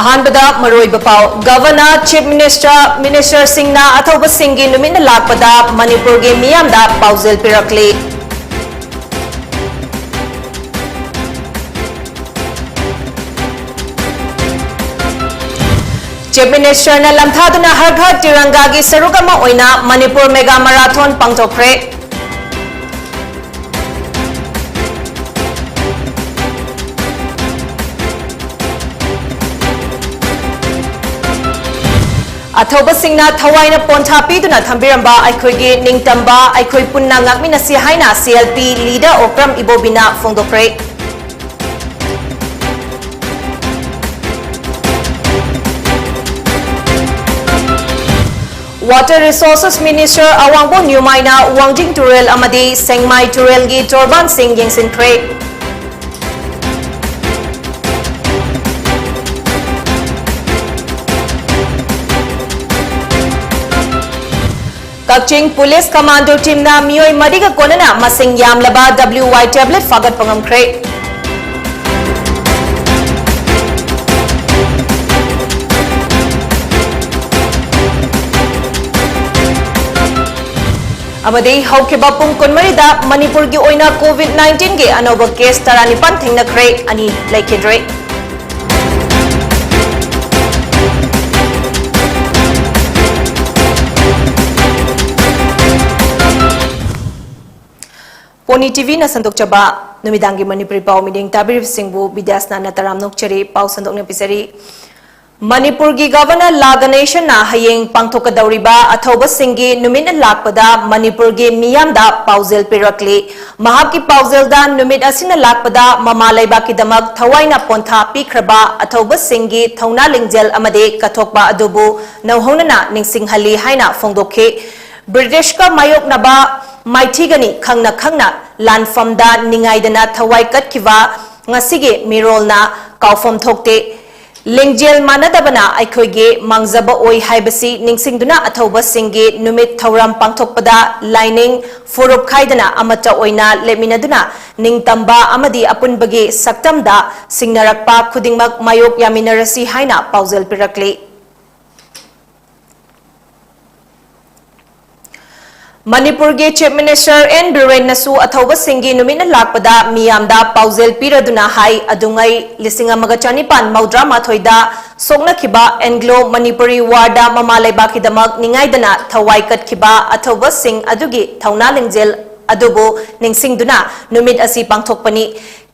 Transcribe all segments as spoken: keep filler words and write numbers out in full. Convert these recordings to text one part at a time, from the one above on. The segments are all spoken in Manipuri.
ꯑꯍꯥꯟꯕꯗ ꯃꯔꯨꯑꯣꯏꯕ ꯄꯥꯎ꯫ Governor, Chief Minister, Ministerꯁꯤꯡꯅ ꯑꯊꯧꯕꯁꯤꯡꯒꯤ ꯅꯨꯃꯤꯠꯅ ꯂꯥꯛꯄꯗ ꯃꯅꯤꯄꯨꯔꯒꯤ ꯃꯤꯌꯥꯝꯗ ꯄꯥꯎꯖꯦꯜ ꯄꯤꯔꯛꯂꯤ꯫ Chief Ministerꯅ ꯂꯝꯊꯥꯗꯨꯅ ꯍꯔ ꯘꯔ ꯇꯤꯔꯪꯒꯥꯒꯤ ꯁꯔꯨꯛ ꯑꯃ ꯑꯣꯏꯅ ꯃꯅꯤꯄꯨꯔ Mega Marathon ꯄꯥꯡꯊꯣꯛꯈ꯭ꯔꯦ꯫ ꯑꯊꯧꯕꯁꯤꯡꯅ ꯊꯋꯥꯏꯅ ꯄꯣꯟꯊꯥ ꯄꯤꯗꯨꯅ ꯊꯝꯕꯤꯔꯝꯕ ꯑꯩꯈꯣꯏꯒꯤ ꯅꯤꯡꯇꯝꯕ ꯑꯩꯈꯣꯏ ꯄꯨꯟꯅ ꯉꯥꯛꯃꯤꯟꯅꯁꯤ ꯍꯥꯏꯅ CLP leader Okram ꯏꯕꯣꯕꯤꯅ ꯐꯣꯡꯗꯣꯛꯈ꯭ꯔꯦ꯫ Water Resources Minister ꯑꯋꯥꯡꯕꯣꯟ ꯅ꯭ꯌꯨꯃꯥꯏꯅ ꯋꯥꯡꯖꯤꯡ ꯇꯨꯔꯦꯜ ꯑꯃꯗꯤ ꯁꯦꯡꯃꯥꯏ ꯇꯨꯔꯦꯜꯒꯤ ꯇꯣꯔꯕꯥꯟꯁꯤꯡ ꯌꯦꯡꯁꯤꯟꯈ꯭ꯔꯦ꯫ ꯀꯛꯆꯤꯡ Police Commando teamꯅ ꯃꯤꯑꯣꯏ ꯃꯔꯤꯒ ꯀꯣꯟꯅꯅ ꯃꯁꯤꯡ ꯌꯥꯝꯂꯕ WY tablet ꯐꯥꯒꯠꯄ ꯉꯝꯈ꯭ꯔꯦ꯫ ꯑꯃꯗꯤ ꯍꯧꯈꯤꯕ ꯄꯨꯡ ꯀꯨꯟꯃꯔꯤꯗ ꯃꯅꯤꯄꯨꯔꯒꯤ ꯑꯣꯏꯅ COVID nineteenꯒꯤ ꯑꯅꯧꯕ case ꯇꯔꯥꯅꯤꯄꯥꯟ ꯊꯦꯡꯅꯈ꯭ꯔꯦ, ꯑꯅꯤ ꯂꯩꯈꯤꯗ꯭ꯔꯦ꯫ Pony TVꯅ ꯁꯟꯗꯣꯛꯆꯕ ꯅꯨꯃꯤꯗꯥꯡꯒꯤ ꯃꯅꯤꯄꯨꯔꯤ ꯄꯥꯎ ꯃꯤꯠꯌꯦꯡ ꯇꯥꯕꯤꯔꯤꯕꯁꯤꯡꯕꯨ ꯕꯤꯗ꯭ꯌꯥꯁꯅꯥꯅ ꯇꯔꯥꯝꯅ ꯑꯣꯛꯆꯔꯤ꯫ ꯄꯥꯎ ꯁꯟꯗꯣꯛꯅ ꯄꯤꯖꯔꯤ꯫ ꯃꯅꯤꯄꯨꯔꯒꯤ Governor ꯂꯥ ꯒꯅꯦꯁꯟꯅ ꯍꯌꯦꯡ ꯄꯥꯡꯊꯣꯛꯀꯗꯧꯔꯤꯕ ꯑꯊꯧꯕꯁꯤꯡꯒꯤ ꯅꯨꯃꯤꯠꯅ ꯂꯥꯛꯄꯗ ꯃꯅꯤꯄꯨꯔꯒꯤ ꯃꯤꯌꯥꯝꯗ ꯄꯥꯎꯖꯦꯜ ꯄꯤꯔꯛꯂꯤ꯫ ꯃꯍꯥꯛꯀꯤ ꯄꯥꯎꯖꯦꯜꯗ ꯅꯨꯃꯤꯠ ꯑꯁꯤꯅ ꯂꯥꯛꯄꯗ ꯃꯃꯥ ꯂꯩꯕꯥꯛꯀꯤꯗꯃꯛ ꯊꯋꯥꯏꯅ ꯄꯣꯟꯊꯥ ꯄꯤꯈ꯭ꯔꯕ ꯑꯊꯧꯕꯁꯤꯡꯒꯤ ꯊꯧꯅꯥ ꯂꯤꯡꯖꯦꯜ ꯑꯃꯗꯤ ꯀꯠꯊꯣꯛꯄ ꯑꯗꯨꯕꯨ ꯅꯧꯍꯧꯅꯅ ꯅꯤꯡꯁꯤꯡꯍꯜꯂꯤ ꯍꯥꯏꯅ ꯐꯣꯡꯗꯣꯛꯈꯤ꯫ ꯕ꯭ꯔꯤꯇꯤꯁꯀ ꯃꯥꯌꯣꯛꯅꯕ ꯃꯥꯏꯊꯤꯒꯅꯤ ꯈꯪꯅ ꯈꯪꯅ ꯂꯥꯟꯐꯝꯗ ꯅꯤꯡꯉꯥꯏꯗꯅ ꯊꯋꯥꯏ ꯀꯠꯈꯤꯕ ꯉꯁꯤꯒꯤ ꯃꯤꯔꯣꯜꯅ ꯀꯥꯎꯐꯝ ꯊꯣꯛꯇꯦ꯫ ꯂꯤꯡꯖꯦꯜ ꯃꯥꯟꯅꯗꯕꯅ ꯑꯩꯈꯣꯏꯒꯤ ꯃꯥꯡꯖꯕ ꯑꯣꯏ ꯍꯥꯏꯕꯁꯤ ꯅꯤꯡꯁꯤꯡꯗꯨꯅ ꯑꯊꯧꯕꯁꯤꯡꯒꯤ ꯅꯨꯃꯤꯠ ꯊꯧꯔꯝ ꯄꯥꯡꯊꯣꯛꯄꯗ ꯂꯥꯏꯅꯤꯡ ꯐꯨꯔꯨꯞ ꯈꯥꯏꯗꯅ ꯑꯃꯠꯇ ꯑꯣꯏꯅ ꯂꯦꯞꯃꯤꯟꯅꯗꯨꯅ ꯅꯤꯡꯇꯝꯕ ꯑꯃꯗꯤ ꯑꯄꯨꯟꯕꯒꯤ ꯁꯛꯇꯝꯗ ꯁꯤꯡꯅꯔꯛꯄ ꯈꯨꯗꯤꯡꯃꯛ ꯃꯥꯌꯣꯛ ꯌꯥꯃꯤꯟꯅꯔꯁꯤ ꯍꯥꯏꯅ ꯄꯥꯎꯖꯦꯜ ꯄꯤꯔꯛꯂꯤ꯫ ꯃꯅꯤꯄꯨꯔꯒꯤ Chief Minister ꯑꯦꯟ ꯕꯤꯔꯦꯟꯅꯁꯨ ꯑꯊꯧꯕꯁꯤꯡꯒꯤ ꯅꯨꯃꯤꯠꯅ ꯂꯥꯛꯄꯗ ꯃꯤꯌꯥꯝꯗ ꯄꯥꯎꯖꯦꯜ ꯄꯤꯔꯗꯨꯅ ꯍꯥꯏ, ꯑꯗꯨꯉꯩ ꯂꯤꯁꯤꯡ ꯑꯃꯒ ꯆꯅꯤꯄꯥꯟ ꯃꯧꯗ꯭ꯔꯥ ꯃꯥꯊꯣꯏꯗ ꯁꯣꯛꯅꯈꯤꯕ Anglo Manipuri War ꯗ ꯃꯃꯥ ꯂꯩꯕꯥꯛꯀꯤꯗꯃꯛ ꯅꯤꯡꯉꯥꯏꯗꯅ ꯊꯋꯥꯏ ꯀꯠꯈꯤꯕ ꯑꯊꯧꯕꯁꯤꯡ ꯑꯗꯨꯒꯤ ꯊꯧꯅꯥ ꯂꯤꯡꯖꯦꯜ ꯑꯗꯨꯕꯨ ꯅꯤꯡꯁꯤꯡꯗꯨꯅ ꯅꯨꯃꯤꯠ ꯑꯁꯤ ꯄꯥꯡꯊꯣꯛꯄꯅꯤ꯫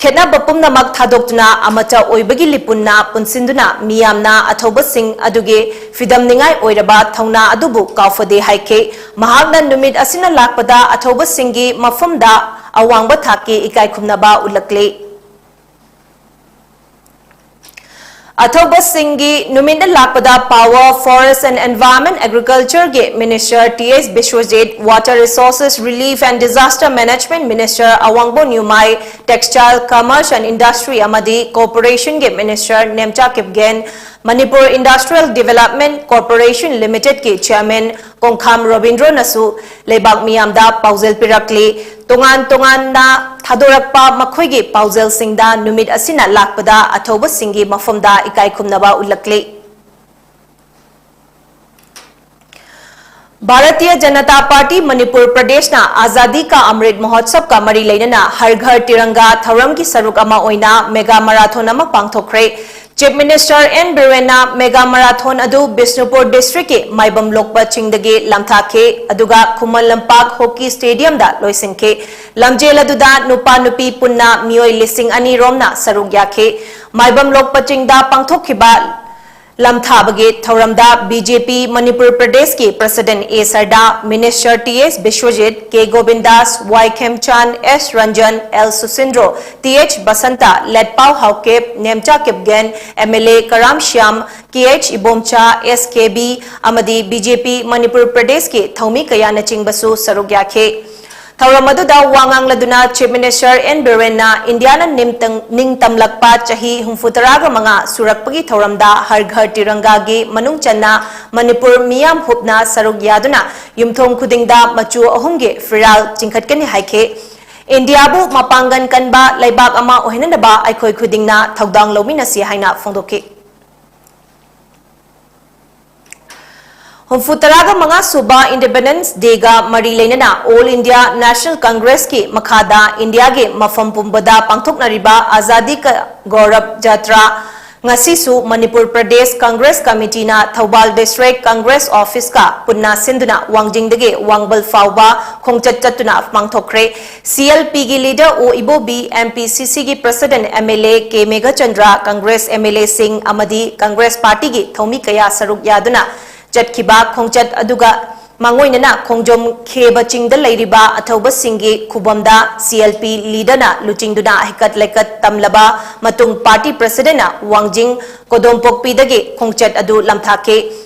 ꯈꯦꯠꯅꯕ ꯄꯨꯝꯅꯃꯛ ꯊꯥꯗꯣꯛꯇꯨꯅ ꯑꯃꯠꯇ ꯑꯣꯏꯕꯒꯤ ꯂꯤꯄꯨꯟꯅ ꯄꯨꯟꯁꯤꯟꯗꯨꯅ ꯃꯤꯌꯥꯝꯅ ꯑꯊꯧꯕꯁꯤꯡ ꯑꯗꯨꯒꯤ ꯐꯤꯗꯝꯅꯤꯡꯉꯥꯏ ꯑꯣꯏꯔꯕ ꯊꯧꯅꯥ ꯑꯗꯨꯕꯨ ꯀꯥꯎꯐꯗꯦ ꯍꯥꯏꯈꯤ꯫ ꯃꯍꯥꯛꯅ ꯅꯨꯃꯤꯠ ꯑꯁꯤꯅ ꯂꯥꯛꯄꯗ ꯑꯊꯧꯕꯁꯤꯡꯒꯤ ꯃꯐꯝꯗ ꯑꯋꯥꯡꯕ ꯊꯥꯛꯀꯤ ꯏꯀꯥꯏꯈꯨꯝꯅꯕ ꯎꯠꯂꯛꯂꯤ꯫ ꯑꯊꯧꯕꯁꯤꯡꯒꯤ ꯅꯨꯃꯤꯠꯅ ꯂꯥꯛꯄꯗ Power, Forest and Environment, Agriculture ꯒꯤ Minister T S Biswajit, Water Resources, Relief and Disaster Management Minister ꯑꯋꯥꯡꯕꯣꯟ Newmai, Textile, Commerce and Industry ꯑꯃꯗꯤ Cooperation ꯒꯤ Minister Nemcha Kipgen, Manipur Industrial Development Corporation Limited ꯀꯤ Chairman ꯀꯣꯡꯈꯥꯝ ꯔꯣꯕꯤꯟꯗ꯭ꯔꯣꯅꯁꯨ ꯂꯩꯕꯥꯛ ꯃꯤꯌꯥꯝꯗ ꯄꯥꯎꯖꯦꯜ ꯄꯤꯔꯛꯂꯤ꯫ ꯇꯣꯉꯥꯟ ꯇꯣꯉꯥꯟꯅ ꯊꯥꯗꯣꯔꯛꯄ ꯃꯈꯣꯏꯒꯤ ꯄꯥꯎꯖꯦꯜꯁꯤꯡꯗ ꯅꯨꯃꯤꯠ ꯑꯁꯤꯅ ꯂꯥꯛꯄꯗ ꯑꯊꯧꯕꯁꯤꯡꯒꯤ ꯃꯐꯝꯗ ꯏꯀꯥꯏ ꯈꯨꯝꯅꯕ ꯎꯠꯂꯛꯂꯤ꯫ ꯚꯥꯔꯇꯤꯌ ꯖꯅꯇꯥ ꯄꯥꯔꯇꯤ ꯃꯅꯤꯄꯨꯔ ꯄ꯭ꯔꯗꯦꯁꯅ ꯑꯖꯥꯗꯤ ꯀꯥ ꯑꯃ꯭ꯔꯤꯠ ꯃꯍꯣꯠꯁꯕꯀ ꯃꯔꯤ ꯂꯩꯅꯅ ꯍꯔ ꯘꯔ ꯇꯤꯔꯪꯒꯥ ꯊꯧꯔꯝꯒꯤ ꯁꯔꯨꯛ ꯑꯃ ꯑꯣꯏꯅ mega marathon ꯑꯃ ꯄꯥꯡꯊꯣꯛꯈ꯭ꯔꯦ꯫ Chief Minister ꯑꯦꯟ ꯕꯤꯔꯦꯟꯅ mega marathon ꯑꯗꯨ ꯕꯤꯁꯅꯨꯄꯨꯔ district ꯀꯤ ꯃꯥꯏꯕꯝ ꯂꯣꯛꯄ ꯆꯤꯡꯗꯒꯤ ꯂꯥꯟꯊꯥꯈꯤ, ꯑꯗꯨꯒ ꯈꯨꯃꯟ ꯂꯝꯄꯥꯛ hockey stadium ꯗ ꯂꯣꯏꯁꯤꯟꯈꯤ꯫ ꯂꯝꯖꯦꯜ ꯑꯗꯨꯗ ꯅꯨꯄꯥ ꯅꯨꯄꯤ ꯄꯨꯟꯅ ꯃꯤꯑꯣꯏ ꯂꯤꯁꯤꯡ ꯑꯅꯤ ꯔꯣꯝꯅ ꯁꯔꯨꯛ ꯌꯥꯈꯤ꯫ ꯃꯥꯏꯕꯝ ꯂꯣꯛꯄ ꯆꯤꯡꯗ ꯄꯥꯡꯊꯣꯛꯈꯤꯕ ꯂꯝꯊꯥꯕꯒꯤ ꯊꯧꯔꯝꯗ ꯕꯤ ꯖꯦ ꯄꯤ ꯃꯅꯤꯄꯨꯔ ꯄ꯭ꯔꯗꯦꯁꯀꯤ President A Sharda, Minister T S Biswajit, K Govindas, Y Khemchand, S Ranjan, L Susindro, T H Basanta, Letpao Haokip, Nemcha Kipgen, M L A Karam Shyam, K H Ibomcha, S K B ꯑꯃꯗꯤ ꯕꯤ ꯖꯦ ꯄꯤ ꯃꯅꯤꯄꯨꯔ ꯄ꯭ꯔꯗꯦꯁꯀꯤ ꯊꯧꯃꯤ ꯀꯌꯥꯅꯆꯤꯡꯕꯁꯨ ꯁꯔꯨꯛ ꯌꯥꯈꯤ꯫ ꯊꯧꯔꯝ ꯑꯗꯨꯗ ꯋꯥ ꯉꯥꯡꯂꯗꯨꯅ Chief Minister N Birenꯅ ꯏꯟꯗꯤꯌꯥꯅ ꯅꯤꯡꯇꯝꯂꯛꯄ ꯆꯍꯤ ꯍꯨꯝꯐꯨ ꯇꯔꯥꯒ ꯃꯉꯥ ꯁꯨꯔꯛꯄꯒꯤ ꯊꯧꯔꯝꯗ ꯍꯔ ꯘꯔ ꯇꯤꯔꯪꯒꯥꯒꯤ ꯃꯅꯨꯡ ꯆꯟꯅ ꯃꯅꯤꯄꯨꯔ ꯃꯤꯌꯥꯝ ꯍꯨꯞꯅ ꯁꯔꯨꯛ ꯌꯥꯗꯨꯅ ꯌꯨꯝꯊꯣꯡ ꯈꯨꯗꯤꯡꯗ ꯃꯆꯨ ꯑꯍꯨꯝꯒꯤ ꯐꯤꯔꯥꯜ ꯆꯤꯡꯈꯠꯀꯅꯤ ꯍꯥꯏꯈꯤ꯫ ꯏꯟꯗꯤꯌꯥꯕꯨ ꯃꯄꯥꯡꯒꯜ ꯀꯟꯕ ꯂꯩꯕꯥꯛ ꯑꯃ ꯑꯣꯏꯍꯟꯅꯕ ꯑꯩꯈꯣꯏ ꯈꯨꯗꯤꯡꯅ ꯊꯧꯗꯥꯡ ꯂꯧꯃꯤꯟꯅꯁꯤ ꯍꯥꯏꯅ ꯐꯣꯡꯗꯣꯛꯈꯤ꯫ ꯍꯨꯝꯐꯨ ꯇꯔꯥꯒ ꯃꯉꯥ ꯁꯨꯕ Independence Dayꯒ ꯃꯔꯤ ꯂꯩꯅꯅ All India National Congressꯀꯤ ꯃꯈꯥꯗ ꯏꯟꯗꯤꯌꯥꯒꯤ ꯃꯐꯝ ꯄꯨꯝꯕꯗ ꯄꯥꯡꯊꯣꯛꯅꯔꯤꯕ Azadi Ka Gaurav Yatra ꯉꯁꯤꯁꯨ ꯃꯅꯤꯄꯨꯔ ꯄ꯭ꯔꯗꯦꯁ ꯀꯪꯒ꯭ꯔꯦꯁ ꯀꯃꯤꯇꯤꯅ ꯊꯧꯕꯥꯜ District Congress Officeꯀ ꯄꯨꯟꯅ ꯁꯤꯟꯗꯨꯅ ꯋꯥꯡꯖꯤꯡꯗꯒꯤ ꯋꯥꯡꯕꯜ ꯐꯥꯎꯕ ꯈꯣꯡꯆꯠ ꯆꯠꯇꯨꯅ ꯄꯥꯡꯊꯣꯛꯈ꯭ꯔꯦ꯫ CLPꯒꯤ leader ꯑꯣ ꯏꯕꯣꯕꯤ, MPCCꯒꯤ president MLA ꯀꯦ ꯃꯦꯘꯆꯟꯗ꯭ꯔ, ꯀꯪꯒ꯭ꯔꯦꯁ MLAꯁꯤꯡ ꯑꯃꯗꯤ ꯀꯪꯒ꯭ꯔꯦꯁ ꯄꯥꯔꯇꯤꯒꯤ ꯊꯧꯃꯤ ꯀꯌꯥ ꯁꯔꯨꯛ ꯌꯥꯗꯨꯅ ꯆꯠꯈꯤꯕ ꯈꯣꯡꯆꯠ ꯑꯗꯨꯒ ꯃꯥꯡꯑꯣꯏꯅꯅ ꯈꯣꯡꯖꯣꯝ ꯈꯦꯕ ꯆꯤꯡꯗ ꯂꯩꯔꯤꯕ ꯑꯊꯧꯕꯁꯤꯡꯒꯤ ꯈꯨꯕꯝꯗ CLP leaderꯅ ꯂꯨꯆꯤꯡꯗꯨꯅ ꯍꯩꯀꯠ ꯂꯩꯀꯠ ꯇꯝꯂꯕ ꯃꯇꯨꯡ party presidentꯅ ꯋꯥꯡꯖꯤꯡ ꯀꯣꯗꯣꯝꯄꯣꯛꯄꯤꯗꯒꯤ ꯈꯣꯡꯆꯠ ꯑꯗꯨ ꯂꯝꯊꯥꯈꯤ꯫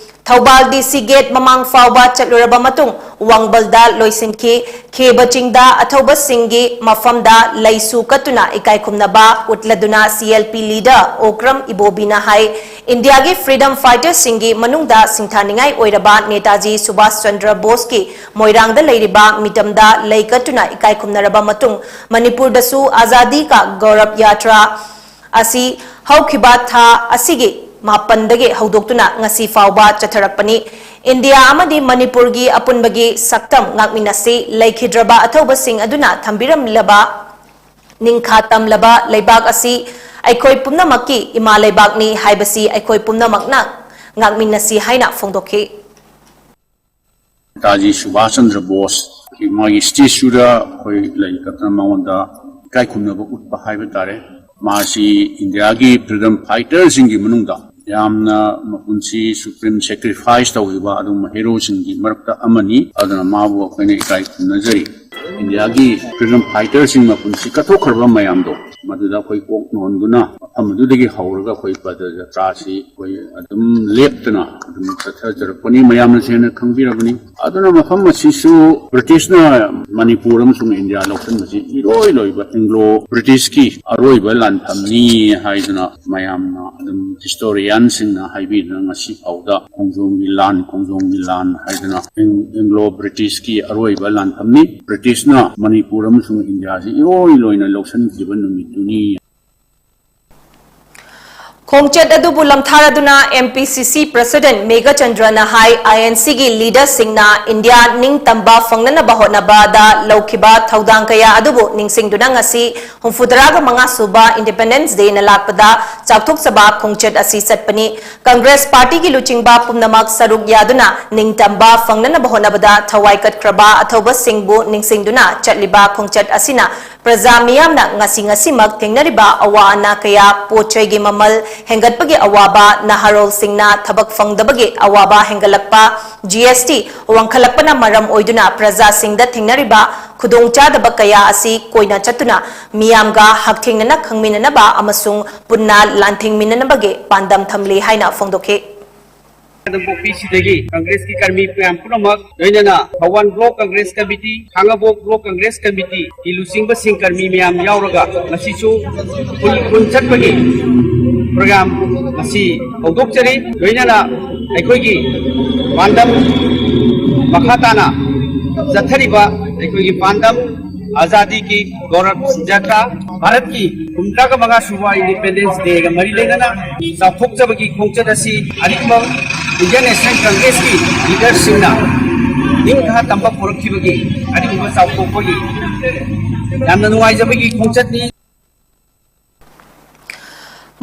ꯊꯧꯕꯥꯜ DC gate ꯃꯃꯥꯡ ꯐꯥꯎꯕ ꯆꯠꯂꯨꯔꯕ ꯃꯇꯨꯡ ꯋꯥꯡꯕꯜꯗ ꯂꯣꯏꯁꯤꯟꯈꯤ꯫ ꯈꯦꯕ ꯆꯤꯡꯗ ꯑꯊꯧꯕꯁꯤꯡꯒꯤ ꯃꯐꯝꯗ ꯂꯩꯁꯨ ꯀꯠꯇꯨꯅ ꯏꯀꯥꯏ ꯈꯨꯝꯅꯕ ꯎꯠꯂꯗꯨꯅ CLP leader ꯑꯣꯀ꯭ꯔꯝ ꯏꯕꯣꯕꯤꯅ ꯍꯥꯏ, ꯏꯟꯗꯤꯌꯥꯒꯤ freedom fighterꯁꯤꯡꯒꯤ ꯃꯅꯨꯡꯗ ꯁꯤꯡꯊꯥꯅꯤꯡꯉꯥꯏ ꯑꯣꯏꯔꯕ ꯅꯦꯇꯥꯖꯤ ꯁꯨꯚꯥꯁ ꯆꯟꯗ꯭ꯔ ꯕꯣꯁꯀꯤ ꯃꯣꯏꯔꯥꯡꯗ ꯂꯩꯔꯤꯕ ꯃꯤꯇꯝꯗ ꯂꯩ ꯀꯠꯇꯨꯅ ꯏꯀꯥꯏ ꯈꯨꯝꯅꯔꯕ ꯃꯇꯨꯡ ꯃꯅꯤꯄꯨꯔꯗꯁꯨ Azadi Ka Gaurav Yatra ꯑꯁꯤ ꯍꯧꯈꯤꯕ ꯊꯥ ꯑꯁꯤꯒꯤ ꯃꯥꯄꯟꯗꯒꯤ ꯍꯧꯗꯣꯛꯇꯨꯅ ꯉꯁꯤ ꯐꯥꯎꯕ ꯆꯠꯊꯔꯛꯄꯅꯤ꯫ ꯏꯟꯗꯤꯌꯥ ꯑꯃꯗꯤ ꯃꯅꯤꯄꯨꯔꯒꯤ ꯑꯄꯨꯟꯕꯒꯤ ꯁꯛꯇꯝ ꯉꯥꯛꯃꯤꯟꯅꯁꯤ꯫ ꯂꯩꯈꯤꯗ꯭ꯔꯕ ꯑꯊꯧꯕꯁꯤꯡ ꯑꯗꯨꯅ ꯊꯝꯕꯤꯔꯝꯂꯕ ꯅꯤꯡꯈꯥ ꯇꯝꯂꯕ ꯂꯩꯕꯥꯛ ꯑꯁꯤ ꯑꯩꯈꯣꯏ ꯄꯨꯝꯅꯃꯛꯀꯤ ꯏꯃꯥ ꯂꯩꯕꯥꯛꯅꯤ ꯍꯥꯏꯕꯁꯤ ꯑꯩꯈꯣꯏ ꯄꯨꯝꯅꯃꯛꯅ ꯉꯥꯛꯃꯤꯟꯅꯁꯤ ꯍꯥꯏꯅ ꯐꯣꯡꯗꯣꯛꯈꯤ꯫ ꯅꯦꯇꯥꯖꯤ ꯁꯨꯚꯥꯁ ꯆꯟꯗ꯭ꯔ ꯕꯣꯁ ꯃꯥꯒꯤ statueꯗ ꯑꯩꯈꯣꯏ ꯂꯩ ꯀꯠꯇꯅ ꯃꯉꯣꯟꯗ ꯏꯀꯥꯏ ꯈꯨꯝꯅꯕ ꯎꯠꯄ ꯍꯥꯏꯕ ꯇꯥꯔꯦ꯫ ꯃꯥꯁꯤ ꯏꯟꯗꯤꯌꯥꯒꯤ freedom fighterꯁꯤꯡꯒꯤ ꯃꯅꯨꯡꯗ ꯌꯥꯝꯅ ꯃꯄꯨꯟꯁꯤ supreme sacrifice ꯇꯧꯈꯤꯕ ꯑꯗꯨꯒꯨꯝꯕ heroꯁꯤꯡꯒꯤ ꯃꯔꯛꯇ ꯑꯃꯅꯤ꯫ ꯑꯗꯨꯅ ꯃꯥꯕꯨ ꯑꯩꯈꯣꯏꯅ ꯏꯀꯥꯏ ꯈꯨꯝꯅꯖꯔꯤ꯫ ꯏꯟꯗꯤꯌꯥꯒꯤ freedom fighterꯁꯤꯡ ꯃꯄꯨꯟꯁꯤ ꯀꯠꯊꯣꯛꯈ꯭ꯔꯕ ꯃꯌꯥꯝꯗꯣ ꯃꯗꯨꯗ ꯑꯩꯈꯣꯏ ꯀꯣꯛ ꯅꯣꯟꯗꯨꯅ ꯃꯐꯝ ꯑꯗꯨꯗꯒꯤ ꯍꯧꯔꯒ ꯑꯩꯈꯣꯏ ꯄꯗ ꯖꯇ꯭ꯔꯥꯁꯤ ꯑꯩꯈꯣꯏ ꯑꯗꯨꯝ ꯂꯦꯞꯇꯅ ꯑꯗꯨꯝ ꯆꯠꯊꯖꯔꯛꯄꯅꯤ꯫ ꯃꯌꯥꯝꯅꯁꯨ ꯍꯦꯟꯅ ꯈꯪꯕꯤꯔꯕꯅꯤ꯫ ꯑꯗꯨꯅ ꯃꯐꯝ ꯑꯁꯤꯁꯨ ꯕ꯭ꯔꯤꯇꯤꯁꯅ ꯃꯅꯤꯄꯨꯔ ꯑꯃꯁꯨꯡ ꯏꯟꯗꯤꯌꯥ ꯂꯧꯁꯤꯟꯕꯁꯤ ꯏꯔꯣꯏ ꯂꯣꯏꯕ ꯑꯦꯡꯒ꯭ꯂꯣ ꯕ꯭ꯔꯤꯇꯤꯁꯀꯤ ꯑꯔꯣꯏꯕ ꯂꯥꯟꯐꯝꯅꯤ ꯍꯥꯏꯗꯨꯅ ꯃꯌꯥꯝꯅ ꯑꯗꯨꯝ ꯍꯤꯁꯇꯣꯔꯤꯌꯥꯟꯁꯤꯡꯅ ꯍꯥꯏꯕꯤꯗꯨꯅ ꯉꯁꯤ ꯐꯥꯎꯗ ꯈꯣꯡꯖꯣꯝꯒꯤ ꯂꯥꯟ, ꯈꯣꯡꯖꯣꯝꯒꯤ ꯂꯥꯟ ꯍꯥꯏꯗꯨꯅ ꯑꯦꯡ-, ꯑꯦꯡꯒ꯭ꯂꯣ ꯕ꯭ꯔꯤꯇꯤꯁꯀꯤ ꯑꯔꯣꯏꯕ ꯂꯥꯟꯐꯝꯅꯤ꯫ ꯕ꯭ꯔꯤꯇꯤꯁꯅ ꯃꯅꯤꯄꯨꯔ ꯑꯃꯁꯨꯡ ꯏꯟꯗꯤꯌꯥꯁꯤ ꯏꯔꯣꯏ ꯂꯣꯏꯅ ꯂꯧꯁꯤꯟꯈꯤꯕ ꯅꯨꯃꯤꯠꯇꯨꯅꯤ꯫ ꯈꯣꯡꯆꯠ ꯑꯗꯨꯕꯨ ꯂꯝꯊꯥꯔꯗꯨꯅ ꯑꯦꯝ ꯄꯤ ꯁꯤ ꯁꯤ ꯄ꯭ꯔꯁꯤꯗꯦꯟꯠ ꯃꯦꯘꯆꯟꯗ꯭ꯔꯅ ꯍꯥꯏ, ꯑꯥꯏ ꯑꯦꯟ ꯁꯤꯒꯤ ꯂꯤꯗꯔꯁꯤꯡꯅ ꯏꯟꯗꯤꯌꯥ ꯅꯤꯡꯇꯝꯕ ꯐꯪꯅꯅꯕ ꯍꯣꯠꯅꯕꯗ ꯂꯧꯈꯤꯕ ꯊꯧꯗꯥꯡ ꯀꯌꯥ ꯑꯗꯨꯕꯨ ꯅꯤꯡꯁꯤꯡꯗꯨꯅ ꯉꯁꯤ ꯍꯨꯝꯐꯨꯇꯔꯥꯒ ꯃꯉꯥ ꯁꯨꯕ ꯏꯟꯗꯤꯄꯦꯟꯗꯦꯟꯁ ꯗꯦꯅ ꯂꯥꯛꯄꯗ ꯆꯥꯎꯊꯣꯛꯆꯕ ꯈꯣꯡꯆꯠ ꯑꯁꯤ ꯆꯠꯄꯅꯤ꯫ ꯀꯪꯒ꯭ꯔꯦꯁ ꯄꯥꯔꯇꯤꯒꯤ ꯂꯨꯆꯤꯡꯕ ꯄꯨꯝꯅꯃꯛ ꯁꯔꯨꯛ ꯌꯥꯗꯨꯅ ꯅꯤꯡꯇꯝꯕ ꯐꯪꯅꯅꯕ ꯍꯣꯠꯅꯕꯗ ꯊꯋꯥꯏ ꯀꯠꯈ꯭ꯔꯕ ꯑꯊꯧꯕꯁꯤꯡꯕꯨ ꯅꯤꯡꯁꯤꯡꯗꯨꯅ ꯆꯠꯂꯤꯕ ꯈꯣꯡꯆꯠ ꯑꯁꯤꯅ ꯄ꯭ꯔꯖꯥ ꯃꯤꯌꯥꯝꯅ ꯉꯁꯤ ꯉꯁꯤꯃꯛ ꯊꯦꯡꯅꯔꯤꯕ ꯑꯋꯥ ꯑꯅꯥ ꯀꯌꯥ, ꯄꯣꯠ ꯆꯩꯒꯤ ꯃꯃꯜ ꯍꯦꯟꯒꯠꯄꯒꯤ ꯑꯋꯥꯕ, ꯅꯍꯥꯔꯣꯜꯁꯤꯡꯅ ꯊꯕꯛ ꯐꯪꯗꯕꯒꯤ ꯑꯋꯥꯕ ꯍꯦꯟꯒꯠꯂꯛꯄ, ꯖꯤ ꯑꯦꯁ ꯇꯤ ꯋꯥꯡꯈꯠꯂꯛꯄꯅ ꯃꯔꯝ ꯑꯣꯏꯗꯨꯅ ꯄ꯭ꯔꯖꯥꯁꯤꯡꯗ ꯊꯦꯡꯅꯔꯤꯕ ꯈꯨꯗꯣꯡꯆꯥꯗꯕ ꯀꯌꯥ ꯑꯁꯤ ꯀꯣꯏꯅ ꯆꯠꯇꯨꯅ ꯃꯤꯌꯥꯝꯒ ꯍꯛꯊꯦꯡꯅꯅ ꯈꯪꯃꯤꯟꯅꯅꯕ ꯑꯃꯁꯨꯡ ꯄꯨꯟꯅ ꯂꯥꯟꯊꯦꯡꯃꯤꯟꯅꯅꯕꯒꯤ ꯄꯥꯟꯗꯝ ꯊꯝꯂꯤ ꯍꯥꯏꯅ ꯐꯣꯡꯗꯣꯛꯈꯤ꯫ ꯀꯥꯡꯄꯣꯛꯄꯤꯁꯤꯗꯒꯤ ꯀꯪꯒ꯭ꯔꯦꯁꯀꯤ ꯀꯔꯃꯤ ꯃꯌꯥꯝ ꯄꯨꯝꯅꯃꯛ, ꯂꯣꯏꯅꯅ Thoubal block congress committee, Khangabok block congress ꯀꯃꯤꯇꯤꯒꯤ ꯂꯨꯆꯤꯡꯕꯁꯤꯡ, ꯀꯔꯃꯤ ꯃꯌꯥꯝ ꯌꯥꯎꯔꯒ ꯉꯁꯤꯁꯨ ꯈꯨꯜ ꯈꯨꯜ ꯆꯠꯄꯒꯤ ꯄ꯭ꯔꯣꯒ꯭ꯔꯥꯝ ꯉꯁꯤ ꯍꯧꯗꯣꯛꯆꯔꯤ꯫ ꯂꯣꯏꯅꯅ ꯑꯩꯈꯣꯏꯒꯤ ꯄꯥꯟꯗꯝ ꯃꯈꯥ ꯇꯥꯅ ꯆꯠꯊꯔꯤꯕ ꯑꯩꯈꯣꯏꯒꯤ ꯄꯥꯟꯗꯝ ꯑꯖꯥꯗꯤ ꯀꯤ ꯒꯧꯔꯕ ꯖꯥꯇ꯭ꯔꯥ, ꯚꯥꯔꯠꯀꯤ ꯍꯨꯝꯐꯨꯇꯔꯥꯒ ꯃꯉꯥ ꯁꯨꯕ ꯏꯟꯗꯤꯄꯦꯟꯗꯦꯟꯁ ꯗꯦꯒ ꯃꯔꯤ ꯂꯩꯅꯅ ꯆꯥꯎꯊꯣꯛꯆꯕꯒꯤ ꯈꯣꯡꯆꯠ ꯑꯁꯤ ꯑꯔꯤꯕ ꯏꯟꯗꯤꯌꯟ ꯅꯦꯁꯅꯦꯜ ꯀꯪꯒ꯭ꯔꯦꯁꯀꯤ ꯂꯤꯗꯔꯁꯤꯡꯅ ꯅꯤꯡꯊꯥ ꯇꯝꯕ ꯄꯨꯔꯛꯈꯤꯕꯒꯤ ꯑꯔꯤꯕ ꯆꯥꯎꯊꯣꯛꯄꯒꯤ ꯌꯥꯝꯅ ꯅꯨꯡꯉꯥꯏꯖꯕꯒꯤ ꯈꯣꯡꯆꯠꯅꯤ꯫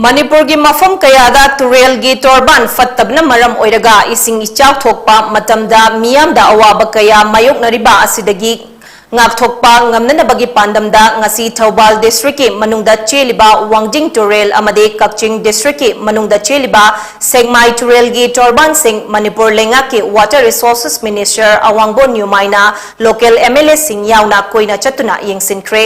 ꯃꯅꯤꯄꯨꯔꯒꯤ ꯃꯐꯝ ꯀꯌꯥꯗ ꯇꯨꯔꯦꯜꯒꯤ ꯇꯣꯔꯕꯥꯟ ꯐꯠꯇꯕꯅ ꯃꯔꯝ ꯑꯣꯏꯔꯒ ꯏꯁꯤꯡ ꯏꯆꯥꯎ ꯊꯣꯛꯄ ꯃꯇꯝꯗ ꯃꯤꯌꯥꯝꯗ ꯑꯋꯥꯕ ꯀꯌꯥ ꯃꯥꯌꯣꯛꯅꯔꯤꯕ ꯑꯁꯤꯗꯒꯤ ꯉꯥꯛꯊꯣꯛꯄ ꯉꯝꯅꯅꯕꯒꯤ ꯄꯥꯟꯗꯝꯗ ꯉꯁꯤ ꯊꯧꯕꯥꯜ districtꯀꯤ ꯃꯅꯨꯡꯗ ꯆꯦꯜꯂꯤꯕ ꯋꯥꯡꯖꯤꯡ ꯇꯨꯔꯦꯜ ꯑꯃꯗꯤ ꯀꯛꯆꯤꯡ districtꯀꯤ ꯃꯅꯨꯡꯗ ꯆꯦꯜꯂꯤꯕ ꯁꯦꯛꯃꯥꯏ ꯇꯨꯔꯦꯜꯒꯤ ꯇꯣꯔꯕꯥꯟꯁꯤꯡ ꯃꯅꯤꯄꯨꯔ ꯂꯩꯉꯥꯛꯀꯤ Water Resources Minister ꯑꯋꯥꯡꯕꯣꯟ ꯅ꯭ꯌꯨꯃꯥꯏꯅ local MLAꯁꯤꯡ ꯌꯥꯎꯅ ꯀꯣꯏꯅ ꯆꯠꯇꯨꯅ ꯌꯦꯡꯁꯤꯟꯈ꯭ꯔꯦ꯫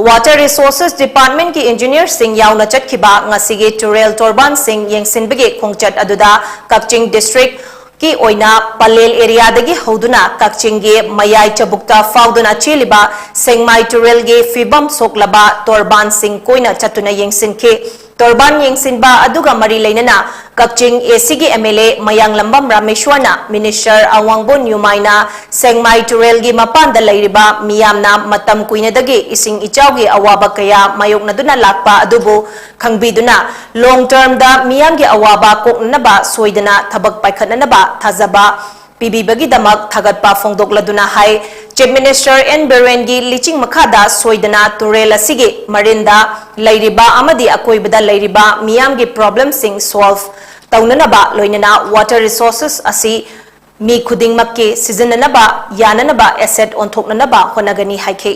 Water Resources Departmentꯀꯤ engineerꯁꯤꯡ ꯌꯥꯎꯅ ꯆꯠꯈꯤꯕ ꯉꯁꯤꯒꯤ ꯇꯨꯔꯦꯜ ꯇꯣꯔꯕꯥꯟꯁꯤꯡ ꯌꯦꯡꯁꯤꯟꯕꯒꯤ ꯈꯣꯡꯆꯠ ꯑꯗꯨꯗ ꯀꯛꯆꯤꯡ district ꯀꯤ ꯑꯣꯏꯅ ꯄꯂꯦꯜ areaꯗꯒꯤ ꯍꯧꯗꯨꯅ ꯀꯛꯆꯤꯡꯒꯤ ꯃꯌꯥꯏ ꯆꯕꯨꯛꯇ ꯐꯥꯎꯗꯨꯅ ꯆꯦꯜꯂꯤꯕ ꯁꯦꯡꯃꯥꯏ ꯇꯨꯔꯦꯜꯒꯤ ꯐꯤꯕꯝ ꯁꯣꯛꯂꯕ ꯇꯣꯔꯕꯥꯟꯁꯤꯡ ꯀꯣꯏꯅ ꯆꯠꯇꯨꯅ ꯌꯦꯡꯁꯤꯟꯈꯤ꯫ ꯇꯣꯔꯕꯥꯟ ꯌꯦꯡꯁꯤꯟꯕ ꯑꯗꯨꯒ ꯃꯔꯤ ꯂꯩꯅꯅ ꯀꯛꯆꯤꯡ ACꯒꯤ MLA ꯃꯌꯥꯡꯂꯝꯕꯝ ꯔꯥꯃꯦꯁ꯭ꯋꯔꯅ Minister ꯑꯋꯥꯡꯕꯣꯟ ꯅ꯭ꯌꯨꯃꯥꯏꯅ ꯁꯦꯡꯃꯥꯏ ꯇꯨꯔꯦꯜꯒꯤ ꯃꯄꯥꯟꯗ ꯂꯩꯔꯤꯕ ꯃꯤꯌꯥꯝꯅ ꯃꯇꯝ ꯀꯨꯏꯅꯗꯒꯤ ꯏꯁꯤꯡ ꯏꯆꯥꯎꯒꯤ ꯑꯋꯥꯕ ꯀꯌꯥ ꯃꯥꯌꯣꯛꯅꯗꯨꯅ ꯂꯥꯛꯄ ꯑꯗꯨꯕꯨ ꯈꯪꯕꯤꯗꯨꯅ long termꯗ ꯃꯤꯌꯥꯝꯒꯤ ꯑꯋꯥꯕ ꯀꯣꯛꯅꯅꯕ ꯁꯣꯏꯗꯅ ꯊꯕꯛ ꯄꯥꯏꯈꯠꯅꯅꯕ ꯊꯥꯖꯕ ꯄꯤꯕꯤꯕꯒꯤꯗꯃꯛ ꯊꯥꯒꯠꯄ ꯐꯣꯡꯗꯣꯛꯂꯗꯨꯅ ꯍꯥꯏ꯫ Chief Minister N ꯕꯤꯔꯦꯟꯒꯤ ꯂꯤꯆꯤꯡ ꯃꯈꯥꯗ ꯁꯣꯏꯗꯅ ꯇꯨꯔꯦꯜ ꯑꯁꯤꯒꯤ ꯃꯔꯤꯟꯗ ꯂꯩꯔꯤꯕ ꯑꯃꯗꯤ ꯑꯀꯣꯏꯕꯗ ꯂꯩꯔꯤꯕ ꯃꯤꯌꯥꯝꯒꯤ problemꯁꯤꯡ solve ꯇꯧꯅꯅꯕ ꯂꯣꯏꯅꯅ water resources ꯑꯁꯤ ꯃꯤ ꯈꯨꯗꯤꯡꯃꯛꯀꯤ ꯁꯤꯖꯤꯟꯅꯅꯕ ꯌꯥꯅꯅꯕ asset ꯑꯣꯟꯊꯣꯛꯅꯅꯕ ꯍꯣꯠꯅꯒꯅꯤ ꯍꯥꯏꯈꯤ꯫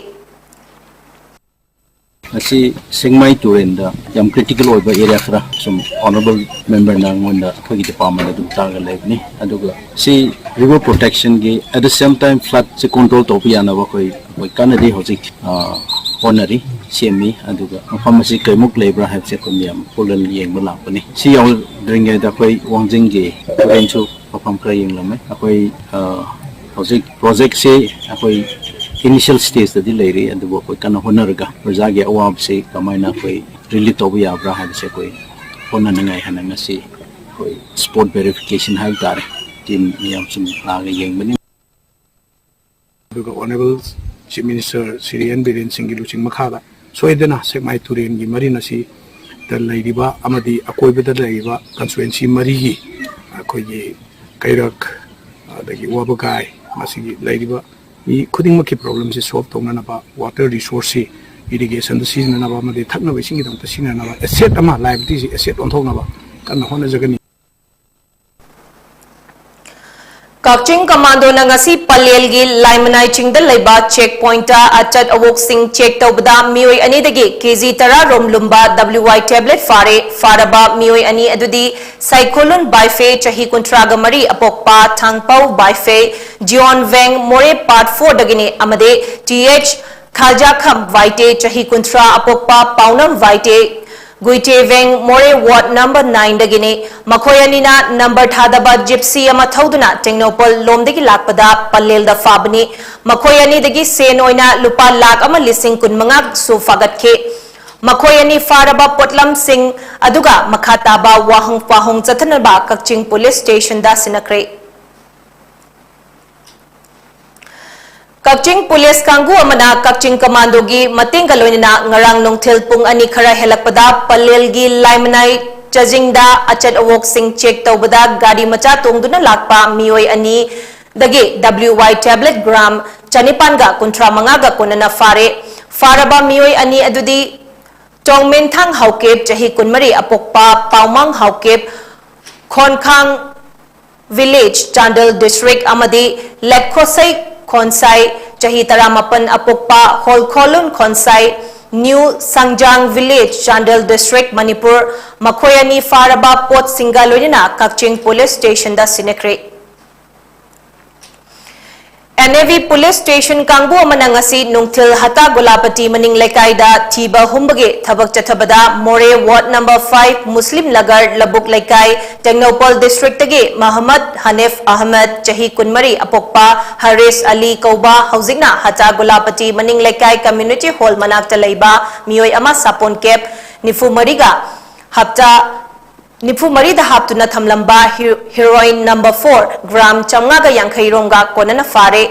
ꯉꯁꯤ ꯁꯦꯡꯃꯥꯏ ꯇꯨꯔꯦꯜꯗ ꯌꯥꯝ critical ꯑꯣꯏꯕ area ꯈꯔ ꯁꯨꯝ honourable memberꯅ ꯑꯩꯉꯣꯟꯗ ꯑꯩꯈꯣꯏꯒꯤ department ꯑꯗꯨꯝ ꯇꯥꯛꯑꯒ ꯂꯩꯕꯅꯤ꯫ ꯑꯗꯨꯒ ꯁꯤ river protectionꯒꯤ at the same time floodꯁꯦ control ꯇꯧꯕ ꯌꯥꯅꯕ ꯑꯩꯈꯣꯏ ꯑꯩꯈꯣꯏ ꯀꯟꯅꯗꯤ ꯍꯧꯖꯤꯛ ꯑ, ꯍꯣꯠꯅꯔꯤ, ꯁꯦꯝꯃꯤ꯫ ꯑꯗꯨꯒ ꯃꯐꯝ ꯑꯁꯤ ꯀꯩꯃꯨꯛ ꯂꯩꯕ꯭ꯔꯥ ꯍꯥꯏꯕꯁꯦ ꯑꯩꯈꯣꯏ ꯃꯌꯥꯝ ꯄꯨꯜꯂ ꯌꯦꯡꯕ ꯂꯥꯛꯄꯅꯤ꯫ ꯁꯤ ꯌꯧꯗ꯭ꯔꯤꯉꯩꯗ ꯑꯩꯈꯣꯏ ꯋꯥꯡꯖꯤꯡꯒꯤ ꯇꯨꯔꯦꯜꯁꯨ ꯃꯐꯝ ꯈꯔ ꯌꯦꯡꯂꯝꯃꯦ꯫ ꯑꯩꯈꯣꯏ ꯑ, ꯍꯧꯖꯤꯛ projectꯁꯦ ꯑꯩꯈꯣꯏ initial stageꯇꯗꯤ ꯂꯩꯔꯤ, ꯑꯗꯨꯕꯨ ꯑꯩꯈꯣꯏ ꯀꯟꯅ ꯍꯣꯠꯅꯔꯒ ꯄ꯭ꯔꯖꯥꯒꯤ ꯑꯋꯥꯕꯁꯤ ꯀꯃꯥꯏꯅ ꯑꯩꯈꯣꯏ relieve ꯇꯧꯕ ꯌꯥꯕ꯭ꯔꯥ ꯍꯥꯏꯕꯁꯦ ꯑꯩꯈꯣꯏ ꯍꯣꯠꯅꯅꯤꯡꯉꯥꯏ ꯍꯥꯏꯅ ꯉꯁꯤ ꯑꯩꯈꯣꯏ spot verification ꯍꯥꯏꯕ ꯇꯥꯔꯦ, team ꯃꯌꯥꯝꯁꯤꯡ ꯂꯥꯛꯑꯒ ꯌꯦꯡꯕꯅꯤ꯫ ꯑꯗꯨꯒ honourable Chief Minister Shri N Biren ꯁꯤꯡꯒꯤ ꯂꯨꯆꯤꯡ ꯃꯈꯥꯗ ꯁꯣꯏꯗꯅ ꯁꯦꯛꯃꯥꯏ ꯇꯨꯔꯦꯜꯒꯤ ꯃꯔꯤꯟ ꯑꯁꯤꯗ ꯂꯩꯔꯤꯕ ꯑꯃꯗꯤ ꯑꯀꯣꯏꯕꯗ ꯂꯩꯔꯤꯕ constituency ꯃꯔꯤꯒꯤ ꯑꯩꯈꯣꯏꯒꯤ ꯀꯩꯔꯛ, ꯑꯗꯒꯤ ꯋꯥꯕꯒꯥꯏ, ꯃꯁꯤꯒꯤ ꯂꯩꯔꯤꯕ ꯃꯤ ꯈꯨꯗꯤꯡꯃꯛꯀꯤ problemꯁꯤ solve ꯇꯧꯅꯅꯕ, water resourceꯁꯤ irrigationꯗ ꯁꯤꯖꯤꯟꯅꯅꯕ ꯑꯃꯗꯤ ꯊꯛꯅꯕ ꯏꯁꯤꯡꯒꯤꯗꯃꯛꯇ ꯁꯤꯖꯤꯟꯅꯅꯕ asset ꯑꯃ, liabilityꯁꯤ asset ꯑꯣꯟꯊꯣꯛꯅꯕ ꯀꯟꯅ ꯍꯣꯠꯅꯖꯒꯅꯤ꯫ ꯀꯛꯆꯤꯡ ꯀꯃꯥꯟꯗꯣꯅ ꯉꯁꯤ ꯄꯂꯦꯜꯒꯤ ꯂꯥꯏꯃꯅꯥꯏ ꯆꯤꯡꯗ ꯂꯩꯕ check pointꯇ ꯑꯆꯠ ꯑꯋꯣꯛꯁꯤꯡ check ꯇꯧꯕꯗ ꯃꯤꯑꯣꯏ ꯑꯅꯤꯗꯒꯤ ꯀꯦꯖꯤ ꯇꯔꯥ ꯔꯣꯝ ꯂꯨꯝꯕ W I tablet ꯐꯥꯔꯦ꯫ ꯐꯥꯔꯕ ꯃꯤꯑꯣꯏ ꯑꯅꯤ ꯑꯗꯨꯗꯤ ꯁꯩꯈꯣꯂꯨꯟ ꯕꯥꯏꯐꯦ, ꯆꯍꯤ ꯀꯨꯟꯊ꯭ꯔꯥꯒ ꯃꯔꯤ, ꯑꯄꯣꯛꯄ ꯊꯥꯡꯄꯧ ꯕꯥꯏꯐꯦ, ꯖꯤꯌꯣꯟ ꯚꯦꯡ, ꯃꯣꯔꯦ Part fourꯗꯒꯤꯅꯤ ꯑꯃꯗꯤ T H ꯈꯥꯖꯥꯈꯝ ꯋꯥꯏꯇꯦ, ꯆꯍꯤ ꯀꯨꯟꯊ꯭ꯔꯥ, ꯑꯄꯣꯛꯄ ꯄꯥꯎꯅꯝ ꯋꯥꯏꯇꯦ, ꯒꯨꯏꯇꯦꯚꯦꯡ, ꯃꯣꯔꯦ Ward number nineꯗꯒꯤꯅꯤ꯫ ꯃꯈꯣꯏ ꯑꯅꯤꯅ number ꯊꯥꯗꯕ Gypsy ꯑꯃ ꯊꯧꯗꯨꯅ ꯇꯦꯡꯅꯧꯄꯜ ꯂꯣꯝꯗꯒꯤ ꯂꯥꯛꯄꯗ ꯄꯂꯦꯜꯗ ꯐꯥꯕꯅꯤ꯫ ꯃꯈꯣꯏ ꯑꯅꯤꯗꯒꯤ ꯁꯦꯟ ꯑꯣꯏꯅ ꯂꯨꯄꯥ ꯂꯥꯈ ꯑꯃ ꯂꯤꯁꯤꯡ ꯀꯨꯟ ꯃꯉꯥꯁꯨ ꯐꯥꯒꯠꯈꯤ꯫ ꯃꯈꯣꯏ ꯑꯅꯤ ꯐꯥꯔꯕ ꯄꯣꯠꯂꯝꯁꯤꯡ ꯑꯗꯨꯒ ꯃꯈꯥ ꯇꯥꯕ ꯋꯥꯍꯪ ꯄꯥꯎꯍꯪ ꯆꯠꯊꯅꯕ ꯀꯛꯆꯤꯡ Police Stationꯗ ꯁꯤꯟꯅꯈ꯭ꯔꯦ꯫ ꯀꯛꯆꯤꯡ Police ꯀꯥꯡꯕꯨ ꯑꯃꯅ ꯀꯛꯆꯤꯡ ꯀꯃꯥꯟꯗꯣꯒꯤ ꯃꯇꯦꯡꯒ ꯂꯣꯏꯅꯅ ꯉꯔꯥꯡ ꯅꯨꯡꯊꯤꯜ ꯄꯨꯡ ꯑꯅꯤ ꯈꯔ ꯍꯦꯜꯂꯛꯄꯗ ꯄꯂꯦꯜꯒꯤ ꯂꯥꯏꯃꯅꯥꯏ ꯆꯖꯤꯡꯗ ꯑꯆꯠ ꯑꯋꯣꯛꯁꯤꯡ check ꯇꯧꯕꯗ ꯒꯥꯔꯤ ꯃꯆꯥ ꯇꯣꯡꯗꯨꯅ ꯂꯥꯛꯄ ꯃꯤꯑꯣꯏ ꯑꯅꯤꯗꯒꯤ W I tablet gram ꯆꯅꯤꯄꯥꯟꯒ ꯀꯨꯟꯊ꯭ꯔꯥ ꯃꯉꯥꯒ ꯀꯣꯟꯅꯅ ꯐꯥꯔꯦ꯫ ꯐꯥꯔꯕ ꯃꯤꯑꯣꯏ ꯑꯅꯤ ꯑꯗꯨꯗꯤ ꯇꯣꯡꯃꯦꯟꯊꯥꯡ ꯍꯥꯎꯀꯦꯞ, ꯆꯍꯤ ꯀꯨꯟꯃꯔꯤ, ꯑꯄꯣꯛꯄ ꯄꯥꯎꯃꯥꯡ ꯍꯥꯎꯀꯦꯞ, ꯈꯣꯟꯈꯥꯡ Village, Chandel District, ꯑꯃꯗꯤ ꯂꯦꯠꯈꯣꯁꯩ ꯈꯣꯟꯁꯥꯏ, ꯆꯍꯤ ꯇꯔꯥꯃꯥꯄꯟ, ꯑꯄꯣꯛꯄ ꯍꯣꯜꯈꯣꯂꯨꯟ ꯈꯣꯟꯁꯥꯏ, New Sangjang Village, Chandel District, Manipur. ꯃꯈꯣꯏ ꯑꯅꯤ ꯐꯥꯔꯕ ꯄꯣꯠꯁꯤꯡꯒ ꯂꯣꯏꯅꯅ ꯀꯛꯆꯤꯡ Police Stationꯗ ꯁꯤꯟꯅꯈ꯭ꯔꯦ꯫ N A V Police Station ꯀꯥꯡꯕꯨ ꯑꯃꯅ ꯉꯁꯤ ꯅꯨꯡꯊꯤꯜ ꯍꯇꯥ ꯒꯣꯂꯥꯄꯇꯤ ꯃꯅꯤꯡ ꯂꯩꯀꯥꯏꯗ ꯊꯤꯕ ꯍꯨꯝꯕꯒꯤ ꯊꯕꯛ ꯆꯠꯊꯕꯗ ꯃꯣꯔꯦ Ward number five ꯃꯨꯁꯂꯤꯝ ꯂꯒꯔ ꯂꯕꯨꯛ ꯂꯩꯀꯥꯏ, ꯇꯦꯡꯅꯧꯄꯜ Districtꯇꯒꯤ ꯃꯍꯃꯗ ꯍꯅꯤꯐ ꯑꯍꯃꯗ, ꯆꯍꯤ ꯀꯨꯟꯃꯔꯤ, ꯑꯄꯣꯛꯄ ꯍꯔꯤꯁ ꯑꯂꯤ ꯀꯧꯕ, ꯍꯧꯖꯤꯛꯅ ꯍꯇꯥ ꯒꯣꯂꯥꯄꯇꯤ ꯃꯅꯤꯡ ꯂꯩꯀꯥꯏ Community Hall ꯃꯅꯥꯛꯇ ꯂꯩꯕ ꯃꯤꯑꯣꯏ ꯑꯃ ꯁꯥꯄꯣꯟ cap ꯅꯤꯐꯨ ꯃꯔꯤꯒ ꯍꯞꯇꯥ ꯅꯤꯐꯨ ꯃꯔꯤꯗ ꯍꯥꯞꯇꯨꯅ ꯊꯝꯂꯝꯕ ꯍꯤ-, heroin number four gram ꯆꯥꯝꯃꯉꯥꯒ ꯌꯥꯡꯈꯩ ꯔꯣꯝꯒ ꯀꯣꯟꯅꯅ ꯐꯥꯔꯦ꯫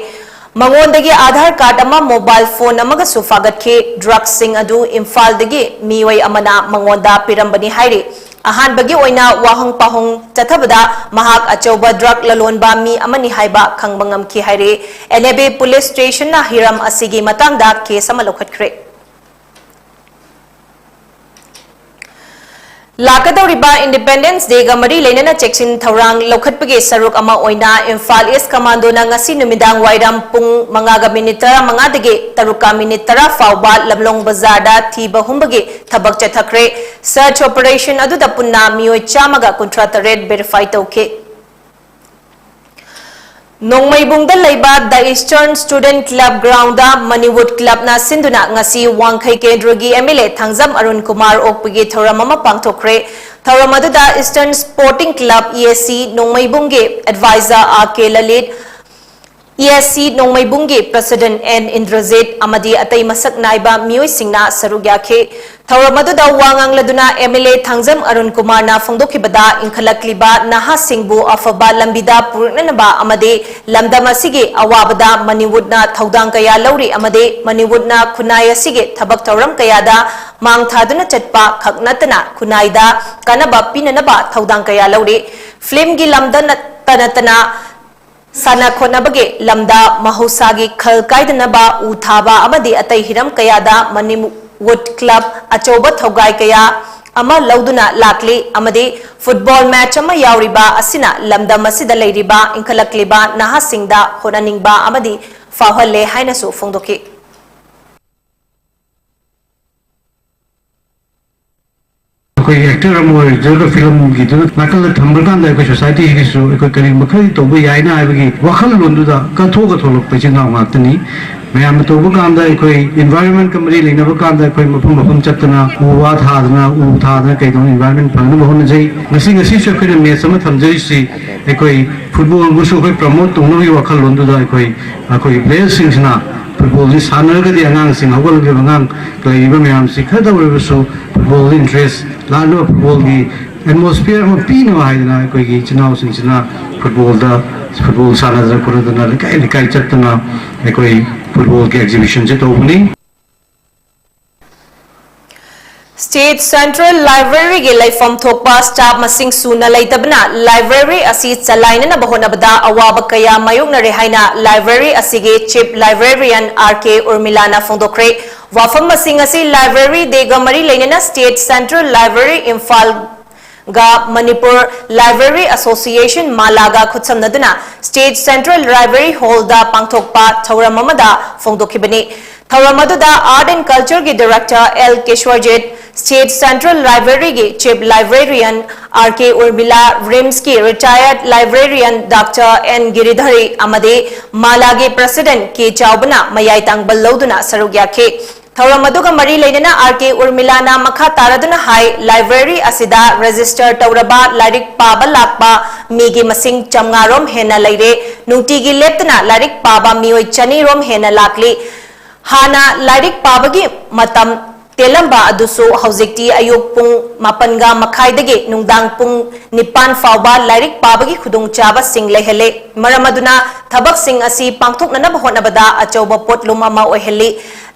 ꯃꯉꯣꯟꯗꯒꯤ Aadhaar card ꯑꯃ, mobile phone ꯑꯃꯒꯁꯨ ꯐꯥꯒꯠꯈꯤ꯫ Drugsꯁꯤꯡ ꯑꯗꯨ ꯏꯝꯐꯥꯜꯗꯒꯤ ꯃꯤꯑꯣꯏ ꯑꯃꯅ ꯃꯉꯣꯟꯗ ꯄꯤꯔꯝꯕꯅꯤ ꯍꯥꯏꯔꯤ꯫ ꯑꯍꯥꯟꯕꯒꯤ ꯑꯣꯏꯅ ꯋꯥꯍꯪ ꯄꯥꯎꯍꯪ ꯆꯠꯊꯕꯗ ꯃꯍꯥꯛ ꯑꯆꯧꯕ drug ꯂꯂꯣꯟꯕ ꯃꯤ ꯑꯃꯅꯤ ꯍꯥꯏꯕ ꯈꯪꯕ ꯉꯝꯈꯤ ꯍꯥꯏꯔꯤ꯫ N A V Police Stationꯅ ꯍꯤꯔꯝ ꯑꯁꯤꯒꯤ ꯃꯇꯥꯡꯗ case ꯑꯃ ꯂꯧꯈꯠꯈ꯭ꯔꯦ꯫ ꯂꯥꯛꯀꯗꯧꯔꯤꯕ Independence Day ꯒ ꯃꯔꯤ ꯂꯩꯅꯅ ꯆꯦꯛꯁꯤꯟ ꯊꯧꯔꯥꯡ ꯂꯧꯈꯠꯄꯒꯤ ꯁꯔꯨꯛ ꯑꯃ ꯑꯣꯏꯅ ꯏꯝꯐꯥꯜ East Commando ꯅ ꯉꯁꯤ ꯅꯨꯃꯤꯗꯥꯡ ꯋꯥꯏꯔꯝ ꯄꯨꯡ ꯃꯉꯥꯒ ꯃꯤꯅꯤꯠ ꯇꯔꯥꯃꯉꯥꯗꯒꯤ ꯇꯔꯨꯛꯀ ꯃꯤꯅꯤꯠ ꯇꯔꯥ ꯐꯥꯎꯕ ꯂꯝꯂꯣꯡ ꯕꯖꯥꯔꯗ ꯊꯤꯕ ꯍꯨꯝꯕꯒꯤ ꯊꯕꯛ ꯆꯠꯊꯈ꯭ꯔꯦ꯫ Search operation ꯑꯗꯨꯗ ꯄꯨꯟꯅ ꯃꯤꯑꯣꯏ ꯆꯥꯝꯃꯒ ꯀꯨꯟꯊ꯭ꯔꯥ ꯇꯔꯦꯠ verify ꯇꯧꯈꯤ꯫ ꯅꯣꯡꯃꯩꯕꯨꯡꯗ ꯂꯩꯕ The Eastern Student Club ground the Manipur Club ꯅ ꯁꯤꯟꯗꯨꯅ ꯉꯁꯤ ꯋꯥꯡꯈꯩ ꯀꯦꯟꯗ꯭ꯔꯒꯤ M L A Thangjam Arun Kumar ꯑꯣꯛꯄꯒꯤ ꯊꯧꯔꯝ ꯑꯃ ꯄꯥꯡꯊꯣꯛꯈ꯭ꯔꯦ꯫ ꯊꯧꯔꯝ ꯑꯗꯨꯗ Eastern Sporting Club, E S C, ꯅꯣꯡꯃꯩꯕꯨꯡꯒꯤ advisor R K Lalit, E S C ꯅꯣꯡꯃꯩꯕꯨꯡꯒꯤ President N Indrajit ꯑꯃꯗꯤ ꯑꯇꯩ ꯃꯁꯛ ꯅꯥꯏꯕ ꯃꯤꯑꯣꯏꯁꯤꯡꯅ ꯁꯔꯨꯛ ꯌꯥꯈꯤ꯫ ꯊꯧꯔꯝ ꯑꯗꯨꯗ ꯋꯥ ꯉꯥꯡꯂꯗꯨꯅ M L A Thangjam Arun ꯀꯨꯃꯥꯔꯅ ꯐꯣꯡꯗꯣꯛꯈꯤꯕꯗ, ꯏꯟꯈꯠꯂꯛꯂꯤꯕ ꯅꯍꯥꯁꯤꯡꯕꯨ ꯑꯐꯕ ꯂꯝꯕꯤꯗ ꯄꯨꯔꯛꯅꯅꯕ ꯑꯃꯗꯤ ꯂꯝꯗꯝ ꯑꯁꯤꯒꯤ ꯑꯋꯥꯕꯗ ꯃꯅꯤꯋꯨꯠꯅ ꯊꯧꯗꯥꯡ ꯀꯌꯥ ꯂꯧꯔꯤ ꯑꯃꯗꯤ ꯃꯅꯤꯋꯨꯠꯅ ꯈꯨꯟꯅꯥꯏ ꯑꯁꯤꯒꯤ ꯊꯕꯛ ꯊꯧꯔꯝ ꯀꯌꯥꯗ ꯃꯥꯡ ꯊꯥꯗꯨꯅ ꯆꯠꯄ ꯈꯛ ꯅꯠꯇꯅ ꯈꯨꯟꯅꯥꯏꯗ ꯀꯥꯟꯅꯕ ꯄꯤꯅꯅꯕ ꯊꯧꯗꯥꯡ ꯀꯌꯥ ꯂꯧꯔꯤ꯫ Film ꯒꯤ ꯂꯝꯗ ꯅꯠꯇ ꯅꯠꯇꯅ ꯁꯥꯟꯅ ꯈꯣꯠꯅꯕꯒꯤ ꯂꯝꯗ ꯃꯍꯧꯁꯥꯒꯤ ꯈꯜ ꯀꯥꯏꯗꯅꯕ ꯎ ꯊꯥꯕ ꯑꯃꯗꯤ ꯑꯇꯩ ꯍꯤꯔꯝ ꯀꯌꯥꯗ ꯃꯅꯤꯋꯨꯠ Club ꯑꯆꯧꯕ ꯊꯧꯒꯥꯏ ꯀꯌꯥ ꯑꯃ ꯂꯧꯗꯨꯅ ꯂꯥꯛꯂꯤ ꯑꯃꯗꯤ football match ꯑꯃ ꯌꯥꯎꯔꯤꯕ ꯑꯁꯤꯅ ꯂꯝꯗꯝ ꯑꯁꯤꯗ ꯂꯩꯔꯤꯕ ꯏꯟꯈꯠꯂꯛꯂꯤꯕ ꯅꯍꯥꯁꯤꯡꯗ ꯍꯣꯠꯅꯅꯤꯡꯕ ꯑꯃꯗꯤ ꯐꯥꯎꯍꯜꯂꯦ ꯍꯥꯏꯅꯁꯨ ꯐꯣꯡꯗꯣꯛꯈꯤ꯫ ꯑꯩꯈꯣꯏ actor ꯑꯃ ꯑꯣꯏꯔꯨꯖꯔꯒ film ꯒꯤꯗꯨ ꯅꯥꯀꯜꯗ ꯊꯝꯕ ꯀꯥꯟꯗ ꯑꯩꯈꯣꯏ society ꯒꯤꯁꯨ ꯑꯩꯈꯣꯏ ꯀꯔꯤ ꯃꯈꯩ ꯇꯧꯕ ꯌꯥꯏꯅ ꯍꯥꯏꯕꯒꯤ ꯋꯥꯈꯜꯂꯣꯟꯗꯨꯗ ꯀꯠꯊꯣꯛꯑꯒ ꯊꯣꯛꯂꯛꯄ ꯏꯆꯤꯟ ꯏꯅꯥꯎ ꯉꯥꯛꯇꯅꯤ꯫ ꯃꯌꯥꯝꯅ ꯇꯧꯕ ꯀꯥꯟꯗ ꯑꯩꯈꯣꯏ environment ꯀ ꯃꯔꯤ ꯂꯩꯅꯕ ꯀꯥꯟꯗ ꯑꯩꯈꯣꯏ ꯃꯐꯝ ꯃꯐꯝ ꯆꯠꯇꯅ ꯎ ꯋꯥ ꯊꯥꯗꯅ ꯎ ꯊꯥꯗꯅ ꯀꯩꯗꯧꯅ environment ꯐꯅꯕ ꯍꯣꯠꯅꯖꯩ꯫ ꯉꯁꯤ ꯉꯁꯤꯁꯨ ꯑꯩꯈꯣꯏꯅ match ꯑꯃ ꯊꯝꯖꯔꯤꯁꯤ ꯑꯩꯈꯣꯏ football ꯕꯨꯁꯨ ꯑꯩꯈꯣꯏ promote ꯇꯧꯅꯕꯒꯤ ꯋꯥꯈꯜꯂꯣꯟꯗꯨꯗ ꯑꯩꯈꯣꯏ ꯑꯩꯈꯣꯏꯒꯤ player ꯁꯤꯡꯁꯤꯅ football ꯁꯤ ꯁꯥꯟꯅꯔꯒꯗꯤ ꯑꯉꯥꯡꯁꯤꯡ ꯍꯧꯒꯠꯂꯛꯂꯤꯕ ꯑꯉꯥꯡ ꯂꯩꯔꯤꯕ ꯃꯌꯥꯝꯁꯤ ꯈꯔꯗ ꯑꯣꯏꯔꯕꯁꯨ football interest ꯂꯥꯛꯂꯤꯕ football ꯒꯤ atmosphere ꯑꯃ ꯄꯤꯅꯕ ꯍꯥꯏꯗꯅ ꯑꯩꯈꯣꯏꯒꯤ ꯏꯆꯤꯟ ꯏꯅꯥꯎꯁꯤꯡꯁꯤꯅ football ꯗ football ꯁꯥꯟꯅꯗꯅ ꯈꯣꯠꯅꯗꯅ ꯂꯩꯀꯥꯏ ꯂꯩꯀꯥꯏ ꯆꯠꯇꯅ ꯑꯩꯈꯣꯏ football ꯒꯤ exhibition ꯁꯦ ꯇꯧꯕꯅꯤ꯫ State Central Library ꯒꯤ ꯂꯩꯐꯝ ꯊꯣꯛꯄ staff ꯃꯁꯤꯡ ꯁꯨꯅ ꯂꯩꯇꯕꯅ library ꯑꯁꯤ ꯆꯂꯥꯏꯅꯅꯕ ꯍꯣꯠꯅꯕꯗ ꯑꯋꯥꯕ ꯀꯌꯥ ꯃꯥꯌꯣꯛꯅꯔꯦ ꯍꯥꯏꯅ library ꯑꯁꯤꯒꯤ Chief Librarian R K ꯎꯔꯃꯤꯂꯥꯅ ꯐꯣꯡꯗꯣꯛꯈ꯭ꯔꯦ꯫ ꯋꯥꯐꯝꯁꯤꯡ ꯑꯁꯤ Library Day ꯒ ꯃꯔꯤ ꯂꯩꯅꯅ State Central Library ꯏꯝꯐꯥꯜ ꯒ Manipur Library Association, ꯃꯥꯂꯥꯒ ꯈꯨꯠꯁꯝꯅꯗꯨꯅ State Central Library Hall ꯗ ꯄꯥꯡꯊꯣꯛꯄ ꯊꯧꯔꯝ ꯑꯃꯗ ꯐꯣꯡꯗꯣꯛꯈꯤꯕꯅꯤ꯫ ꯊꯧꯔꯝ ꯑꯗꯨꯗ Art and Culture ꯒꯤ Director L ꯀꯦꯁ꯭ꯋꯔꯖꯤꯠ, State Central Library ꯒꯤ Chief Librarian R K ꯎꯔꯃꯤꯂꯥ, RIMS ꯀꯤ Retired Librarian Doctor N ꯒꯤꯔꯤꯙꯔꯤ ꯑꯃꯗꯤ ꯃꯥꯂꯥꯒꯤ President ꯀꯦ ꯆꯥꯎꯕꯅ ꯃꯌꯥꯏ ꯇꯥꯡꯕꯜ ꯂꯧꯗꯨꯅ ꯁꯔꯨꯛ ꯌꯥꯈꯤ꯫ ꯊꯧꯔꯝ ꯑꯗꯨꯒ ꯃꯔꯤ ꯂꯩꯅꯅ R K ꯎꯔꯃꯤꯂꯥꯅ ꯃꯈꯥ ꯇꯥꯔꯗꯨꯅ ꯍꯥꯏ, Library ꯑꯁꯤꯗ register ꯇꯧꯔꯕ ꯂꯥꯏꯔꯤꯛ ꯄꯥꯕ ꯂꯥꯛꯄ ꯃꯤꯒꯤ ꯃꯁꯤꯡ ꯆꯥꯝꯃꯉꯥ ꯔꯣꯝ ꯍꯦꯟꯅ ꯂꯩꯔꯦ꯫ ꯅꯨꯡꯇꯤꯒꯤ ꯂꯦꯞꯇꯅ ꯂꯥꯏꯔꯤꯛ ꯄꯥꯕ ꯃꯤꯑꯣꯏ ꯆꯅꯤ ꯔꯣꯝ ꯍꯦꯟꯅ ꯂꯥꯛꯂꯤ꯫ ꯍꯥꯟꯅ ꯂꯥꯏꯔꯤꯛ ꯄꯥꯕꯒꯤ ꯃꯇꯝ ꯇꯦꯜꯂꯝꯕ ꯑꯗꯨꯁꯨ ꯍꯧꯖꯤꯛꯇꯤ ꯑꯌꯨꯛ ꯄꯨꯡ ꯃꯥꯄꯟꯒ ꯃꯈꯥꯏꯗꯒꯤ ꯅꯨꯡꯗꯥꯡ ꯄꯨꯡ ꯅꯤꯄꯥꯟ ꯐꯥꯎꯕ ꯂꯥꯏꯔꯤꯛ ꯄꯥꯕꯒꯤ ꯈꯨꯗꯣꯡꯆꯥꯕꯁꯤꯡ ꯂꯩꯍꯜꯂꯦ꯫ ꯃꯔꯝ ꯑꯗꯨꯅ ꯊꯕꯛꯁꯤꯡ ꯑꯁꯤ ꯄꯥꯡꯊꯣꯛꯅꯅꯕ ꯍꯣꯠꯅꯕꯗ ꯑꯆꯧꯕ ꯄꯣꯠꯂꯨꯝ ꯑꯃ ꯑꯣꯏꯍꯜꯂꯤ꯫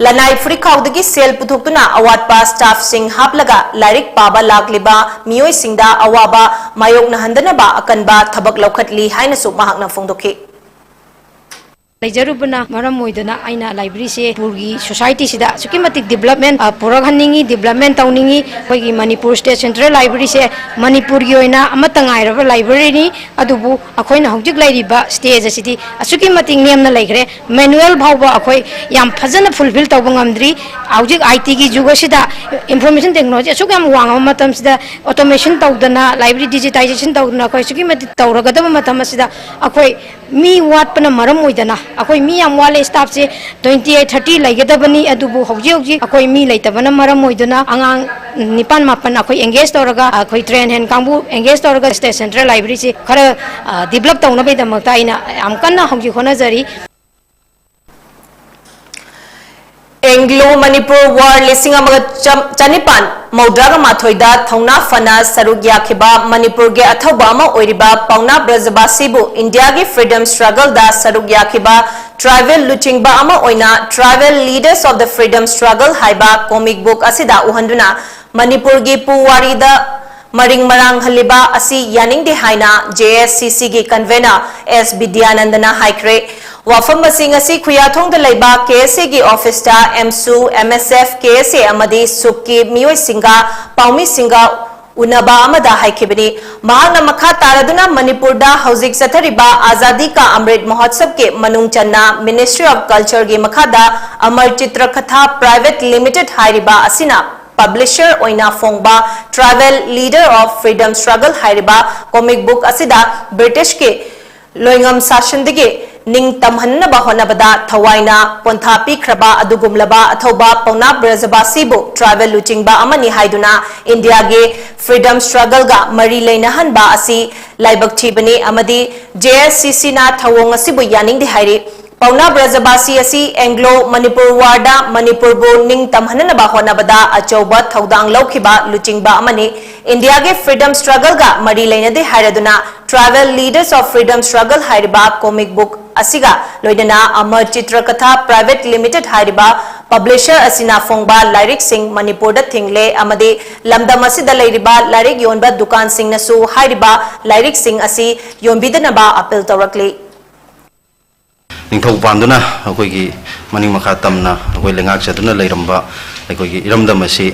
ꯂꯅꯥꯏ ꯐꯨꯔꯤꯈꯥꯎꯗꯒꯤ ꯁꯦꯜ ꯄꯨꯊꯣꯛꯇꯨꯅ ꯑꯋꯥꯠꯄ staffꯁꯤꯡ ꯍꯥꯞꯂꯒ ꯂꯥꯏꯔꯤꯛ ꯄꯥꯕ ꯂꯥꯛꯂꯤꯕ ꯃꯤꯑꯣꯏꯁꯤꯡꯗ ꯑꯋꯥꯕ ꯃꯥꯌꯣꯛꯅꯍꯟꯗꯅꯕ ꯑꯀꯟꯕ ꯊꯕꯛ ꯂꯧꯈꯠꯂꯤ ꯍꯥꯏꯅꯁꯨ ꯃꯍꯥꯛꯅ ꯐꯣꯡꯗꯣꯛꯈꯤ꯫ ꯂꯩꯖꯔꯨꯕꯅ ꯃꯔꯝ ꯑꯣꯏꯗꯨꯅ ꯑꯩꯅ libraryꯁꯦ ꯃꯅꯤꯄꯨꯔꯒꯤ societyꯁꯤꯗ ꯑꯁꯨꯛꯀꯤ ꯃꯇꯤꯛ development, ꯑ, ꯄꯨꯔꯛꯍꯟꯅꯤꯡꯉꯤ, development ꯇꯧꯅꯤꯡꯉꯤ꯫ ꯑꯩꯈꯣꯏꯒꯤ ꯃꯅꯤꯄꯨꯔ State Central Libraryꯁꯦ ꯃꯅꯤꯄꯨꯔꯒꯤ ꯑꯣꯏꯅ ꯑꯃꯠꯇ ꯉꯥꯏꯔꯕ libraryꯅꯤ꯫ ꯑꯗꯨꯕꯨ ꯑꯩꯈꯣꯏꯅ ꯍꯧꯖꯤꯛ ꯂꯩꯔꯤꯕ stage ꯑꯁꯤꯗꯤ ꯑꯁꯨꯛꯀꯤ ꯃꯇꯤꯛ ꯅꯦꯝꯅ ꯂꯩꯈ꯭ꯔꯦ꯫ Manual ꯐꯥꯎꯕ ꯑꯩꯈꯣꯏ ꯌꯥꯝ ꯐꯖꯅ fulfil ꯇꯧꯕ ꯉꯝꯗ꯭ꯔꯤ꯫ ꯍꯧꯖꯤꯛ ITꯒꯤ ꯖꯨꯒ ꯑꯁꯤꯗ, information technology ꯑꯁꯨꯛ ꯌꯥꯝ ꯋꯥꯡꯉꯕ ꯃꯇꯝꯁꯤꯗ, automation ꯇꯧꯗꯅ, library digitization ꯇꯧꯗꯅ ꯑꯩꯈꯣꯏ ꯑꯁꯨꯛꯀꯤ ꯃꯇꯤꯛ ꯇꯧꯔꯒꯗꯕ ꯃꯇꯝ ꯑꯁꯤꯗ ꯑꯩꯈꯣꯏ ꯃꯤ ꯋꯥꯠꯄꯅ ꯃꯔꯝ ꯑꯣꯏꯗꯅ, ꯑꯩꯈꯣꯏ ꯃꯤ ꯌꯥꯝ ꯋꯥꯠꯂꯦ, staffꯁꯦ twenty eight, thirty ꯂꯩꯒꯗꯕꯅꯤ, ꯑꯗꯨꯕꯨ ꯍꯧꯖꯤꯛ ꯍꯧꯖꯤꯛ ꯑꯩꯈꯣꯏ ꯃꯤ ꯂꯩꯇꯕꯅ ꯃꯔꯝ ꯑꯣꯏꯗꯨꯅ ꯑꯉꯥꯡ ꯅꯤꯄꯥꯟ ꯃꯥꯄꯟ ꯑꯩꯈꯣꯏ engage ꯇꯧꯔꯒ ꯑꯩꯈꯣꯏ train hand ꯀꯥꯡꯕꯨ engage ꯇꯧꯔꯒ State Central Libraryꯁꯤ ꯈꯔ, ꯑ, develop ꯇꯧꯅꯕꯒꯤꯗꯃꯛꯇ ꯑꯩꯅ ꯌꯥꯝ ꯀꯟꯅ ꯍꯧꯖꯤꯛ ꯍꯣꯠꯅꯖꯔꯤ꯫ Anglo Manipur War ꯂꯤꯁꯤꯡ ꯑꯃꯒ ꯆꯥꯝ-, ꯆꯅꯤꯄꯥꯟ ꯃꯧꯗ꯭ꯔꯥꯒ ꯃꯥꯊꯣꯏꯗ ꯊꯧꯅꯥ ꯐꯅ ꯁꯔꯨꯛ ꯌꯥꯈꯤꯕ ꯃꯅꯤꯄꯨꯔꯒꯤ ꯑꯊꯧꯕ ꯑꯃ ꯑꯣꯏꯔꯤꯕ ꯄꯥꯎꯅꯥ ꯕ꯭ꯔꯖꯕꯥꯁꯤꯕꯨ ꯏꯟꯗꯤꯌꯥꯒꯤ freedom struggleꯗ ꯁꯔꯨꯛ ꯌꯥꯈꯤꯕ tribal ꯂꯨꯆꯤꯡꯕ ꯑꯃ ꯑꯣꯏꯅ Tribal Leaders of the Freedom Struggle ꯍꯥꯏꯕ comic book ꯑꯁꯤꯗ ꯎꯍꯟꯗꯨꯅ ꯃꯅꯤꯄꯨꯔꯒꯤ ꯄꯨꯋꯥꯔꯤꯗ ꯃꯔꯤꯡ ꯃꯔꯥꯡꯍꯜꯂꯤꯕ ꯑꯁꯤ ꯌꯥꯅꯤꯡꯗꯦ ꯍꯥꯏꯅ JSCCꯒꯤ convener S ꯕꯤꯗ꯭ꯌꯥꯅꯟꯗꯅ ꯍꯥꯏꯈ꯭ꯔꯦ꯫ ꯋꯥꯐꯝ ꯑꯁꯤ ꯉꯁꯤ ꯈꯨꯌꯥꯊꯣꯡꯗ ꯂꯩꯕ ꯀꯦ ꯑꯦꯁ ꯑꯦꯒꯤ ꯑꯣꯐꯤꯁꯇ ꯑꯦꯝꯁꯨ, ꯑꯦꯝ ꯑꯦꯁ ꯑꯦꯐ, ꯀꯦ ꯑꯦꯁ ꯑꯦ ꯑꯃꯗꯤ ꯁꯨꯛꯀꯤ ꯃꯤꯑꯣꯏꯁꯤꯡꯒ ꯄꯥꯎꯃꯤꯁꯤꯡꯒ ꯎꯅꯕ ꯑꯃꯗ ꯍꯥꯏꯈꯤꯕꯅꯤ꯫ ꯃꯍꯥꯛꯅ ꯃꯈꯥ ꯇꯥꯔꯗꯨꯅ ꯃꯅꯤꯄꯨꯔꯗ ꯍꯧꯖꯤꯛ ꯆꯠꯊꯔꯤꯕ ꯑꯖꯥꯗꯤ ꯀꯥ ꯑꯃ꯭ꯔꯤꯠ ꯃꯍꯣꯠꯁꯕꯀꯤ ꯃꯅꯨꯡ ꯆꯟꯅ Ministry of Cultureꯒꯤ ꯃꯈꯥꯗ ꯑꯃꯔ ꯆꯤꯇ꯭ꯔꯀꯊꯥ Private Limited ꯍꯥꯏꯔꯤꯕ ꯑꯁꯤꯅ publisher ꯑꯣꯏꯅ ꯐꯣꯡꯕ Tribal Leader of Freedom Struggle ꯍꯥꯏꯔꯤꯕ comic book ꯑꯁꯤꯗ ꯕ꯭ꯔꯤꯇꯤꯁꯀꯤ ꯂꯣꯏꯉꯝ ꯁꯥꯁꯟꯗꯒꯤ ꯅꯤꯡꯇꯝꯍꯟꯅꯕ ꯍꯣꯠꯅꯕꯗ ꯊꯋꯥꯏꯅ ꯄꯣꯟꯊꯥ ꯄꯤꯈ꯭ꯔꯕ ꯑꯗꯨꯒꯨꯝꯂꯕ ꯑꯊꯧꯕ ꯄꯥꯎꯅꯥ ꯕ꯭ꯔꯖꯕꯥꯁꯤꯕꯨ tribal ꯂꯨꯆꯤꯡꯕ ꯑꯃꯅꯤ ꯍꯥꯏꯗꯨꯅ ꯏꯟꯗꯤꯌꯥꯒꯤ freedom struggleꯒ ꯃꯔꯤ ꯂꯩꯅꯍꯟꯕ ꯑꯁꯤ ꯂꯥꯏꯕꯛ ꯊꯤꯕꯅꯤ ꯑꯃꯗꯤ J S C Cꯅ ꯊꯧꯑꯣꯡ ꯑꯁꯤꯕꯨ ꯌꯥꯅꯤꯡꯗꯦ ꯍꯥꯏꯔꯤ꯫ ꯄꯥꯎꯅꯥ ꯕ꯭ꯔꯖꯕꯥꯁꯤ ꯑꯁꯤ Anglo Manipur Warꯗ ꯃꯅꯤꯄꯨꯔꯕꯨ ꯅꯤꯡꯇꯝꯍꯟꯅꯕ ꯍꯣꯠꯅꯕꯗ ꯑꯆꯧꯕ ꯊꯧꯗꯥꯡ ꯂꯧꯈꯤꯕ ꯂꯨꯆꯤꯡꯕ ꯑꯃꯅꯤ꯫ ꯏꯟꯗꯤꯌꯥꯒꯤ freedom struggleꯒ ꯃꯔꯤ ꯂꯩꯅꯗꯦ ꯍꯥꯏꯔꯗꯨꯅ Tribal Leaders of Freedom Struggle ꯍꯥꯏꯔꯤꯕ comic book ꯑꯁꯤꯒ ꯂꯣꯏꯅꯅ ꯑꯃꯔ ꯆꯤꯇ꯭ꯔꯀꯊꯥ Private Limited ꯍꯥꯏꯔꯤꯕ publisher ꯑꯁꯤꯅ ꯐꯣꯡꯕ ꯂꯥꯏꯔꯤꯛꯁꯤꯡ ꯃꯅꯤꯄꯨꯔꯗ ꯊꯤꯡꯂꯦ ꯑꯃꯗꯤ ꯂꯝꯗꯝ ꯑꯁꯤꯗ ꯂꯩꯔꯤꯕ ꯂꯥꯏꯔꯤꯛ ꯌꯣꯟꯕ ꯗꯨꯀꯥꯟꯁꯤꯡꯅꯁꯨ ꯍꯥꯏꯔꯤꯕ ꯂꯥꯏꯔꯤꯛꯁꯤꯡ ꯑꯁꯤ ꯌꯣꯟꯕꯤꯗꯅꯕ appeal ꯇꯧꯔꯛꯂꯤ꯫ ꯅꯤꯡꯊꯧ ꯄꯥꯟꯗꯨꯅ ꯑꯩꯈꯣꯏꯒꯤ ꯃꯅꯤꯡ ꯃꯈꯥ ꯇꯝꯅ ꯑꯩꯈꯣꯏ ꯂꯩꯉꯥꯛꯆꯗꯨꯅ ꯂꯩꯔꯝꯕ ꯑꯩꯈꯣꯏꯒꯤ ꯏꯔꯝꯗꯝ ꯑꯁꯤ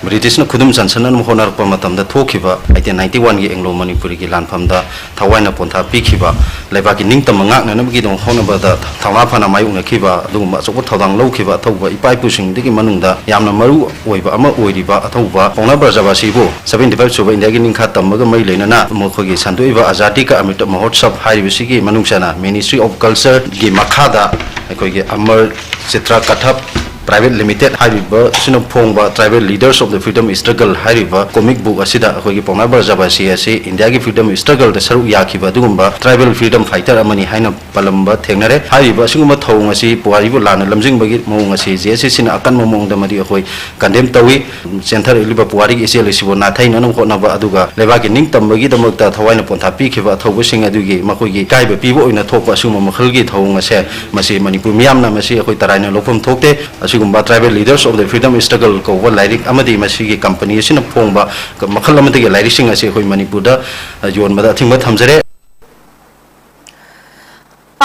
ꯕ꯭ꯔꯤꯇꯤꯁꯅ ꯈꯨꯗꯨꯝ ꯆꯟꯁꯤꯟꯅꯅꯕ ꯍꯣꯠꯅꯔꯛꯄ ꯃꯇꯝꯗ ꯊꯣꯛꯈꯤꯕ eighteen ninety oneꯒꯤ Anglo Manipurꯒꯤ ꯂꯥꯟꯐꯝꯗ ꯊꯋꯥꯏꯅ ꯄꯣꯟꯊꯥ ꯄꯤꯈꯤꯕ, ꯂꯩꯕꯥꯛꯀꯤ ꯅꯤꯡꯇꯝꯕ ꯉꯥꯛꯅꯅꯕꯒꯤꯗꯃꯛ ꯍꯣꯠꯅꯕꯗ ꯊꯧꯅꯥ ꯐꯅ ꯃꯥꯌꯣꯛꯅꯈꯤꯕ ꯑꯗꯨꯒꯨꯝꯕ ꯑꯆꯧꯕ ꯊꯧꯗꯥꯡ ꯂꯧꯈꯤꯕ ꯑꯊꯧꯕ ꯏꯄꯥ ꯏꯄꯨꯁꯤꯡꯗꯨꯒꯤ ꯃꯅꯨꯡꯗ ꯌꯥꯝꯅ ꯃꯔꯨ ꯑꯣꯏꯕ ꯑꯃ ꯑꯣꯏꯔꯤꯕ ꯑꯊꯧꯕ ꯄꯥꯎꯅꯥ ꯕ꯭ꯔꯖꯕꯥꯁꯤꯕꯨ seventy five ꯁꯨꯕ ꯏꯟꯗꯤꯌꯥꯒꯤ ꯅꯤꯡꯈꯥ ꯇꯝꯕꯒ ꯃꯔꯤ ꯂꯩꯅꯅ ꯃꯈꯣꯏꯒꯤ ꯁꯟꯗꯣꯛꯏꯕ ꯑꯖꯥꯗꯤ ꯀꯥ ꯑꯃ꯭ꯔꯤꯇ ꯃꯍꯣꯠꯁꯕ ꯍꯥꯏꯔꯤꯕꯁꯤꯒꯤ ꯃꯅꯨꯡ ꯆꯟꯅ Ministry of Cultureꯒꯤ ꯃꯈꯥꯗ ꯑꯩꯈꯣꯏꯒꯤ ꯑꯃꯔ ꯆꯤꯇ꯭ꯔ ꯀꯊꯞ Private Limited ꯍꯥꯏꯔꯤꯕꯁꯤꯅ ꯐꯣꯡꯕ Tribal Leaders of the Freedom Struggle ꯍꯥꯏꯔꯤꯕ comic book ꯑꯁꯤꯗ ꯑꯩꯈꯣꯏꯒꯤ ꯄꯥꯎꯅꯥ ꯕ꯭ꯔꯖꯕꯥꯁꯤ ꯑꯁꯤ ꯏꯟꯗꯤꯌꯥꯒꯤ freedom struggleꯗ ꯁꯔꯨꯛ ꯌꯥꯈꯤꯕ ꯑꯗꯨꯒꯨꯝꯕ tribal freedom fighter ꯑꯃꯅꯤ ꯍꯥꯏꯅ ꯄꯜꯂꯝꯕ ꯊꯦꯡꯅꯔꯦ꯫ ꯍꯥꯏꯔꯤꯕ ꯑꯁꯤꯒꯨꯝꯕ ꯊꯧꯑꯣꯡ ꯑꯁꯤ ꯄꯨꯋꯥꯔꯤꯕꯨ ꯂꯥꯟꯅ ꯂꯝꯖꯤꯡꯕꯒꯤ ꯃꯑꯣꯡ ꯑꯁꯤ J S C Cꯅ ꯑꯀꯟꯕ ꯃꯑꯣꯡꯗ ꯃꯗꯨ ꯑꯩꯈꯣꯏ condemn ꯇꯧꯏ꯫ ꯆꯦꯟꯊꯔꯛꯂꯤꯕ ꯄꯨꯋꯥꯔꯤꯒꯤ ꯏꯆꯦꯜ ꯑꯁꯤꯕꯨ ꯅꯥꯊꯩꯅꯅꯕ ꯍꯣꯠꯅꯕ ꯑꯗꯨꯒ ꯂꯩꯕꯥꯛꯀꯤ ꯅꯤꯡꯇꯝꯕꯒꯤꯗꯃꯛꯇ ꯊꯋꯥꯏꯅ ꯄꯣꯟꯊꯥ ꯄꯤꯈꯤꯕ ꯑꯊꯧꯕꯁꯤꯡ ꯑꯗꯨꯒꯤ ꯃꯈꯣꯏꯒꯤ ꯏꯀꯥꯏꯕ ꯄꯤꯕ ꯑꯣꯏꯅ ꯊꯣꯛꯄ ꯑꯁꯤꯒꯨꯝꯕ ꯃꯈꯜꯒꯤ ꯊꯧꯑꯣꯡ ꯑꯁꯦ ꯃꯁꯤ ꯃꯅꯤꯄꯨꯔ ꯃꯤꯌꯥꯝꯅ ꯃꯁꯤ ꯑꯩꯈꯣꯏ ꯇꯔꯥꯏꯅ ꯂꯧꯐꯝ ꯊꯣꯛꯇꯦ꯫ ꯑꯁꯤꯒꯨꯝꯕ Tribal Leaders of the Freedom Struggle ꯀꯧꯕ ꯂꯥꯏꯔꯤꯛ ꯑꯃꯗꯤ ꯃꯁꯤꯒꯤ company ꯑꯁꯤꯅ ꯐꯣꯡꯕ ꯃꯈꯜ ꯑꯃꯗꯒꯤ ꯂꯥꯏꯔꯤꯛꯁꯤꯡ ꯑꯁꯤ ꯑꯩꯈꯣꯏ ꯃꯅꯤꯄꯨꯔꯗ ꯌꯣꯟꯕꯗ ꯑꯊꯤꯡꯕ ꯊꯝꯖꯔꯦ꯫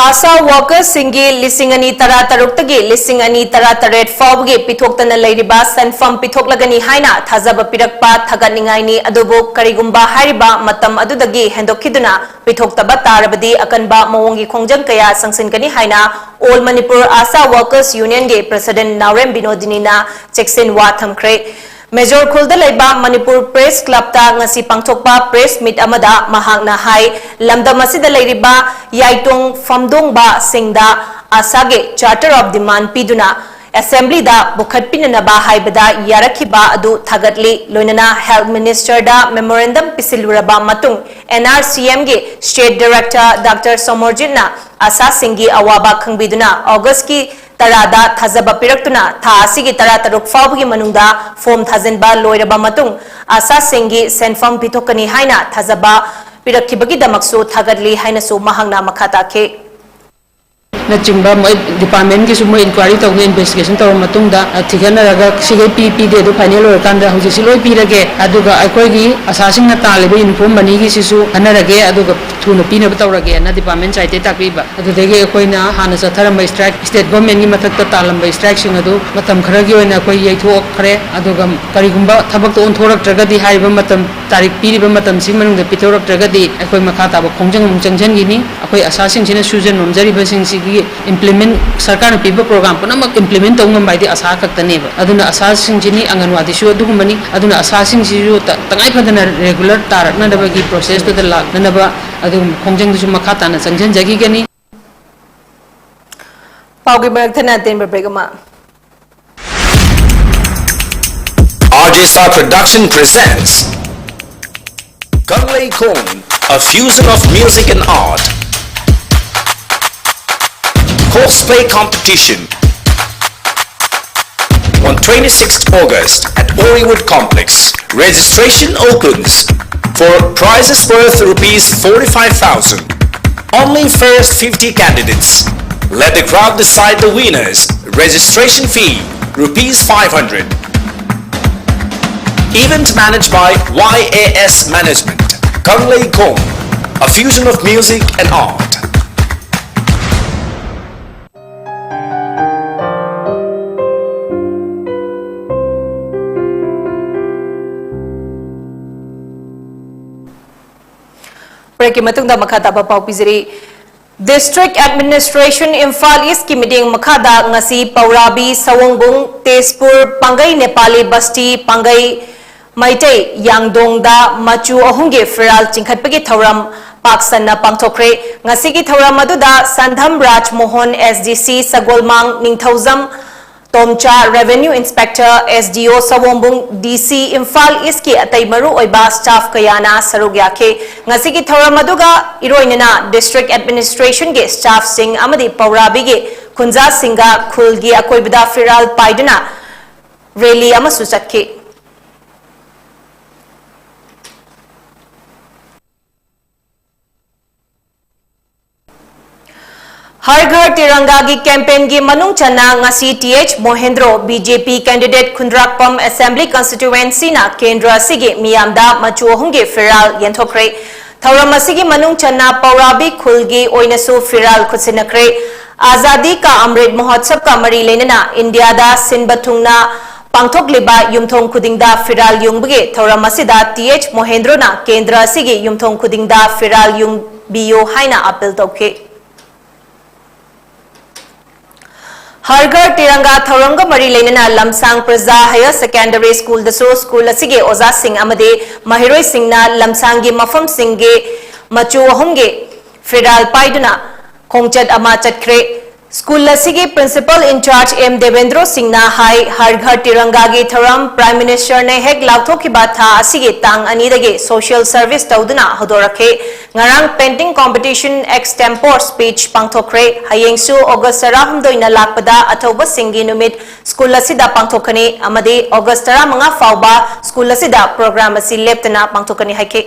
ꯑꯥꯁꯥ ꯋꯥꯔꯀꯔꯁꯤꯡꯒꯤ ꯂꯤꯁꯤꯡ ꯑꯅꯤ ꯇꯔꯥ ꯇꯔꯨꯛꯇꯒꯤ ꯂꯤꯁꯤꯡ ꯑꯅꯤ ꯇꯔꯥ ꯇꯔꯦꯠ ꯐꯥꯎꯕꯒꯤ ꯄꯤꯊꯣꯛꯇꯅ ꯂꯩꯔꯤꯕ ꯁꯦꯟꯐꯝ ꯄꯤꯊꯣꯛꯂꯒꯅꯤ ꯍꯥꯏꯅ ꯊꯥꯖꯕ ꯄꯤꯔꯛꯄ ꯊꯥꯒꯠꯅꯤꯡꯉꯥꯏꯅꯤ꯫ ꯑꯗꯨꯕꯨ ꯀꯔꯤꯒꯨꯝꯕ ꯍꯥꯏꯔꯤꯕ ꯃꯇꯝ ꯑꯗꯨꯗꯒꯤ ꯍꯦꯟꯗꯣꯛꯈꯤꯗꯨꯅ ꯄꯤꯊꯣꯛꯇꯕ ꯇꯥꯔꯕꯗꯤ ꯑꯀꯟꯕ ꯃꯑꯣꯡꯒꯤ ꯈꯣꯡꯖꯪ ꯀꯌꯥ ꯆꯪꯁꯤꯟꯒꯅꯤ ꯍꯥꯏꯅ All Manipur ASHA Workers Unionꯒꯤ President ꯅꯥꯎꯔꯦꯝ ꯕꯤꯅꯣꯗꯤꯅꯤꯅ ꯆꯦꯛꯁꯤꯟ ꯋꯥ ꯊꯝꯈ꯭ꯔꯦ꯫ ꯃꯦꯖꯣꯔ ꯈꯨꯜꯗ ꯂꯩꯕ ꯃꯅꯤꯄꯨꯔ ꯄ꯭ꯔꯦꯁ ꯀ꯭ꯂꯕꯇ ꯉꯁꯤ ꯄꯥꯡꯊꯣꯛꯄ ꯄ꯭ꯔꯦꯁ ꯃꯤꯠ ꯑꯃꯗ ꯃꯍꯥꯛꯅ ꯍꯥꯏ, ꯂꯝꯗꯝ ꯑꯁꯤꯗ ꯂꯩꯔꯤꯕ ꯌꯥꯏꯇꯣꯡ ꯐꯝꯗꯣꯡꯕꯁꯤꯡꯗ ꯑꯥꯁꯥꯒꯤ Charter of Demand ꯄꯤꯗꯨꯅ ꯑꯦꯁꯦꯝꯕ꯭ꯂꯤꯗ ꯄꯨꯈꯠꯄꯤꯅꯅꯕ ꯍꯥꯏꯕꯗ ꯌꯥꯔꯛꯈꯤꯕ ꯑꯗꯨ ꯊꯥꯒꯠꯂꯤ꯫ ꯂꯣꯏꯅꯅ ꯍꯦꯜꯊ ꯃꯤꯅꯤꯁꯇꯔꯗ ꯃꯦꯃꯣꯔꯦꯟꯗꯝ ꯄꯤꯁꯤꯜꯂꯨꯔꯕ ꯃꯇꯨꯡ, NRCMꯒꯤ ꯁ꯭ꯇꯦꯠ ꯗꯥꯏꯔꯦꯛꯇꯔ ꯗꯥꯛꯇꯔ ꯁꯣꯃꯣꯔꯖꯤꯠꯅ ꯑꯥꯁꯥꯁꯤꯡꯒꯤ ꯑꯋꯥꯕ ꯈꯪꯕꯤꯗꯨꯅ ꯑꯣꯒꯁꯀꯤ ꯇꯔꯥꯗ ꯊꯥꯖꯕ ꯄꯤꯔꯛꯇꯨꯅ ꯊꯥ ꯑꯁꯤꯒꯤ ꯇꯔꯥꯇꯔꯨꯛ ꯐꯥꯎꯕꯒꯤ ꯃꯅꯨꯡꯗ ꯐꯣꯔꯝ ꯊꯥꯖꯤꯟꯕ ꯂꯣꯏꯔꯕ ꯃꯇꯨꯡ ꯑꯥꯁꯥꯁꯤꯡꯒꯤ ꯁꯦꯟꯐꯝ ꯄꯤꯊꯣꯛꯀꯅꯤ ꯍꯥꯏꯅ ꯊꯥꯖꯕ ꯄꯤꯔꯛꯈꯤꯕꯒꯤꯗꯃꯛꯁꯨ ꯊꯥꯒꯠꯂꯤ ꯍꯥꯏꯅꯁꯨ ꯃꯍꯥꯛꯅ ꯃꯈꯥ ꯇꯥꯈꯤ꯫ ꯅꯆꯤꯡꯕ ꯃꯣꯏ ꯗꯤꯄꯥꯔꯠꯃꯦꯟꯒꯤꯁꯨ ꯃꯣꯏ ꯏꯟꯀ꯭ꯋꯥꯏꯔꯤ ꯇꯧꯗꯅ ꯏꯟꯚꯦꯁꯇꯤꯒꯦꯁꯟ ꯇꯧꯔꯕ ꯃꯇꯨꯡꯗ, ꯑ, ꯊꯤꯒꯠꯅꯔꯒ ꯁꯤꯈꯩ ꯄꯤ, ꯄꯤꯗꯦ ꯑꯗꯨ ꯐꯥꯏꯅꯦꯜ ꯑꯣꯏꯔꯀꯥꯟꯗ ꯍꯧꯖꯤꯛꯁꯤ ꯂꯣꯏ ꯄꯤꯔꯒꯦ, ꯑꯗꯨꯒ ꯑꯩꯈꯣꯏꯒꯤ ꯑꯁꯥꯁꯤꯡꯅ ꯇꯥꯜꯂꯤꯕ ꯌꯨꯅꯤꯐꯣꯔꯝ ꯃꯅꯤꯒꯤꯁꯤꯁꯨ ꯈꯟꯅꯔꯒꯦ, ꯑꯗꯨꯒ ꯊꯨꯅ ꯄꯤꯅꯕ ꯇꯧꯔꯒꯦꯅ ꯗꯤꯄꯥꯔꯠꯃꯦꯟ ꯁꯥꯏꯠꯇꯒꯤ ꯇꯥꯛꯄꯤꯕ꯫ ꯑꯗꯨꯗꯒꯤ ꯑꯩꯈꯣꯏꯅ ꯍꯥꯟꯅ ꯆꯠꯊꯔꯝꯕ ꯁ꯭ꯇ꯭ꯔꯥꯏꯛ, ꯁ꯭ꯇꯦꯠ ꯒꯣꯔꯃꯦꯟꯒꯤ ꯃꯊꯛꯇ ꯇꯥꯜꯂꯝꯕ ꯁ꯭ꯇ꯭ꯔꯥꯏꯛꯁꯤꯡ ꯑꯗꯨ ꯃꯇꯝ ꯈꯔꯒꯤ ꯑꯣꯏꯅ ꯑꯩꯈꯣꯏ ꯌꯩꯊꯣꯛꯈ꯭ꯔꯦ꯫ ꯑꯗꯨꯒ ꯀꯔꯤꯒꯨꯝꯕ ꯊꯕꯛꯇ ꯑꯣꯟꯊꯣꯔꯛꯇ꯭ꯔꯒꯗꯤ, ꯍꯥꯏꯔꯤꯕ ꯃꯇꯝ, ꯇꯥꯔꯤꯛ ꯄꯤꯔꯤꯕ ꯃꯇꯝꯁꯤ ꯃꯅꯨꯡꯗ ꯄꯤꯊꯣꯔꯛꯇ꯭ꯔꯒꯗꯤ, ꯑꯩꯈꯣꯏ ꯃꯈꯥ ꯇꯥꯕ ꯈꯣꯡꯖꯪ ꯑꯃꯨꯛ ꯆꯪꯁꯤꯟꯈꯤꯅꯤ꯫ ꯑꯩꯈꯣꯏ ꯑꯁꯥꯁꯤꯡꯁꯤꯅ ꯁꯨꯖ ꯅꯣꯝꯖꯔꯤꯕꯁꯤꯡꯁꯤꯒꯤ implement, ꯁꯔꯀꯥꯔꯅ ꯄꯤꯕ program ꯄꯨꯝꯅꯃꯛ implement ꯇꯧ ꯉꯝꯕ ꯍꯥꯏꯗꯤ ꯑꯁꯥ ꯈꯛꯇꯅꯦꯕ꯫ ꯑꯗꯨꯅ ꯑꯁꯥꯁꯤꯡꯁꯤꯅꯤ, ꯑꯪꯒꯟꯋꯥꯗꯤꯁꯨ ꯑꯗꯨꯒꯨꯝꯕꯅꯤ꯫ ꯑꯗꯨꯅ ꯑꯁꯥꯁꯤꯡꯁꯤꯁꯨ ꯇ-, ꯇꯉꯥꯏ ꯐꯗꯅ regular ꯇꯥꯔꯛꯅꯅꯕꯒꯤ process ꯇꯨꯗ ꯂꯥꯛꯅꯅꯕ ꯑꯗꯨꯒꯨꯝꯕ ꯈꯣꯡꯖꯪꯗꯨꯁꯨ ꯃꯈꯥ ꯇꯥꯅ ꯆꯪꯁꯤꯟꯖꯈꯤꯒꯅꯤ꯫ ꯄꯥꯎꯒꯤ ꯃꯔꯛ ꯊꯠꯅ ꯑꯇꯦꯟꯕ break ꯑꯃ꯫ R J Star Production presents Kanglei Khong, a fusion of music and art. Cosplay competition on twenty-sixth August at Oriwood Complex. Registration opens for prizes worth rupees forty-five thousand. Only first fifty candidates. Let the crowd decide the winners. Registration fee, rupees five hundred. Event managed by Y A S Management. Kanglei Khong, a fusion of music and art. ꯀꯤ ꯃꯇꯨꯡꯗ ꯃꯈꯥ ꯇꯥꯕ ꯄꯥꯎ ꯄꯤꯖꯔꯤ꯫ District Administration Imphal East ꯀꯤ ꯃꯤꯠꯌꯦꯡ ꯃꯈꯥꯗ ꯉꯁꯤ ꯄꯧꯔꯥꯕꯤ, ꯁꯋꯣꯡꯕꯨꯡ, ꯇꯦꯖꯄꯨꯔ, ꯄꯥꯡꯒꯩ ꯅꯦꯄꯥꯂꯤ ꯕꯁꯇꯤ, ꯄꯥꯡꯒꯩ ꯃꯩꯇꯩ ꯌꯥꯡꯗꯣꯡꯗ ꯃꯆꯨ ꯑꯍꯨꯝꯒꯤ ꯐꯤꯔꯥꯜ ꯆꯤꯡꯈꯠꯄꯒꯤ ꯊꯧꯔꯝ ꯄꯥꯛ ꯁꯟꯅ ꯄꯥꯡꯊꯣꯛꯈ꯭ꯔꯦ꯫ ꯉꯁꯤꯒꯤ ꯊꯧꯔꯝ ꯑꯗꯨꯗ ꯁꯟꯙꯝ ꯔꯥꯖ ꯃꯣꯍꯟ, S D C ꯁꯒꯣꯜꯃꯥꯡ, ꯅꯤꯡꯊꯧꯖꯝ ꯇꯣꯝꯆꯥ, Revenue Inspector, S D O ꯁꯋꯣꯡꯕꯨꯡ, D C Imphal East ꯀꯤ ꯑꯇꯩ ꯃꯔꯨ ꯑꯣꯏꯕ staff ꯀꯌꯥꯅ ꯁꯔꯨꯛ ꯌꯥꯈꯤ꯫ ꯉꯁꯤꯒꯤ ꯊꯧꯔꯝ ꯑꯗꯨꯒ ꯏꯔꯣꯏꯅꯅ District Administration ꯒꯤ staff ꯁꯤꯡ ꯑꯃꯗꯤ ꯄꯧꯔꯥꯕꯤꯒꯤ ꯈꯨꯟꯖꯥꯁꯤꯡꯒ ꯈꯨꯜꯒꯤ ꯑꯀꯣꯏꯕꯗ ꯐꯤꯔꯥꯜ ꯄꯥꯏꯗꯨꯅ rally ꯑꯃꯁꯨ ꯆꯠꯈꯤ꯫ ꯍꯔ ꯘꯔ ꯇꯤꯔꯪꯒꯥꯒꯤ campaign ꯒꯤ ꯃꯅꯨꯡ ꯆꯟꯅ ꯉꯁꯤ T H ꯃꯣꯍꯦꯟꯗ꯭ꯔꯣ, B J P candidate, ꯈꯨꯟꯗ꯭ꯔꯥꯛꯄꯝ Assembly Constituency ꯅ ꯀꯦꯟꯗ꯭ꯔ ꯑꯁꯤꯒꯤ ꯃꯤꯌꯥꯝꯗ ꯃꯆꯨ ꯑꯍꯨꯝꯒꯤ ꯐꯤꯔꯥꯜ ꯌꯦꯟꯊꯣꯛꯈ꯭ꯔꯦ꯫ ꯊꯧꯔꯝ ꯑꯁꯤꯒꯤ ꯃꯅꯨꯡ ꯆꯟꯅ ꯄꯧꯔꯥꯕꯤ ꯈꯨꯜꯒꯤ ꯑꯣꯏꯅꯁꯨ ꯐꯤꯔꯥꯜ ꯈꯨꯠꯁꯤꯟꯅꯈ꯭ꯔꯦ꯫ ꯑꯖꯥꯗꯤ ꯀꯥ ꯑꯃ꯭ꯔꯤꯠ ꯃꯍꯣꯠꯁꯕꯀ ꯃꯔꯤ ꯂꯩꯅꯅ ꯏꯟꯗꯤꯌꯥꯗ ꯁꯤꯟꯕ ꯊꯨꯡꯅ ꯄꯥꯡꯊꯣꯛꯂꯤꯕ ꯌꯨꯝꯊꯣꯡ ꯈꯨꯗꯤꯡꯗ ꯐꯤꯔꯥꯜ ꯌꯨꯡꯕꯒꯤ ꯊꯧꯔꯝ ꯑꯁꯤꯗ T H ꯃꯣꯍꯦꯟꯗ꯭ꯔꯣꯅ ꯀꯦꯟꯗ꯭ꯔ ꯑꯁꯤꯒꯤ ꯌꯨꯝꯊꯣꯡ ꯈꯨꯗꯤꯡꯗ ꯐꯤꯔꯥꯜ ꯌꯨꯡꯕꯤꯌꯨ ꯍꯥꯏꯅ appeal ꯇꯧꯈꯤ꯫ ꯍꯔ ꯘꯔ ꯇꯤꯔꯪꯒꯥ ꯊꯧꯔꯝꯒ ꯃꯔꯤ ꯂꯩꯅꯅ ꯂꯝꯁꯥꯡ ꯄ꯭ꯔꯖꯥ Higher Secondary School ꯗꯁꯨ school ꯑꯁꯤꯒꯤ ꯑꯣꯖꯥꯁꯤꯡ ꯑꯃꯗꯤ ꯃꯍꯩꯔꯣꯏꯁꯤꯡꯅ ꯂꯝꯁꯥꯡꯒꯤ ꯃꯐꯝꯁꯤꯡꯒꯤ ꯃꯆꯨ ꯑꯍꯨꯝꯒꯤ ꯐꯤꯔꯥꯜ ꯄꯥꯏꯗꯨꯅ ꯈꯣꯡꯆꯠ ꯑꯃ ꯆꯠꯈ꯭ꯔꯦ꯫ School ꯑꯁꯤꯒꯤ Principal in charge M Devendro ꯁꯤꯡꯅ ꯍꯥꯏ, ꯍꯔ ꯘꯔ ꯇꯤꯔꯪꯒꯥꯒꯤ ꯊꯧꯔꯝ Prime Minister ꯅ ꯍꯦꯛ ꯂꯥꯎꯊꯣꯛꯈꯤꯕ ꯊꯥ ꯑꯁꯤꯒꯤ ꯇꯥꯡ ꯑꯅꯤꯗꯒꯤ social service ꯇꯧꯗꯨꯅ ꯍꯧꯗꯣꯔꯛꯈꯤ꯫ ꯉꯔꯥꯡ painting competition extempore speech ꯄꯥꯡꯊꯣꯛꯈ꯭ꯔꯦ꯫ ꯍꯌꯦꯡꯁꯨ August ꯇꯔꯥꯍꯨꯝꯗꯣꯏꯅ ꯂꯥꯛꯄꯗ ꯑꯊꯧꯕꯁꯤꯡꯒꯤ ꯅꯨꯃꯤꯠ school ꯑꯁꯤꯗ ꯄꯥꯡꯊꯣꯛꯀꯅꯤ ꯑꯃꯗꯤ August ꯇꯔꯥꯃꯉꯥ ꯐꯥꯎꯕ school ꯑꯁꯤꯗ program ꯑꯁꯤ ꯂꯦꯞꯇꯅ ꯄꯥꯡꯊꯣꯛꯀꯅꯤ ꯍꯥꯏꯈꯤ꯫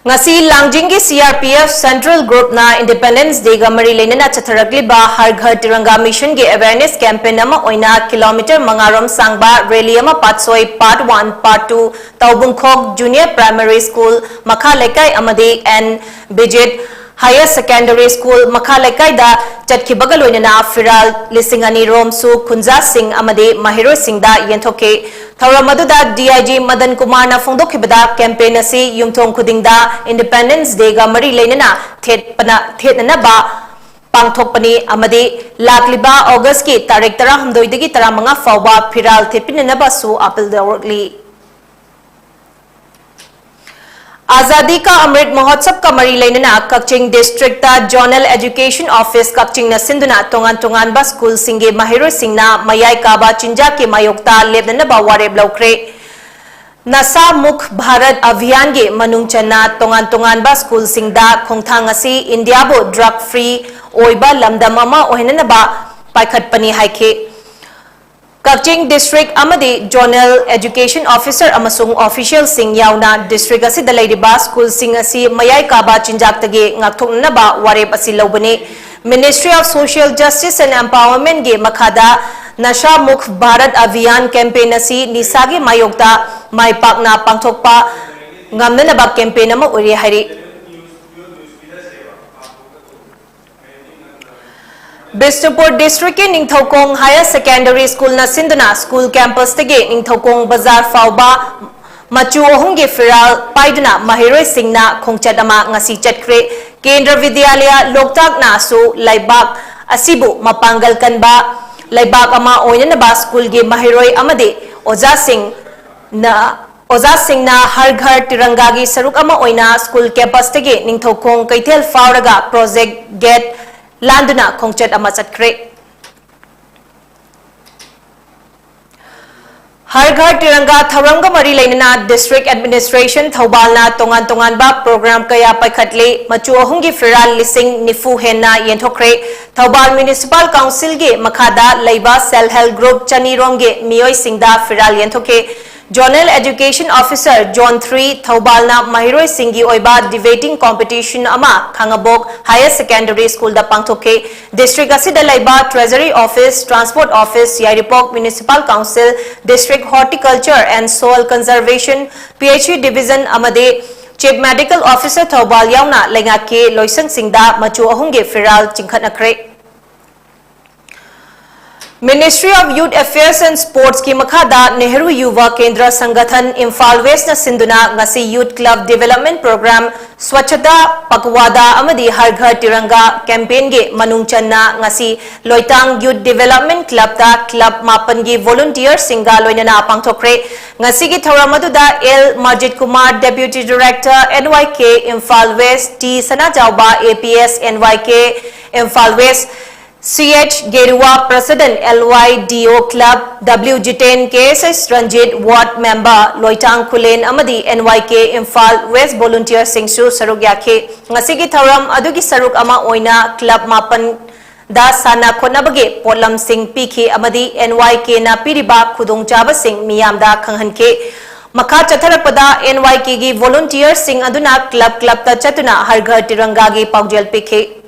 ꯉꯁꯤ ꯂꯥꯡꯖꯤꯡꯒꯤ C R P F Central Group ꯅ Independence Day ꯒ ꯃꯔꯤ ꯂꯩꯅꯅ ꯆꯠꯊꯔꯛꯂꯤꯕ ꯍꯔ ꯘꯔ ꯇꯤꯔꯪꯒꯥ mission ꯒꯤ awareness campaign ꯑꯃ ꯑꯣꯏꯅ kilometre ꯃꯉꯥ ꯔꯣꯝ ꯁꯥꯡꯕ rally ꯑꯃ ꯄꯥꯠꯁꯣꯏ Part one, Part two, ꯇꯧꯕꯨꯡꯈꯣꯛ Junior Primary School, ꯃꯈꯥ ꯂꯩꯀꯥꯏ ꯑꯃꯗꯤ N Bijit Higher Secondary School ꯃꯈꯥ ꯂꯩꯀꯥꯏꯗ ꯆꯠꯈꯤꯕꯒ ꯂꯣꯏꯅꯅ ꯐꯤꯔꯥꯜ ꯂꯤꯁꯤꯡ ꯑꯅꯤ ꯔꯣꯝꯁꯨ ꯈꯨꯟꯖꯥꯁꯤꯡ ꯑꯃꯗꯤ ꯃꯍꯩꯔꯣꯏꯁꯤꯡꯗ ꯌꯦꯟꯊꯣꯛꯈꯤ꯫ ꯊꯧꯔꯝ ꯑꯗꯨꯗ D I G ꯃꯗꯟ ꯀꯨꯃꯥꯔꯅ ꯐꯣꯡꯗꯣꯛꯈꯤꯕꯗ, campaign ꯑꯁꯤ ꯌꯨꯝꯊꯣꯡ ꯈꯨꯗꯤꯡꯗ Independence Day ꯒ ꯃꯔꯤ ꯂꯩꯅꯅ ꯊꯦꯠꯄꯅ, ꯊꯦꯠꯅꯅꯕ ꯄꯥꯡꯊꯣꯛꯄꯅꯤ ꯑꯃꯗꯤ ꯂꯥꯛꯂꯤꯕ August ꯀꯤ ꯇꯥꯔꯤꯛ ꯇꯔꯥꯍꯨꯝꯗꯣꯏꯗꯒꯤ ꯇꯔꯥꯃꯉꯥ ꯐꯥꯎꯕ ꯐꯤꯔꯥꯜ ꯊꯦꯠꯄꯤꯅꯅꯕꯁꯨ appeal ꯇꯧꯔꯛꯂꯤ꯫ Azadi Ka Amrit Mahotsav ꯀ ꯃꯔꯤ ꯂꯩꯅꯅ ꯀꯛꯆꯤꯡ district ꯇ Zonal Education Office ꯀꯛꯆꯤꯡꯅ ꯁꯤꯟꯗꯨꯅ ꯇꯣꯉꯥꯟ ꯇꯣꯉꯥꯟꯕ school ꯁꯤꯡꯒꯤ ꯃꯍꯩꯔꯣꯏꯁꯤꯡꯅ ꯃꯌꯥꯏ ꯀꯥꯕ ꯆꯤꯟꯖꯥꯛꯀꯤ ꯃꯥꯌꯣꯛꯇ ꯂꯦꯞꯅꯅꯕ ꯋꯥꯔꯦꯞ ꯂꯧꯈ꯭ꯔꯦ꯫ Nasha Mukt Bharat Abhiyan ꯒꯤ ꯃꯅꯨꯡ ꯆꯟꯅ ꯇꯣꯉꯥꯟ ꯇꯣꯉꯥꯟꯕ school ꯁꯤꯡꯗ ꯈꯣꯡꯊꯥꯡ ꯑꯁꯤ India ꯕꯨ drug free ꯑꯣꯏꯕ ꯂꯝꯗꯝ ꯑꯃ ꯑꯣꯏꯍꯟꯅꯅꯕ ꯄꯥꯏꯈꯠꯄꯅꯤ ꯍꯥꯏꯈꯤ꯫ ꯀꯛꯆꯤꯡ district ꯑꯃꯗꯤ Zonal Education Officer ꯑꯃꯁꯨꯡ official ꯁꯤꯡ ꯌꯥꯎꯅ district ꯑꯁꯤꯗ ꯂꯩꯔꯤꯕ school ꯁꯤꯡ ꯑꯁꯤ ꯃꯌꯥꯏ ꯀꯥꯕ ꯆꯤꯟꯖꯥꯛꯇꯒꯤ ꯉꯥꯛꯊꯣꯛꯅꯅꯕ ꯋꯥꯔꯦꯞ ꯑꯁꯤ ꯂꯧꯕꯅꯤ꯫ Ministry of Social Justice and Empowerment ꯒꯤ ꯃꯈꯥꯗ Nasha Mukt Bharat Abhiyan campaign ꯑꯁꯤ ꯅꯤꯁꯥꯒꯤ ꯃꯥꯌꯣꯛꯇ ꯃꯥꯏ ꯄꯥꯛꯅ ꯄꯥꯡꯊꯣꯛꯄ ꯉꯝꯅꯅꯕ campaign ꯑꯃ ꯑꯣꯏꯔꯦ ꯍꯥꯏꯔꯤ꯫ ꯕꯤꯁꯅꯨꯄꯨꯔ district ꯀꯤ ꯅꯤꯡꯊꯧꯈꯣꯡ Higher Secondary School ꯅ ꯁꯤꯟꯗꯨꯅ school campus ꯇꯒꯤ ꯅꯤꯡꯊꯧꯈꯣꯡ ꯕꯖꯥꯔ ꯐꯥꯎꯕ ꯃꯆꯨ ꯑꯍꯨꯝꯒꯤ ꯐꯤꯔꯥꯜ ꯄꯥꯏꯗꯨꯅ ꯃꯍꯩꯔꯣꯏꯁꯤꯡꯅ ꯈꯣꯡꯆꯠ ꯑꯃ ꯉꯁꯤ ꯆꯠꯈ꯭ꯔꯦ꯫ ꯀꯦꯟꯗ꯭ꯔ ꯕꯤꯗ꯭ꯌꯥꯂꯌ ꯂꯣꯛꯇꯥꯛꯅꯁꯨ ꯂꯩꯕꯥꯛ ꯑꯁꯤꯕꯨ ꯃꯄꯥꯡꯒꯜ ꯀꯟꯕ ꯂꯩꯕꯥꯛ ꯑꯃ ꯑꯣꯏꯅꯅꯕ school ꯒꯤ ꯃꯍꯩꯔꯣꯏ ꯑꯃꯗꯤ ꯑꯣꯖꯥꯁꯤꯡꯅ, ꯑꯣꯖꯥꯁꯤꯡꯅ ꯍꯔ ꯘꯔ ꯇꯤꯔꯪꯒꯥꯒꯤ ꯁꯔꯨꯛ ꯑꯃ ꯑꯣꯏꯅ school campus ꯇꯒꯤ ꯅꯤꯡꯊꯧꯈꯣꯡ ꯀꯩꯊꯦꯜ ꯐꯥꯎꯔꯒ project gate ꯂꯥꯟꯗꯨꯅ ꯈꯣꯡꯆꯠ ꯑꯃ ꯆꯠꯈ꯭ꯔꯦ꯫ ꯍꯔ ꯘꯔ ꯇꯤꯔꯪꯒꯥ ꯊꯧꯔꯝꯒ ꯃꯔꯤ ꯂꯩꯅꯅ district administration ꯊꯧꯕꯥꯜꯅ ꯇꯣꯉꯥꯟ ꯇꯣꯉꯥꯟꯕ program ꯀꯌꯥ ꯄꯥꯏꯈꯠꯂꯤ꯫ ꯃꯆꯨ ꯑꯍꯨꯝꯒꯤ ꯐꯤꯔꯥꯜ ꯂꯤꯁꯤꯡ ꯅꯤꯐꯨ ꯍꯦꯟꯅ ꯌꯦꯟꯊꯣꯛꯈ꯭ꯔꯦ꯫ ꯊꯧꯕꯥꯜ Municipal Council ꯒꯤ ꯃꯈꯥꯗ ꯂꯩꯕ self help group ꯆꯅꯤ ꯔꯣꯝꯒꯤ ꯃꯤꯑꯣꯏꯁꯤꯡꯗ ꯐꯤꯔꯥꯜ ꯌꯦꯟꯊꯣꯛꯈꯤ꯫ Zonal Education Officer Zone three ꯊꯧꯕꯥꯜꯅ ꯃꯍꯩꯔꯣꯏꯁꯤꯡꯒꯤ ꯑꯣꯏꯕ debating competition ꯑꯃ ꯈꯥꯉꯕꯣꯛ Higher Secondary School ꯗ ꯄꯥꯡꯊꯣꯛꯈꯤ꯫ District ꯑꯁꯤꯗ ꯂꯩꯕ Treasury Office, Transport Office, Yairipok Municipal Council, District Horticulture and Soil Conservation, P H E Division ꯑꯃꯗꯤ Chief Medical Officer ꯊꯧꯕꯥꯜ ꯌꯥꯎꯅ ꯂꯩꯉꯥꯛꯀꯤ ꯂꯣꯏꯁꯪꯁꯤꯡꯗ ꯃꯆꯨ ꯑꯍꯨꯝꯒꯤ ꯐꯤꯔꯥꯜ ꯆꯤꯡꯈꯠꯅꯈ꯭ꯔꯦ꯫ Ministry of Youth Affairs and Sportsꯀꯤ ꯃꯈꯥꯗ ꯅꯦꯍꯔꯨ ꯌꯨꯚ ꯀꯦꯟꯗ꯭ꯔ ꯁꯪꯒꯊꯟ ꯏꯝꯐꯥꯜ ꯋꯦꯁꯅ ꯁꯤꯟꯗꯨꯅ ꯉꯁꯤ Youth Club Development Program, Swachhata Pakhwada ꯑꯃꯗꯤ Har Ghar Tiranga campaignꯒꯤ ꯃꯅꯨꯡ ꯆꯟꯅ ꯉꯁꯤ ꯂꯣꯏꯇꯥꯡ Youth Development Clubꯇ club ꯃꯥꯄꯟꯒꯤ volunteerꯁꯤꯡꯒ ꯂꯣꯏꯅꯅ ꯄꯥꯡꯊꯣꯛꯈ꯭ꯔꯦ꯫ ꯉꯁꯤꯒꯤ ꯊꯧꯔꯝ ꯑꯗꯨꯗ L Majit Kumar, Deputy Director, N Y K, Imphal West, T Sanajaoba, A P S, N Y K, Imphal West, C H Geruwa, President, L Y D O Club, W Jiten, K S S Ranjit, Ward Member, ꯂꯣꯏꯇꯥꯡ ꯈꯨꯂꯦꯟ ꯑꯃꯗꯤ N Y K Imphal West volunteerꯁꯤꯡꯁꯨ ꯁꯔꯨꯛ ꯌꯥꯈꯤ꯫ ꯉꯁꯤꯒꯤ ꯊꯧꯔꯝ ꯑꯗꯨꯒꯤ ꯁꯔꯨꯛ ꯑꯃ ꯑꯣꯏꯅ club ꯃꯥꯄꯟꯗ ꯁꯥꯟꯅ ꯈꯣꯠꯅꯕꯒꯤ ꯄꯣꯠꯂꯝꯁꯤꯡ ꯄꯤꯈꯤ ꯑꯃꯗꯤ N Y Kꯅ ꯄꯤꯔꯤꯕ ꯈꯨꯗꯣꯡꯆꯥꯕꯁꯤꯡ ꯃꯤꯌꯥꯝꯗ ꯈꯪꯍꯟꯈꯤ꯫ ꯃꯈꯥ ꯆꯠꯊꯔꯛꯄꯗ N Y Kꯒꯤ volunteerꯁꯤꯡ ꯑꯗꯨꯅ club clubꯇ ꯆꯠꯇꯨꯅ Har Ghar Tirangaꯒꯤ ꯄꯥꯎꯖꯦꯜ ꯄꯤꯈꯤ꯫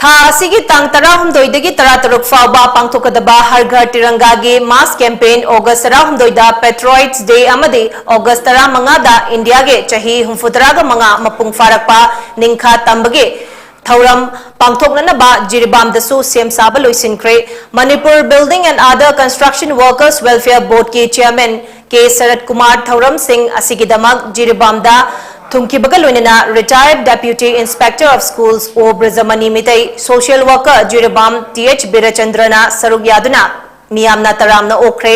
ꯊꯥ ꯑꯁꯤꯒꯤ ꯇꯥꯡ ꯇꯔꯥꯍꯨꯝꯗꯣꯏꯗꯒꯤ ꯇꯔꯥꯇꯔꯨꯛ ꯐꯥꯎꯕ ꯄꯥꯡꯊꯣꯛꯀꯗꯕ Har Ghar Tirangaꯒꯤ mass campaign August ꯇꯔꯥꯍꯨꯝꯗꯣꯏꯗ Patriots Day ꯑꯃꯗꯤ August ꯇꯔꯥꯃꯉꯥꯗ ꯏꯟꯗꯤꯌꯥꯒꯤ ꯆꯍꯤ ꯍꯨꯝꯐꯨꯇꯔꯥꯒ ꯃꯉꯥ ꯃꯄꯨꯡ ꯐꯥꯔꯛꯄ ꯅꯤꯡꯈꯥ ꯇꯝꯕꯒꯤ ꯊꯧꯔꯝ ꯄꯥꯡꯊꯣꯛꯅꯅꯕ ꯖꯤꯔꯤꯕꯥꯝꯗꯁꯨ ꯁꯦꯝ ꯁꯥꯕ ꯂꯣꯏꯁꯤꯟꯈ꯭ꯔꯦ꯫ Manipur Building and Other Construction Workers Welfare Boardꯀꯤ Chairman ꯀꯦ ꯁꯔꯠ ꯀꯨꯃꯥꯔ ꯊꯧꯔꯝꯁꯤꯡ ꯑꯁꯤꯒꯤꯗꯃꯛ ꯖꯤꯔꯤꯕꯥꯝꯗ ꯊꯨꯡꯈꯤꯕꯒ ꯂꯣꯏꯅꯅ retired Deputy Inspector of Schools O Brajamani Meitei, social worker Jiribam T H ꯕꯤꯔꯆꯟꯗ꯭ꯔꯅ ꯁꯔꯨꯛ ꯌꯥꯗꯨꯅ ꯃꯤꯌꯥꯝꯅ ꯇꯔꯥꯝꯅ ꯑꯣꯛꯈ꯭ꯔꯦ꯫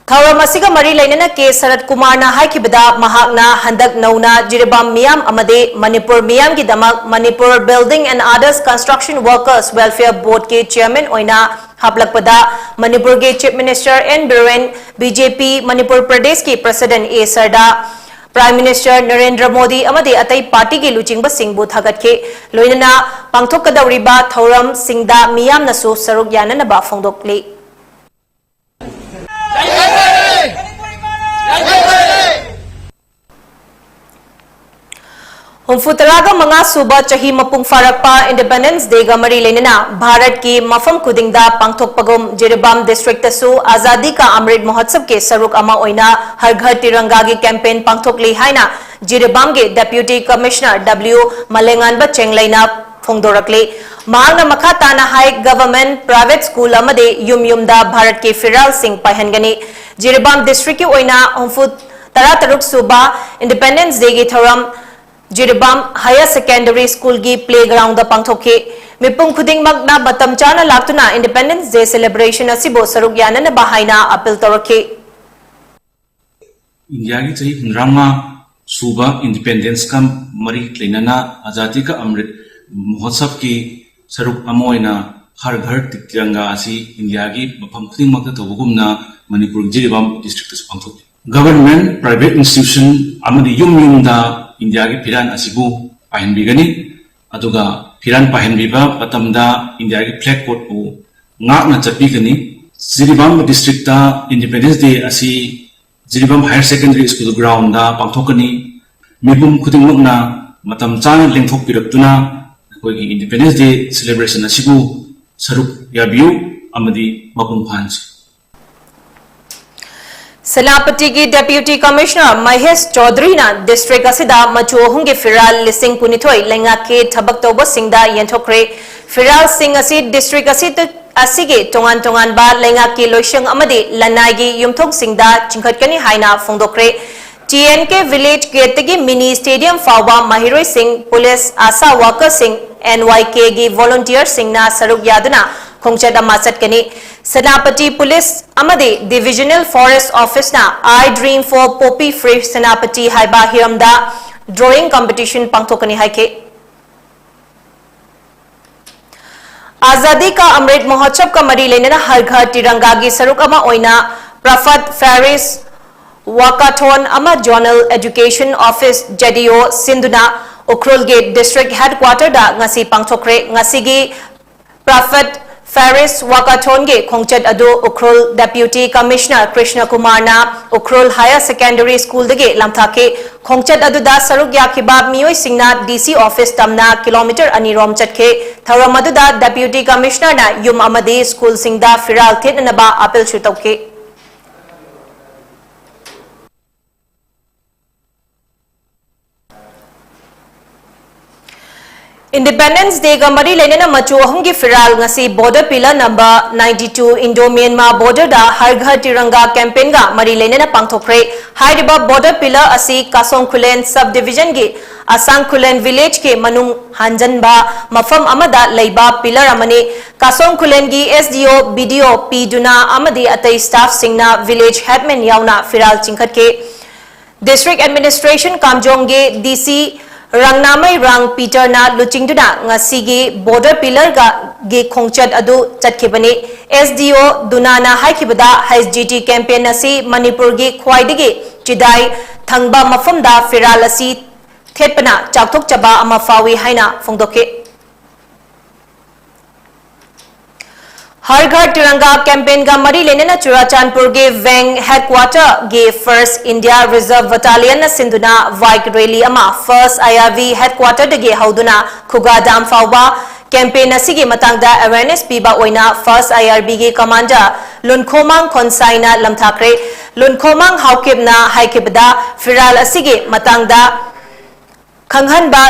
ꯊꯧꯔꯝ ꯑꯁꯤꯒ ꯃꯔꯤ ꯂꯩꯅꯅ ꯀꯦ ꯁꯔꯠ ꯀꯨꯃꯥꯔꯅ ꯍꯥꯏꯈꯤꯕꯗ, ꯃꯍꯥꯛꯅ ꯍꯟꯗꯛ ꯅꯧꯅ ꯖꯤꯔꯤꯕꯥꯝ ꯃꯤꯌꯥꯝ ꯑꯃꯗꯤ Manipur ꯃꯤꯌꯥꯝꯒꯤꯗꯃꯛ Manipur Building and Others Construction Workers Welfare Boardꯀꯤ Chairman ꯑꯣꯏꯅ ꯍꯥꯞꯂꯛꯄꯗ ꯃꯅꯤꯄꯨꯔꯒꯤ Chief Minister N Biren, B J P Manipur ꯄ꯭ꯔꯗꯦꯁꯀꯤ President A ꯁꯔꯗꯥ, Prime Minister Narendra Modi ꯑꯃꯗꯤ ꯑꯇꯩ ꯄꯥꯔꯇꯤꯒꯤ ꯂꯨꯆꯤꯡꯕꯁꯤꯡꯕꯨ ꯊꯥꯒꯠꯈꯤ꯫ ꯂꯣꯏꯅꯅ ꯄꯥꯡꯊꯣꯛꯀꯗꯧꯔꯤꯕ ꯊꯧꯔꯝꯁꯤꯡꯗ ꯃꯤꯌꯥꯝꯅꯁꯨ ꯁꯔꯨꯛ ꯌꯥꯅꯅꯕ ꯐꯣꯡꯗꯣꯛꯂꯤ꯫ ꯍꯨꯝꯐꯨ ꯇꯔꯥꯒ ꯃꯉꯥ ꯁꯨꯕ ꯆꯍꯤ ꯃꯄꯨꯡ ꯐꯥꯔꯛꯄ Independence Day ꯒ ꯃꯔꯤ ꯂꯩꯅꯅ ꯚꯥꯔꯠꯀꯤ ꯃꯐꯝ ꯈꯨꯗꯤꯡꯗ ꯄꯥꯡꯊꯣꯛꯄꯒꯨꯝ ꯖꯤꯔꯤꯕꯥꯝ district ꯇꯁꯨ Azadi Ka Amrit Mahotsav ꯀꯤ ꯁꯔꯨꯛ ꯑꯃ ꯑꯣꯏꯅ Har Ghar Tiranga ꯒꯤ campaign ꯄꯥꯡꯊꯣꯛꯂꯤ ꯍꯥꯏꯅ ꯖꯤꯔꯤꯕꯥꯝꯒꯤ Deputy Commissioner W ꯃꯂꯦꯉꯥꯟꯕ ꯆꯦꯡꯂꯩꯅ ꯐꯣꯡꯗꯣꯔꯛꯂꯤ꯫ ꯃꯍꯥꯛꯅ ꯃꯈꯥ ꯇꯥꯅ ꯍꯥꯏ, government, private school ꯑꯃꯗꯤ ꯌꯨꯝ ꯌꯨꯝꯗ ꯚꯥꯔꯠꯀꯤ ꯐꯤꯔꯥꯜꯁꯤꯡ ꯄꯥꯏꯍꯟꯒꯅꯤ꯫ ꯖꯤꯔꯤꯕꯥꯝ district ꯀꯤ ꯑꯣꯏꯅ ꯍꯨꯝꯐꯨ, ꯇꯔꯥꯇꯔꯨꯛ ꯁꯨꯕ Independence Day ꯒꯤ ꯊꯧꯔꯝ ꯖꯤꯔꯤꯕꯥꯝ Higher Secondary School ꯒꯤ playground ꯗ ꯄꯥꯡꯊꯣꯛꯈꯤ꯫ ꯃꯤꯄꯨꯝ ꯈꯨꯗꯤꯡꯃꯛꯅ ꯃꯇꯝ ꯆꯥꯅ ꯂꯥꯛꯇꯨꯅ Independence Day celebration ꯑꯁꯤꯕꯨ ꯁꯔꯨꯛ ꯌꯥꯅꯅꯕ ꯍꯥꯏꯅ appeal ꯇꯧꯔꯛꯈꯤ꯫ ꯏꯟꯗꯤꯌꯥꯒꯤ ꯆꯍꯤ ꯍꯨꯝꯗ꯭ꯔꯥꯃꯉꯥ ꯁꯨꯕ Independence ꯀ ꯃꯔꯤ ꯂꯩꯅꯅ Azadi Ka Amrit Mahotsav ꯀꯤ ꯁꯔꯨꯛ ꯑꯃ ꯑꯣꯏꯅ Har Ghar Tiranga ꯑꯁꯤ ꯏꯟꯗꯤꯌꯥꯒꯤ ꯃꯐꯝ ꯈꯨꯗꯤꯡꯃꯛꯇ ꯇꯧꯕꯒꯨꯝꯅ ꯃꯅꯤꯄꯨꯔꯒꯤ ꯖꯤꯔꯤꯕꯥꯝ district ꯇꯁꯨ ꯄꯥꯡꯊꯣꯛꯂꯤ꯫ Government, private institution ꯑꯃꯗꯤ ꯌꯨꯝ ꯌꯨꯝꯗ ꯏꯟꯗꯤꯌꯥꯒꯤ ꯐꯤꯔꯥꯜ ꯑꯁꯤꯕꯨ ꯄꯥꯏꯍꯟꯕꯤꯒꯅꯤ꯫ ꯑꯗꯨꯒ ꯐꯤꯔꯥꯜ ꯄꯥꯏꯍꯟꯕꯤꯕ ꯃꯇꯝꯗ ꯏꯟꯗꯤꯌꯥꯒꯤ flag code ꯄꯨ ꯉꯥꯛꯅ ꯆꯠꯄꯤꯒꯅꯤ꯫ ꯖꯤꯔꯤꯕꯥꯝ district ꯇ Independence Day ꯑꯁꯤ Jiribam Higher Secondary School ground ꯗ ꯄꯥꯡꯊꯣꯛꯀꯅꯤ꯫ ꯃꯤꯄꯨꯝ ꯈꯨꯗꯤꯡꯃꯛꯅ ꯃꯇꯝ ꯆꯥꯅ ꯂꯦꯡꯊꯣꯛꯄꯤꯔꯛꯇꯨꯅ ꯑꯩꯈꯣꯏꯒꯤ Independence Day celebration ꯑꯁꯤꯕꯨ ꯁꯔꯨꯛ ꯌꯥꯕꯤꯌꯨ ꯑꯃꯗꯤ ꯃꯄꯨꯡ ꯐꯥꯍꯟꯁꯤ꯫ ꯁꯦꯅꯥꯄꯇꯤꯒꯤ Deputy Commissioner ꯃꯍꯦꯁ ꯆꯧꯙꯔꯤꯅ district ꯑꯁꯤꯗ ꯃꯆꯨ ꯑꯍꯨꯝꯒꯤ ꯐꯤꯔꯥꯜ ꯂꯤꯁꯤꯡ ꯀꯨꯟꯅꯤꯊꯣꯏ ꯂꯩꯉꯥꯛꯀꯤ ꯊꯕꯛ ꯇꯧꯕꯁꯤꯡꯗ ꯌꯦꯟꯊꯣꯛꯈ꯭ꯔꯦ꯫ ꯐꯤꯔꯥꯜꯁꯤꯡ ꯑꯁꯤ district ꯑꯁꯤ, ꯑꯁꯤꯒꯤ ꯇꯣꯉꯥꯟ ꯇꯣꯉꯥꯟꯕ ꯂꯩꯉꯥꯛꯀꯤ ꯂꯣꯏꯁꯪ ꯑꯃꯗꯤ ꯂꯅꯥꯏꯒꯤ ꯌꯨꯝꯊꯣꯡꯁꯤꯡꯗ ꯆꯤꯡꯈꯠꯀꯅꯤ ꯍꯥꯏꯅ ꯐꯣꯡꯗꯣꯛꯈ꯭ꯔꯦ꯫ T N K Village Gate ꯇꯒꯤ mini stadium ꯐꯥꯎꯕ ꯃꯍꯩꯔꯣꯏꯁꯤꯡ, police, ASHA worker ꯁꯤꯡ, N Y K ꯒꯤ volunteer ꯁꯤꯡꯅ ꯁꯔꯨꯛ ꯌꯥꯗꯨꯅ ꯈꯣꯡꯆꯠ ꯑꯃ ꯆꯠꯀꯅꯤ꯫ ꯁꯦꯅꯥꯄꯇꯤ Police ꯑꯃꯗꯤ Divisional Forest Office ꯅ I Dream for Poppy Free Senapati ꯍꯥꯏꯕ ꯍꯤꯔꯝꯗ drawing competition ꯄꯥꯡꯊꯣꯛꯀꯅꯤ ꯍꯥꯏꯈꯤ꯫ Azadi Ka Amrit Mahotsav ꯀ ꯃꯔꯤ ꯂꯩꯅꯅ Har Ghar Tiranga ꯒꯤ ꯁꯔꯨꯛ ꯑꯃ ꯑꯣꯏꯅ Prabhat Fairies Walkathon ꯑꯃ Zonal Education Office, Z E O ꯁꯤꯟꯗꯨꯅ ꯎꯈ꯭ꯔꯨꯜꯒꯤ district headquarter ꯗ ꯉꯁꯤ ꯄꯥꯡꯊꯣꯛꯈ꯭ꯔꯦ꯫ ꯉꯁꯤꯒꯤ Prabhat Faris Walkathon-ꯒꯤ ꯈꯣꯡꯆꯠ ꯑꯗꯨ ꯎꯈ꯭ꯔꯨꯜ Deputy Commissioner ꯀ꯭ꯔꯤꯁꯅ ꯀꯨꯃꯥꯔꯅ ꯎꯈ꯭ꯔꯨꯜ Higher Secondary School-ꯗꯒꯤ ꯂꯥꯟꯊꯥꯈꯤ꯫ ꯈꯣꯡꯆꯠ ꯑꯗꯨꯗ ꯁꯔꯨꯛ ꯌꯥꯈꯤꯕ ꯃꯤꯑꯣꯏꯁꯤꯡꯅ D C office ꯇꯝꯅ kilometre ꯑꯅꯤ ꯔꯣꯝ ꯆꯠꯈꯤ꯫ ꯊꯧꯔꯝ ꯑꯗꯨꯗ Deputy Commissioner-ꯅ ꯌꯨꯝ ꯑꯃꯗꯤ school-ꯁꯤꯡꯗ ꯐꯤꯔꯥꯜ ꯊꯦꯠꯅꯅꯕ appeal-ꯁꯨ ꯇꯧꯈꯤ꯫ Independence Day-ꯒ ꯃꯔꯤ ꯂꯩꯅꯅ ꯃꯆꯨ ꯑꯍꯨꯝꯒꯤ ꯐꯤꯔꯥꯜ ꯉꯁꯤ border pillar number ninety two Indo-Myanmar border-ꯗ Har Ghar Tiranga campaign-ꯒ ꯃꯔꯤ ꯂꯩꯅꯅ ꯄꯥꯡꯊꯣꯛꯈ꯭ꯔꯦ꯫ ꯍꯥꯏꯔꯤꯕ border pillar ꯑꯁꯤ ꯀꯥꯁꯣꯡ ꯈꯨꯂꯦꯟ sub-division-ꯒꯤ ꯑꯁꯥꯡ ꯈꯨꯂꯦꯟ village-ꯀꯤ ꯃꯅꯨꯡ ꯍꯟꯖꯟꯕ ꯃꯐꯝ ꯑꯃꯗ ꯂꯩꯕ pillar ꯑꯃꯅꯤ꯫ ꯀꯥꯁꯣꯡ ꯈꯨꯂꯦꯟꯒꯤ S D O, B D O, P Duna ꯑꯃꯗꯤ ꯑꯇꯩ staff-ꯁꯤꯡꯅ village headman ꯌꯥꯎꯅ ꯐꯤꯔꯥꯜ ꯆꯤꯡꯈꯠꯈꯤ꯫ District Administration Kamjong-ꯒꯤ D C ꯔꯪꯅꯥꯃꯩ ꯔꯥꯡ ꯄꯤꯇꯔꯅ ꯂꯨꯆꯤꯡꯗꯨꯅ ꯉꯁꯤꯒꯤ border pillar-ꯒꯤ ꯈꯣꯡꯆꯠ ꯑꯗꯨ ꯆꯠꯈꯤꯕꯅꯤ꯫ S D O ꯗꯨꯅꯥꯅ ꯍꯥꯏꯈꯤꯕꯗ, H G T campaign ꯑꯁꯤ ꯃꯅꯤꯄꯨꯔꯒꯤ ꯈ꯭ꯋꯥꯏꯗꯒꯤ ꯆꯤꯗꯥꯏ ꯊꯪꯕ ꯃꯐꯝꯗ ꯐꯤꯔꯥꯜ ꯑꯁꯤ ꯊꯦꯠꯄꯅ ꯆꯥꯎꯊꯣꯛꯆꯕ ꯑꯃ ꯐꯥꯎꯏ ꯍꯥꯏꯅ ꯐꯣꯡꯗꯣꯛꯈꯤ꯫ Har Ghar Tiranga campaign-ꯒ ꯃꯔꯤ ꯂꯩꯅꯅ ꯆꯨꯔꯥꯆꯥꯟꯄꯨꯔꯒꯤ Wing headquarter-ꯒꯤ First India Reserve Battalion-ꯅ ꯁꯤꯟꯗꯨꯅ bike rally ꯑꯃ First I R B headquarter-ꯗꯒꯤ ꯍꯧꯗꯨꯅ ꯈꯨꯒꯥ dam ꯐꯥꯎꯕ campaign ꯑꯁꯤꯒꯤ ꯃꯇꯥꯡꯗ awareness ꯄꯤꯕ ꯑꯣꯏꯅ First I R B-ꯒꯤ commander ꯂꯨꯟꯈꯣꯃꯥꯡ ꯈꯣꯟꯁꯥꯏꯅ ꯂꯝꯊꯥꯈ꯭ꯔꯦ꯫ ꯂꯨꯟꯈꯣꯃꯥꯡ ꯍꯥꯎꯀꯤꯞꯅ ꯍꯥꯏꯈꯤꯕꯗ, ꯐꯤꯔꯥꯜ ꯑꯁꯤꯒꯤ ꯃꯇꯥꯡꯗ ꯈꯪꯍꯟꯕ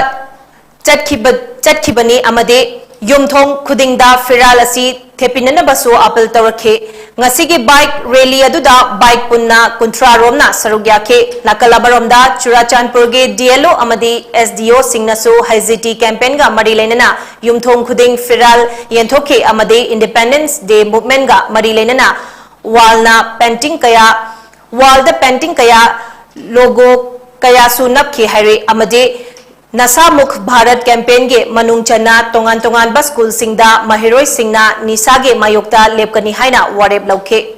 ꯆꯠꯈꯤꯕ-, ꯆꯠꯈꯤꯕꯅꯤ ꯑꯃꯗꯤ ꯌꯨꯝꯊꯣꯡ ꯈꯨꯗꯤꯡꯗ ꯐꯤꯔꯥꯜ ꯑꯁꯤ ꯊꯦꯠꯄꯤꯅꯅꯕꯁꯨ appeal ꯇꯧꯔꯛꯈꯤ꯫ ꯉꯁꯤꯒꯤ bike rally ꯑꯗꯨꯗ bike ꯄꯨꯟꯅ ꯀꯨꯟꯊ꯭ꯔꯥ ꯔꯣꯝꯅ ꯁꯔꯨꯛ ꯌꯥꯈꯤ꯫ ꯅꯥꯀꯜ ꯑꯃꯔꯣꯝꯗ, ꯆꯨꯔꯥꯆꯥꯟꯄꯨꯔꯒꯤ D L O ꯑꯃꯗꯤ S D O-ꯁꯤꯡꯅꯁꯨ H G T campaign-ꯒ ꯃꯔꯤ ꯂꯩꯅꯅ ꯌꯨꯝꯊꯣꯡ ꯈꯨꯗꯤꯡ ꯐꯤꯔꯥꯜ ꯌꯦꯟꯊꯣꯛꯈꯤ ꯑꯃꯗꯤ Independence Day movement-ꯒ ꯃꯔꯤ ꯂꯩꯅꯅ wall-ꯅ painting ꯀꯌꯥ, wall-ꯗ painting ꯀꯌꯥ, logo ꯀꯌꯥꯁꯨ ꯅꯞꯈꯤ ꯍꯥꯏꯔꯤ ꯑꯃꯗꯤ Nasha Mukt Bharat campaign-ꯒꯤ ꯃꯅꯨꯡ ꯆꯟꯅ ꯇꯣꯉꯥꯟ ꯇꯣꯉꯥꯟꯕ school-ꯁꯤꯡꯗ ꯃꯍꯩꯔꯣꯏꯁꯤꯡꯅ ꯅꯤꯁꯥꯒꯤ ꯃꯥꯌꯣꯛꯇ ꯂꯦꯞꯀꯅꯤ ꯍꯥꯏꯅ ꯋꯥꯔꯦꯞ ꯂꯧꯈꯤ꯫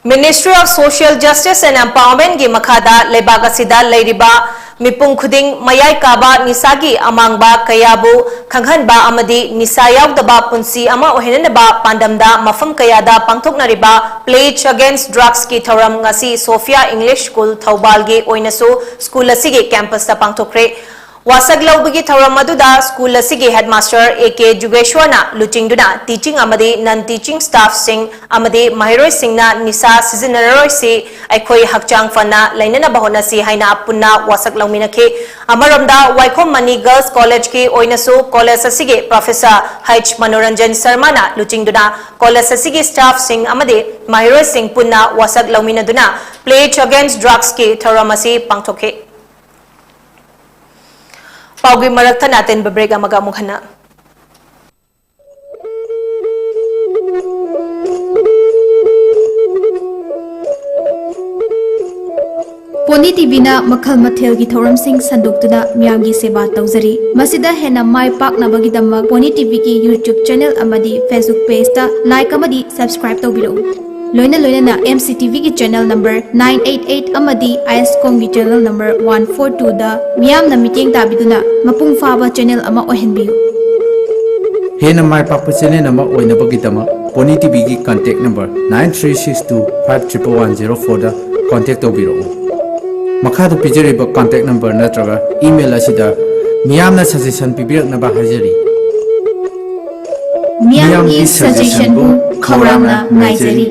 Ministry of Social Justice and Empowerment-ꯒꯤ ꯃꯈꯥꯗ ꯂꯩꯕꯥꯛ ꯑꯁꯤꯗ ꯂꯩꯔꯤꯕ ꯃꯤꯄꯨꯝ ꯈꯨꯗꯤꯡ ꯃꯌꯥꯏ ꯀꯥꯕ ꯅꯤꯁꯥꯒꯤ ꯑꯃꯥꯡꯕ ꯀꯌꯥꯕꯨ ꯈꯪꯍꯟꯕ ꯑꯃꯗꯤ ꯅꯤꯁꯥ ꯌꯥꯎꯗꯕ ꯄꯨꯟꯁꯤ ꯑꯃ ꯑꯣꯏꯍꯟꯅꯕ ꯄꯥꯟꯗꯝꯗ ꯃꯐꯝ ꯀꯌꯥꯗ ꯄꯥꯡꯊꯣꯛꯅꯔꯤꯕ Pledge Against Drugsꯀꯤ ꯊꯧꯔꯝ ꯉꯁꯤ ꯁꯣꯐꯤꯌꯥ ꯏꯪꯂꯤꯁ ꯁ꯭ꯀꯨꯜ ꯊꯧꯕꯥꯜꯒꯤ ꯑꯣꯏꯅꯁꯨ ꯁ꯭ꯀꯨꯜ ꯑꯁꯤꯒꯤ ꯀꯦꯝꯄꯁꯇ ꯄꯥꯡꯊꯣꯛꯈ꯭ꯔꯦ꯫ ꯋꯥꯁꯛ ꯂꯧꯕꯒꯤ ꯊꯧꯔꯝ ꯑꯗꯨꯗ ꯁ꯭ꯀꯨꯜ ꯑꯁꯤꯒꯤ ꯍꯦꯗꯃꯥꯁꯇꯔ ꯑꯦ ꯀꯦ ꯖꯨꯒꯦꯁ꯭ꯋꯔꯅ ꯂꯨꯆꯤꯡꯗꯨꯅ ꯇꯤꯆꯤꯡ ꯑꯃꯗꯤ ꯅꯟ ꯇꯤꯆꯤꯡ ꯁ꯭ꯇꯥꯐꯁꯤꯡ ꯑꯃꯗꯤ ꯃꯍꯩꯔꯣꯏꯁꯤꯡꯅ ꯅꯤꯁꯥ ꯁꯤꯖꯤꯟꯅꯔꯔꯣꯏꯁꯤ, ꯑꯩꯈꯣꯏ ꯍꯛꯆꯥꯡ ꯐꯅ ꯂꯩꯅꯅꯕ ꯍꯣꯠꯅꯁꯤ ꯍꯥꯏꯅ ꯄꯨꯟꯅ ꯋꯥꯁꯛ ꯂꯧꯃꯤꯟꯅꯈꯤ꯫ ꯑꯃꯔꯣꯝꯗ ꯋꯥꯏꯈꯣꯝ ꯃꯅꯤ ꯒꯔꯜꯁ ꯀꯣꯂꯦꯖꯀꯤ ꯑꯣꯏꯅꯁꯨ ꯀꯣꯂꯦꯖ ꯑꯁꯤꯒꯤ ꯄ꯭ꯔꯣꯐꯦꯁꯔ ꯍꯩꯆ ꯃꯅꯣꯔꯟꯖꯟ ꯁꯔꯃꯅ ꯂꯨꯆꯤꯡꯗꯨꯅ ꯀꯣꯂꯦꯖ ꯑꯁꯤꯒꯤ ꯁ꯭ꯇꯥꯐꯁꯤꯡ ꯑꯃꯗꯤ ꯃꯍꯩꯔꯣꯏꯁꯤꯡ ꯄꯨꯟꯅ ꯋꯥꯁꯛ ꯂꯧꯃꯤꯟꯅꯗꯨꯅ Pledge Against Drugsꯀꯤ ꯊꯧꯔꯝ ꯑꯁꯤ ꯄꯥꯡꯊꯣꯛꯈꯤ꯫ ꯄꯥꯎꯒꯤ ꯃꯔꯛ ꯊꯠꯅ ꯑꯇꯦꯟꯕ ꯕ꯭ꯔꯦꯛ ꯑꯃꯒ ꯑꯃꯨꯛ ꯍꯟꯅ꯫ ꯄꯣꯅꯤ ꯇꯤꯚꯤꯅ ꯃꯈꯜ ꯃꯊꯦꯜꯒꯤ ꯊꯧꯔꯝꯁꯤꯡ ꯁꯟꯗꯣꯛꯇꯨꯅ ꯃꯤꯌꯥꯝꯒꯤ ꯁꯦꯕꯥ ꯇꯧꯖꯔꯤ꯫ ꯃꯁꯤꯗ ꯍꯦꯟꯅ ꯃꯥꯏ ꯄꯥꯛꯅꯕꯒꯤꯗꯃꯛ ꯄꯣꯅꯤ ꯇꯤꯚꯤꯒꯤ YouTube ꯆꯦꯅꯦꯜ ꯑꯃꯗꯤ Facebook ꯄꯦꯖꯇ ꯂꯥꯏꯛ ꯑꯃꯗꯤ ꯁꯕꯁꯀ꯭ꯔꯥꯏꯕ ꯇꯧꯕꯤꯔꯛꯎ꯫ ꯂꯣꯏꯅ ꯂꯣꯏꯅꯅ ꯑꯦꯝ ꯁꯤ ꯇꯤꯚꯤꯒꯤ channel number nine eight eight ꯑꯃꯗꯤ ꯑꯥꯏ ꯑꯦꯁ ꯀꯣꯝꯒꯤ ꯆꯦꯅꯦꯜ ꯅꯝꯕꯔ one four twoꯗ ꯃꯤꯌꯥꯝꯅ ꯃꯤꯠꯌꯦꯡ ꯇꯥꯕꯤꯗꯨꯅ ꯃꯄꯨꯡ ꯐꯥꯕ ꯆꯦꯅꯦꯜ ꯑꯃ ꯑꯣꯏꯍꯟꯕꯤꯌꯨ꯫ ꯍꯦꯟꯅ ꯃꯥꯏ ꯄꯥꯛꯄ ꯆꯦꯅꯦꯜ ꯑꯃ ꯑꯣꯏꯅꯕꯒꯤꯗꯃꯛ ꯄꯣꯅꯤ ꯇꯤꯚꯤꯒꯤ contact number nine three six two five triple one zero fourꯗ ꯀꯟꯇꯦꯛ ꯇꯧꯕꯤꯔꯛꯎ꯫ ꯃꯈꯥꯗ ꯄꯤꯖꯔꯤꯕ ꯀꯟꯇꯦꯛ ꯅꯝꯕꯔ ꯅꯠꯇ꯭ꯔꯒ ꯏꯃꯦꯜ ꯑꯁꯤꯗ ꯃꯤꯌꯥꯝꯅ ꯁꯖꯦꯁꯟ ꯄꯤꯕꯤꯔꯛꯅꯕ ꯍꯥꯏꯖꯔꯤ꯫ ꯃꯤꯌꯥꯝꯒꯤ ꯁꯖꯦꯁꯟꯕꯨ ꯈꯧꯔꯥꯡꯅ ꯉꯥꯏꯖꯔꯤ꯫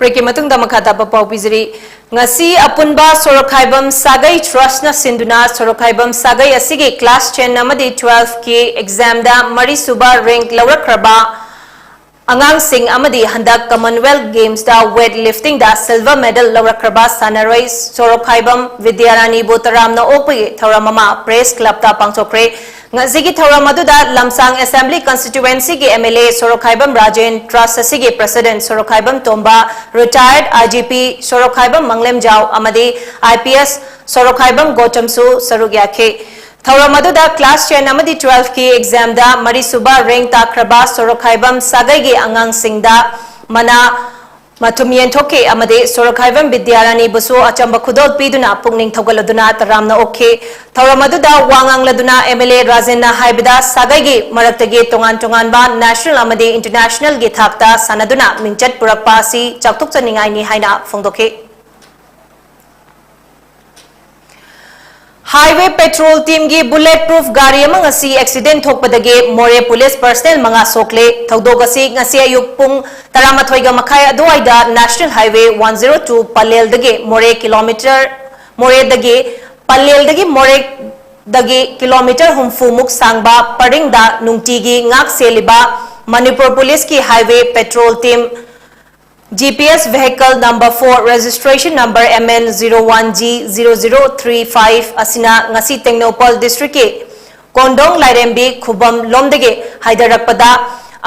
ꯕ꯭ꯔꯦꯛꯀꯤ ꯃꯇꯨꯡꯗ ꯃꯈꯥ ꯇꯥꯕ ꯄꯥꯎ ꯄꯤꯖꯔꯤ꯫ ꯉꯁꯤ ꯑꯄꯨꯟꯕ ꯁꯣꯔꯣꯛꯈꯥꯏꯕꯝ ꯁꯥꯒꯩ ꯇ꯭ꯔꯁꯅ ꯁꯤꯟꯗꯨꯅ ꯁꯣꯔꯣꯛꯈꯥꯏꯕꯝ ꯁꯥꯒꯩ ꯑꯁꯤꯒꯤ ꯀ꯭ꯂꯥꯁ ten ꯑꯃꯗꯤ twelveꯀꯤ ꯑꯦꯛꯖꯥꯝꯗ ꯃꯔꯤꯁꯨꯕ ꯔꯦꯡꯛ ꯂꯧꯔꯛꯈ꯭ꯔꯕ ꯑꯉꯥꯡꯁꯤꯡ ꯑꯃꯗꯤ ꯍꯟꯗꯛ Commonwealth Gamesꯇ weight liftingꯗ silver medal ꯂꯧꯔꯛꯈ꯭ꯔꯕ ꯁꯥꯟꯅꯔꯣꯏ ꯁꯣꯔꯣꯛꯈꯥꯏꯕꯝ ꯕꯤꯗ꯭ꯌꯥꯔꯥꯅꯤꯕꯨ ꯇꯔꯥꯝꯅ ꯑꯣꯛꯄꯒꯤ ꯊꯧꯔꯝ ꯑꯃ ꯄ꯭ꯔꯦꯁ ꯀ꯭ꯂꯕꯇ ꯄꯥꯡꯊꯣꯛꯈ꯭ꯔꯦ꯫ ꯉꯁꯤꯒꯤ ꯊꯧꯔꯝ ꯑꯗꯨꯗ ꯂꯝꯁꯥꯡ Assembly Constituencyꯒꯤ M L A ꯁꯣꯔꯣꯛꯈꯥꯏꯕꯝ ꯔꯥꯖꯦꯟ, ꯇ꯭ꯔꯁ ꯑꯁꯤꯒꯤ president Sorokhaibam Tomba, retired I G P ꯁꯣꯔꯣꯛꯈꯥꯏꯕꯝ ꯃꯪꯂꯦꯝꯖꯥꯎ ꯑꯃꯗꯤ I P S ꯁꯣꯔꯣꯛꯈꯥꯏꯕꯝ ꯒꯣꯇꯝꯁꯨ ꯁꯔꯨꯛ ꯌꯥꯈꯤ꯫ ꯊꯧꯔꯝ ꯑꯗꯨꯗ class ten ꯑꯃꯗꯤ twelve ꯀꯤ exam ꯗ ꯃꯔꯤꯁꯨꯕ rank ꯇꯥꯈ꯭ꯔꯕ ꯁꯣꯔꯣꯛꯈꯥꯏꯕꯝ ꯁꯥꯒꯩꯒꯤ ꯑꯉꯥꯡꯁꯤꯡꯗ ꯃꯅꯥ ꯃꯊꯨꯝ ꯌꯦꯟꯊꯣꯛꯈꯤ ꯑꯃꯗꯤ ꯁꯣꯔꯣꯛꯈꯥꯏꯕꯝ ꯕꯤꯗ꯭ꯌꯥꯔꯥꯅꯤꯕꯨꯁꯨ ꯑꯆꯝꯕ ꯈꯨꯗꯣꯜ ꯄꯤꯗꯨꯅ ꯄꯨꯛꯅꯤꯡ ꯊꯧꯒꯠꯂꯗꯨꯅ ꯇꯔꯥꯝꯅ ꯑꯣꯛꯈꯤ꯫ ꯊꯧꯔꯝ ꯑꯗꯨꯗ ꯋꯥ ꯉꯥꯡꯂꯗꯨꯅ M L A ꯔꯥꯖꯦꯟꯅ ꯍꯥꯏꯕꯗ ꯁꯥꯒꯩꯒꯤ ꯃꯔꯛꯇꯒꯤ ꯇꯣꯉꯥꯟ ꯇꯣꯉꯥꯟꯕ national ꯑꯃꯗꯤ international ꯒꯤ ꯊꯥꯛꯇ ꯁꯥꯟꯅꯗꯨꯅ ꯃꯤꯡꯆꯠ ꯄꯨꯔꯛꯄ ꯑꯁꯤ ꯆꯥꯎꯊꯣꯛꯆꯅꯤꯡꯉꯥꯏꯅꯤ ꯍꯥꯏꯅ ꯐꯣꯡꯗꯣꯛꯈꯤ꯫ Highway Patrol Team ꯒꯤ bullet proof ꯒꯥꯔꯤ ꯑꯃ ꯉꯁꯤ accident ꯊꯣꯛꯄꯗꯒꯤ ꯃꯣꯔꯦ police personnel ꯃꯉꯥ ꯁꯣꯛꯂꯦ꯫ ꯊꯧꯗꯣꯛ ꯑꯁꯤ ꯉꯁꯤ ꯑꯌꯨꯛ ꯄꯨꯡ ꯇꯔꯥꯃꯥꯊꯣꯏꯒ ꯃꯈꯥꯏ ꯑꯗꯨꯋꯥꯏꯗ National Highway one zero two ꯄꯂꯦꯜꯗꯒꯤ ꯃꯣꯔꯦ kilometre, ꯃꯣꯔꯦꯗꯒꯤ, ꯄꯂꯦꯜꯗꯒꯤ ꯃꯣꯔꯦꯗꯒꯤ kilometre ꯍꯨꯝꯐꯨ ꯃꯨꯛ ꯁꯥꯡꯕ ꯄꯔꯤꯡꯗ ꯅꯨꯡꯇꯤꯒꯤ ꯉꯥꯛ ꯁꯦꯜꯂꯤꯕ ꯃꯅꯤꯄꯨꯔ police ꯀꯤ Highway Patrol Team G P S vehicle number four, registration number M N zero one G zero zero three five ꯑꯁꯤꯅ ꯉꯁꯤ ꯇꯦꯡꯅꯧꯄꯜ district ꯀꯤ ꯀꯣꯟꯗꯣꯡ ꯂꯥꯏꯔꯦꯝꯕꯤ ꯈꯨꯕꯝ ꯂꯣꯝꯗꯒꯤ ꯍꯥꯏꯗꯔꯛꯄꯗ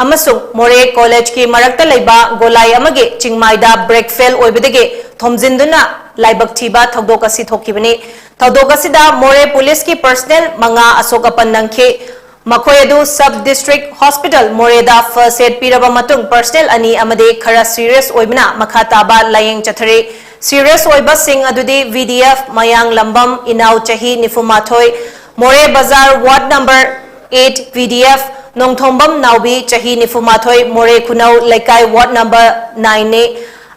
ꯑꯃꯁꯨꯡ ꯃꯣꯔꯦ college ꯀꯤ ꯃꯔꯛꯇ ꯂꯩꯕ ꯒꯣꯂꯥꯏ ꯑꯃꯒꯤ ꯆꯤꯡꯃꯥꯏꯗ brake fail ꯑꯣꯏꯕꯗꯒꯤ ꯊꯣꯝꯖꯤꯟꯗꯨꯅ ꯂꯥꯏꯕꯛ ꯊꯤꯕ ꯊꯧꯗꯣꯛ ꯑꯁꯤ ꯊꯣꯛꯈꯤꯕꯅꯤ꯫ ꯊꯧꯗꯣꯛ ꯑꯁꯤꯗ ꯃꯣꯔꯦ police ꯀꯤ personnel ꯃꯉꯥ ꯑꯁꯣꯛ ꯑꯄꯟ ꯅꯪꯈꯤ꯫ ꯃꯈꯣꯏ ꯑꯗꯨ sub district hospital ꯃꯣꯔꯦꯗ first aid ꯄꯤꯔꯕ ꯃꯇꯨꯡ personnel ꯑꯅꯤ ꯑꯃꯗꯤ ꯈꯔ serious ꯑꯣꯏꯕꯅ ꯃꯈꯥ ꯇꯥꯕ ꯂꯥꯌꯦꯡ ꯆꯠꯊꯔꯤ꯫ Serious ꯑꯣꯏꯕꯁꯤꯡ ꯑꯗꯨꯗꯤ V D F ꯃꯌꯥꯡ ꯂꯝꯕꯝ ꯏꯅꯥꯎ ꯆꯍꯤ ꯅꯤꯐꯨ ꯃꯥꯊꯣꯏ, ꯃꯣꯔꯦ ꯕꯖꯥꯔ ward number eight V D F Nongthombam ꯅꯥꯎꯕꯤ ꯆꯍꯤ ꯅꯤꯐꯨ ꯃꯥꯊꯣꯏ, ꯃꯣꯔꯦ ꯈꯨꯅꯧ ꯂꯩꯀꯥꯏ ward number nine ꯅꯤ꯫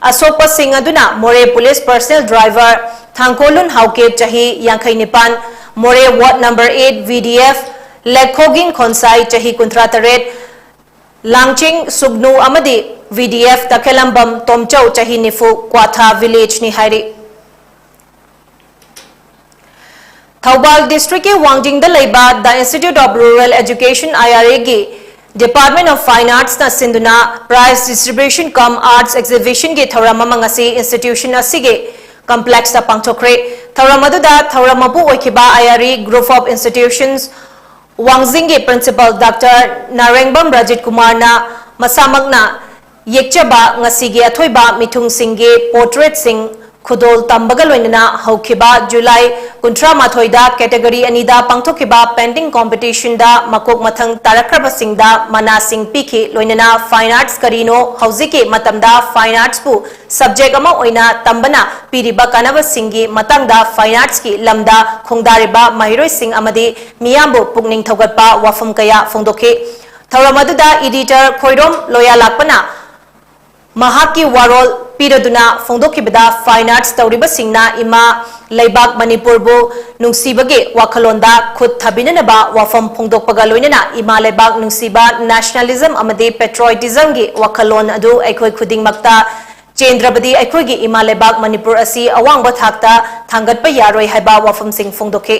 ꯑꯁꯣꯛꯄꯁꯤꯡ ꯑꯗꯨꯅ ꯃꯣꯔꯦ police personnel driver ꯊꯥꯡꯀꯣꯂꯨꯟ ꯍꯥꯎꯀꯦꯞ ꯆꯍꯤ ꯌꯥꯡꯈꯩ ꯅꯤꯄꯥꯟ, ꯃꯣꯔꯦ ward number eight V D F ꯂꯦꯛꯈꯣꯒꯤꯡ ꯈꯣꯟꯁꯥꯏ ꯆꯍꯤ ꯀꯨꯟꯊ꯭ꯔꯥ ꯇꯔꯦꯠ, ꯂꯥꯡꯆꯤꯡ ꯁꯨꯒꯅꯨ ꯑꯃꯗꯤ V D F ꯇꯈꯦꯂꯝꯕꯝ ꯇꯣꯝꯆꯧ ꯆꯍꯤ ꯅꯤꯐꯨ, ꯀ꯭ꯋꯥꯊꯥ village ꯅꯤ ꯍꯥꯏꯔꯤ꯫ ꯊꯧꯕꯥꯜ district ꯀꯤ ꯋꯥꯡꯖꯤꯡꯗ ꯂꯩꯕ The Institute of Rural Education, I R A ꯒꯤ Department of Fine Arts ꯅ ꯁꯤꯟꯗꯨꯅ prize distribution cum arts exhibition ꯒꯤ ꯊꯧꯔꯝ ꯑꯃ ꯉꯁꯤ institution ꯑꯁꯤꯒꯤ complex ꯇ ꯄꯥꯡꯊꯣꯛꯈ꯭ꯔꯦ꯫ ꯊꯧꯔꯝ ꯑꯗꯨꯗ ꯊꯧꯔꯝ ꯃꯄꯨ ꯑꯣꯏꯈꯤꯕ I R A Group of Institutions ꯋꯥꯡꯖꯤꯡꯒꯤ principal Doctor ꯅꯥꯔꯦꯡꯕꯝ ꯔꯥꯖꯤꯠ ꯀꯨꯃꯥꯔꯅ ꯃꯁꯥꯃꯛꯅ ꯌꯦꯛꯆꯕ ꯉꯁꯤꯒꯤ ꯑꯊꯣꯏꯕ ꯃꯤꯊꯨꯡꯁꯤꯡꯒꯤ portrait ꯁꯤꯡ ꯈꯨꯗꯣꯜ ꯇꯝꯕꯒ ꯂꯣꯏꯅꯅ ꯍꯧꯈꯤꯕ ꯖꯨꯂꯥꯏ ꯀꯨꯟꯊ꯭ꯔꯥ ꯃꯥꯊꯣꯏꯗ category ꯑꯅꯤꯗ ꯄꯥꯡꯊꯣꯛꯈꯤꯕ painting competitionꯗ ꯃꯀꯣꯛ ꯃꯊꯪ ꯇꯥꯔꯛꯈ꯭ꯔꯕꯁꯤꯡꯗ ꯃꯅꯥꯁꯤꯡ ꯄꯤꯈꯤ꯫ ꯂꯣꯏꯅꯅ fine arts ꯀꯔꯤꯅꯣ, ꯍꯧꯖꯤꯛꯀꯤ ꯃꯇꯝꯗ fine artsꯄꯨ subject ꯑꯃ ꯑꯣꯏꯅ ꯇꯝꯕꯅ ꯄꯤꯔꯤꯕ ꯀꯥꯟꯅꯕꯁꯤꯡꯒꯤ ꯃꯇꯥꯡꯗ fine artsꯀꯤ ꯂꯝꯗ ꯈꯣꯡꯗꯥꯔꯤꯕ ꯃꯍꯩꯔꯣꯏꯁꯤꯡ ꯑꯃꯗꯤ ꯃꯤꯌꯥꯝꯕꯨ ꯄꯨꯛꯅꯤꯡ ꯊꯧꯒꯠꯄ ꯋꯥꯐꯝ ꯀꯌꯥ ꯐꯣꯡꯗꯣꯛꯈꯤ꯫ ꯊꯧꯔꯝ ꯑꯗꯨꯗ editor ꯈꯣꯏꯔꯣꯝ ꯂꯣꯌꯥꯂꯥꯛꯄꯅ ꯃꯍꯥꯛꯀꯤ ꯋꯥꯔꯣꯜ ꯄꯤꯔꯗꯨꯅ ꯐꯣꯡꯗꯣꯛꯈꯤꯕꯗ, fine arts ꯇꯧꯔꯤꯕꯁꯤꯡꯅ ꯏꯃꯥ ꯂꯩꯕꯥꯛ ꯃꯅꯤꯄꯨꯔꯕꯨ ꯅꯨꯡꯁꯤꯕꯒꯤ ꯋꯥꯈꯜꯂꯣꯟꯗ ꯈꯨꯠ ꯊꯥꯕꯤꯅꯅꯕ ꯋꯥꯐꯝ ꯐꯣꯡꯗꯣꯛꯄꯒ ꯂꯣꯏꯅꯅ ꯏꯃꯥ ꯂꯩꯕꯥꯛ ꯅꯨꯡꯁꯤꯕ, nationalism ꯑꯃꯗꯤ patriotismꯒꯤ ꯋꯥꯈꯜꯂꯣꯟ ꯑꯗꯨ ꯑꯩꯈꯣꯏ ꯈꯨꯗꯤꯡꯃꯛꯇ ꯆꯦꯟꯗ꯭ꯔꯕꯗꯤ ꯑꯩꯈꯣꯏꯒꯤ ꯏꯃꯥ ꯂꯩꯕꯥꯛ ꯃꯅꯤꯄꯨꯔ ꯑꯁꯤ ꯑꯋꯥꯡꯕ ꯊꯥꯛꯇ ꯊꯥꯡꯒꯠꯄ ꯌꯥꯔꯣꯏ ꯍꯥꯏꯕ ꯋꯥꯐꯝꯁꯤꯡ ꯐꯣꯡꯗꯣꯛꯈꯤ꯫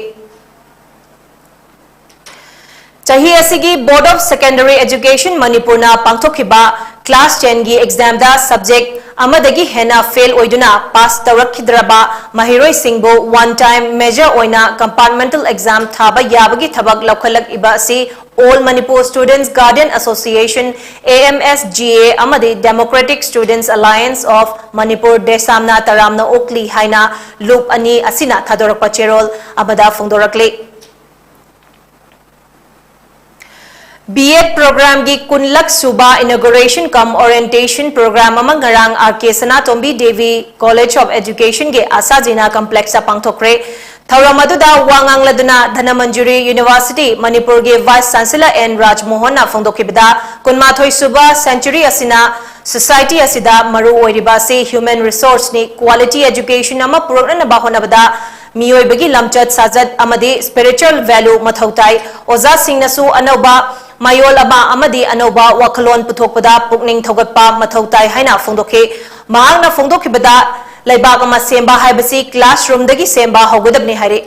ꯆꯍꯤ ꯑꯁꯤꯒꯤ Board of Secondary Education ꯃꯅꯤꯄꯨꯔꯅ ꯄꯥꯡꯊꯣꯛꯈꯤꯕ class tenꯒꯤ examꯗ subject ꯑꯃꯗꯒꯤ ꯍꯦꯟꯅ fail ꯑꯣꯏꯗꯨꯅ pass ꯇꯧꯔꯛꯈꯤꯗ꯭ꯔꯕ ꯃꯍꯩꯔꯣꯏꯁꯤꯡꯕꯨ one time measure ꯑꯣꯏꯅ compartmental exam ꯊꯥꯕ ꯌꯥꯕꯒꯤ ꯊꯕꯛ ꯂꯧꯈꯠꯂꯛꯂꯤꯕ ꯑꯁꯤ All Manipur Students Guardian Association, A M S G A, ꯑꯃꯗꯤ Democratic Students Alliance of Manipur, DESAMꯅ ꯇꯔꯥꯝꯅ ꯑꯣꯛꯂꯤ ꯍꯥꯏꯅ ꯂꯨꯞ ꯑꯅꯤ ꯑꯁꯤꯅ ꯊꯥꯗꯣꯔꯛꯄ ꯆꯦꯔꯣꯜ ꯑꯃꯗ ꯐꯣꯡꯗꯣꯔꯛꯂꯤ꯫ B.Ed programꯒꯤ ꯀꯨꯟꯂꯛ ꯁꯨꯕ inauguration cum orientation program ꯑꯃ ꯉꯔꯥꯡ R K Sanatombi Devi College of Educationꯒꯤ ꯑꯁꯥꯖꯤꯅꯥ complexꯇ ꯄꯥꯡꯊꯣꯛꯈ꯭ꯔꯦ꯫ ꯊꯧꯔꯝ ꯑꯗꯨꯗ ꯋꯥ ꯉꯥꯡꯂꯗꯨꯅ ꯙꯅꯃꯟꯖꯨꯔꯤ University ꯃꯅꯤꯄꯨꯔꯒꯤ Vice Chancellor N ꯔꯥꯖꯃꯣꯍꯟꯅ ꯐꯣꯡꯗꯣꯛꯈꯤꯕꯗ, ꯀꯨꯟꯃꯥꯊꯣꯏ ꯁꯨꯕ century ꯑꯁꯤꯅ society ꯑꯁꯤꯗ ꯃꯔꯨ ꯑꯣꯏꯔꯤꯕ ꯑꯁꯤ human resourceꯅꯤ꯫ Quality education ꯑꯃ ꯄꯨꯔꯛꯅꯅꯕ ꯍꯣꯠꯅꯕꯗ ꯃꯤꯑꯣꯏꯕꯒꯤ ꯂꯝꯆꯠ ꯁꯥꯖꯠ ꯑꯃꯗꯤ spiritual value ꯃꯊꯧ ꯇꯥꯏ꯫ ꯑꯣꯖꯥꯁꯤꯡꯅꯁꯨ ꯑꯅꯧꯕ ꯃꯌꯣꯜ ꯑꯃ ꯑꯃꯗꯤ ꯑꯅꯧꯕ ꯋꯥꯈꯜꯂꯣꯟ ꯄꯨꯊꯣꯛꯄꯗ ꯄꯨꯛꯅꯤꯡ ꯊꯧꯒꯠꯄ ꯃꯊꯧ ꯇꯥꯏ ꯍꯥꯏꯅ ꯐꯣꯡꯗꯣꯛꯈꯤ꯫ ꯃꯍꯥꯛꯅ ꯐꯣꯡꯗꯣꯛꯈꯤꯕꯗ, ꯂꯩꯕꯥꯛ ꯑꯃ ꯁꯦꯝꯕ ꯍꯥꯏꯕꯁꯤ classroomꯗꯒꯤ ꯁꯦꯝꯕ ꯍꯧꯒꯗꯕꯅꯤ ꯍꯥꯏꯔꯤ꯫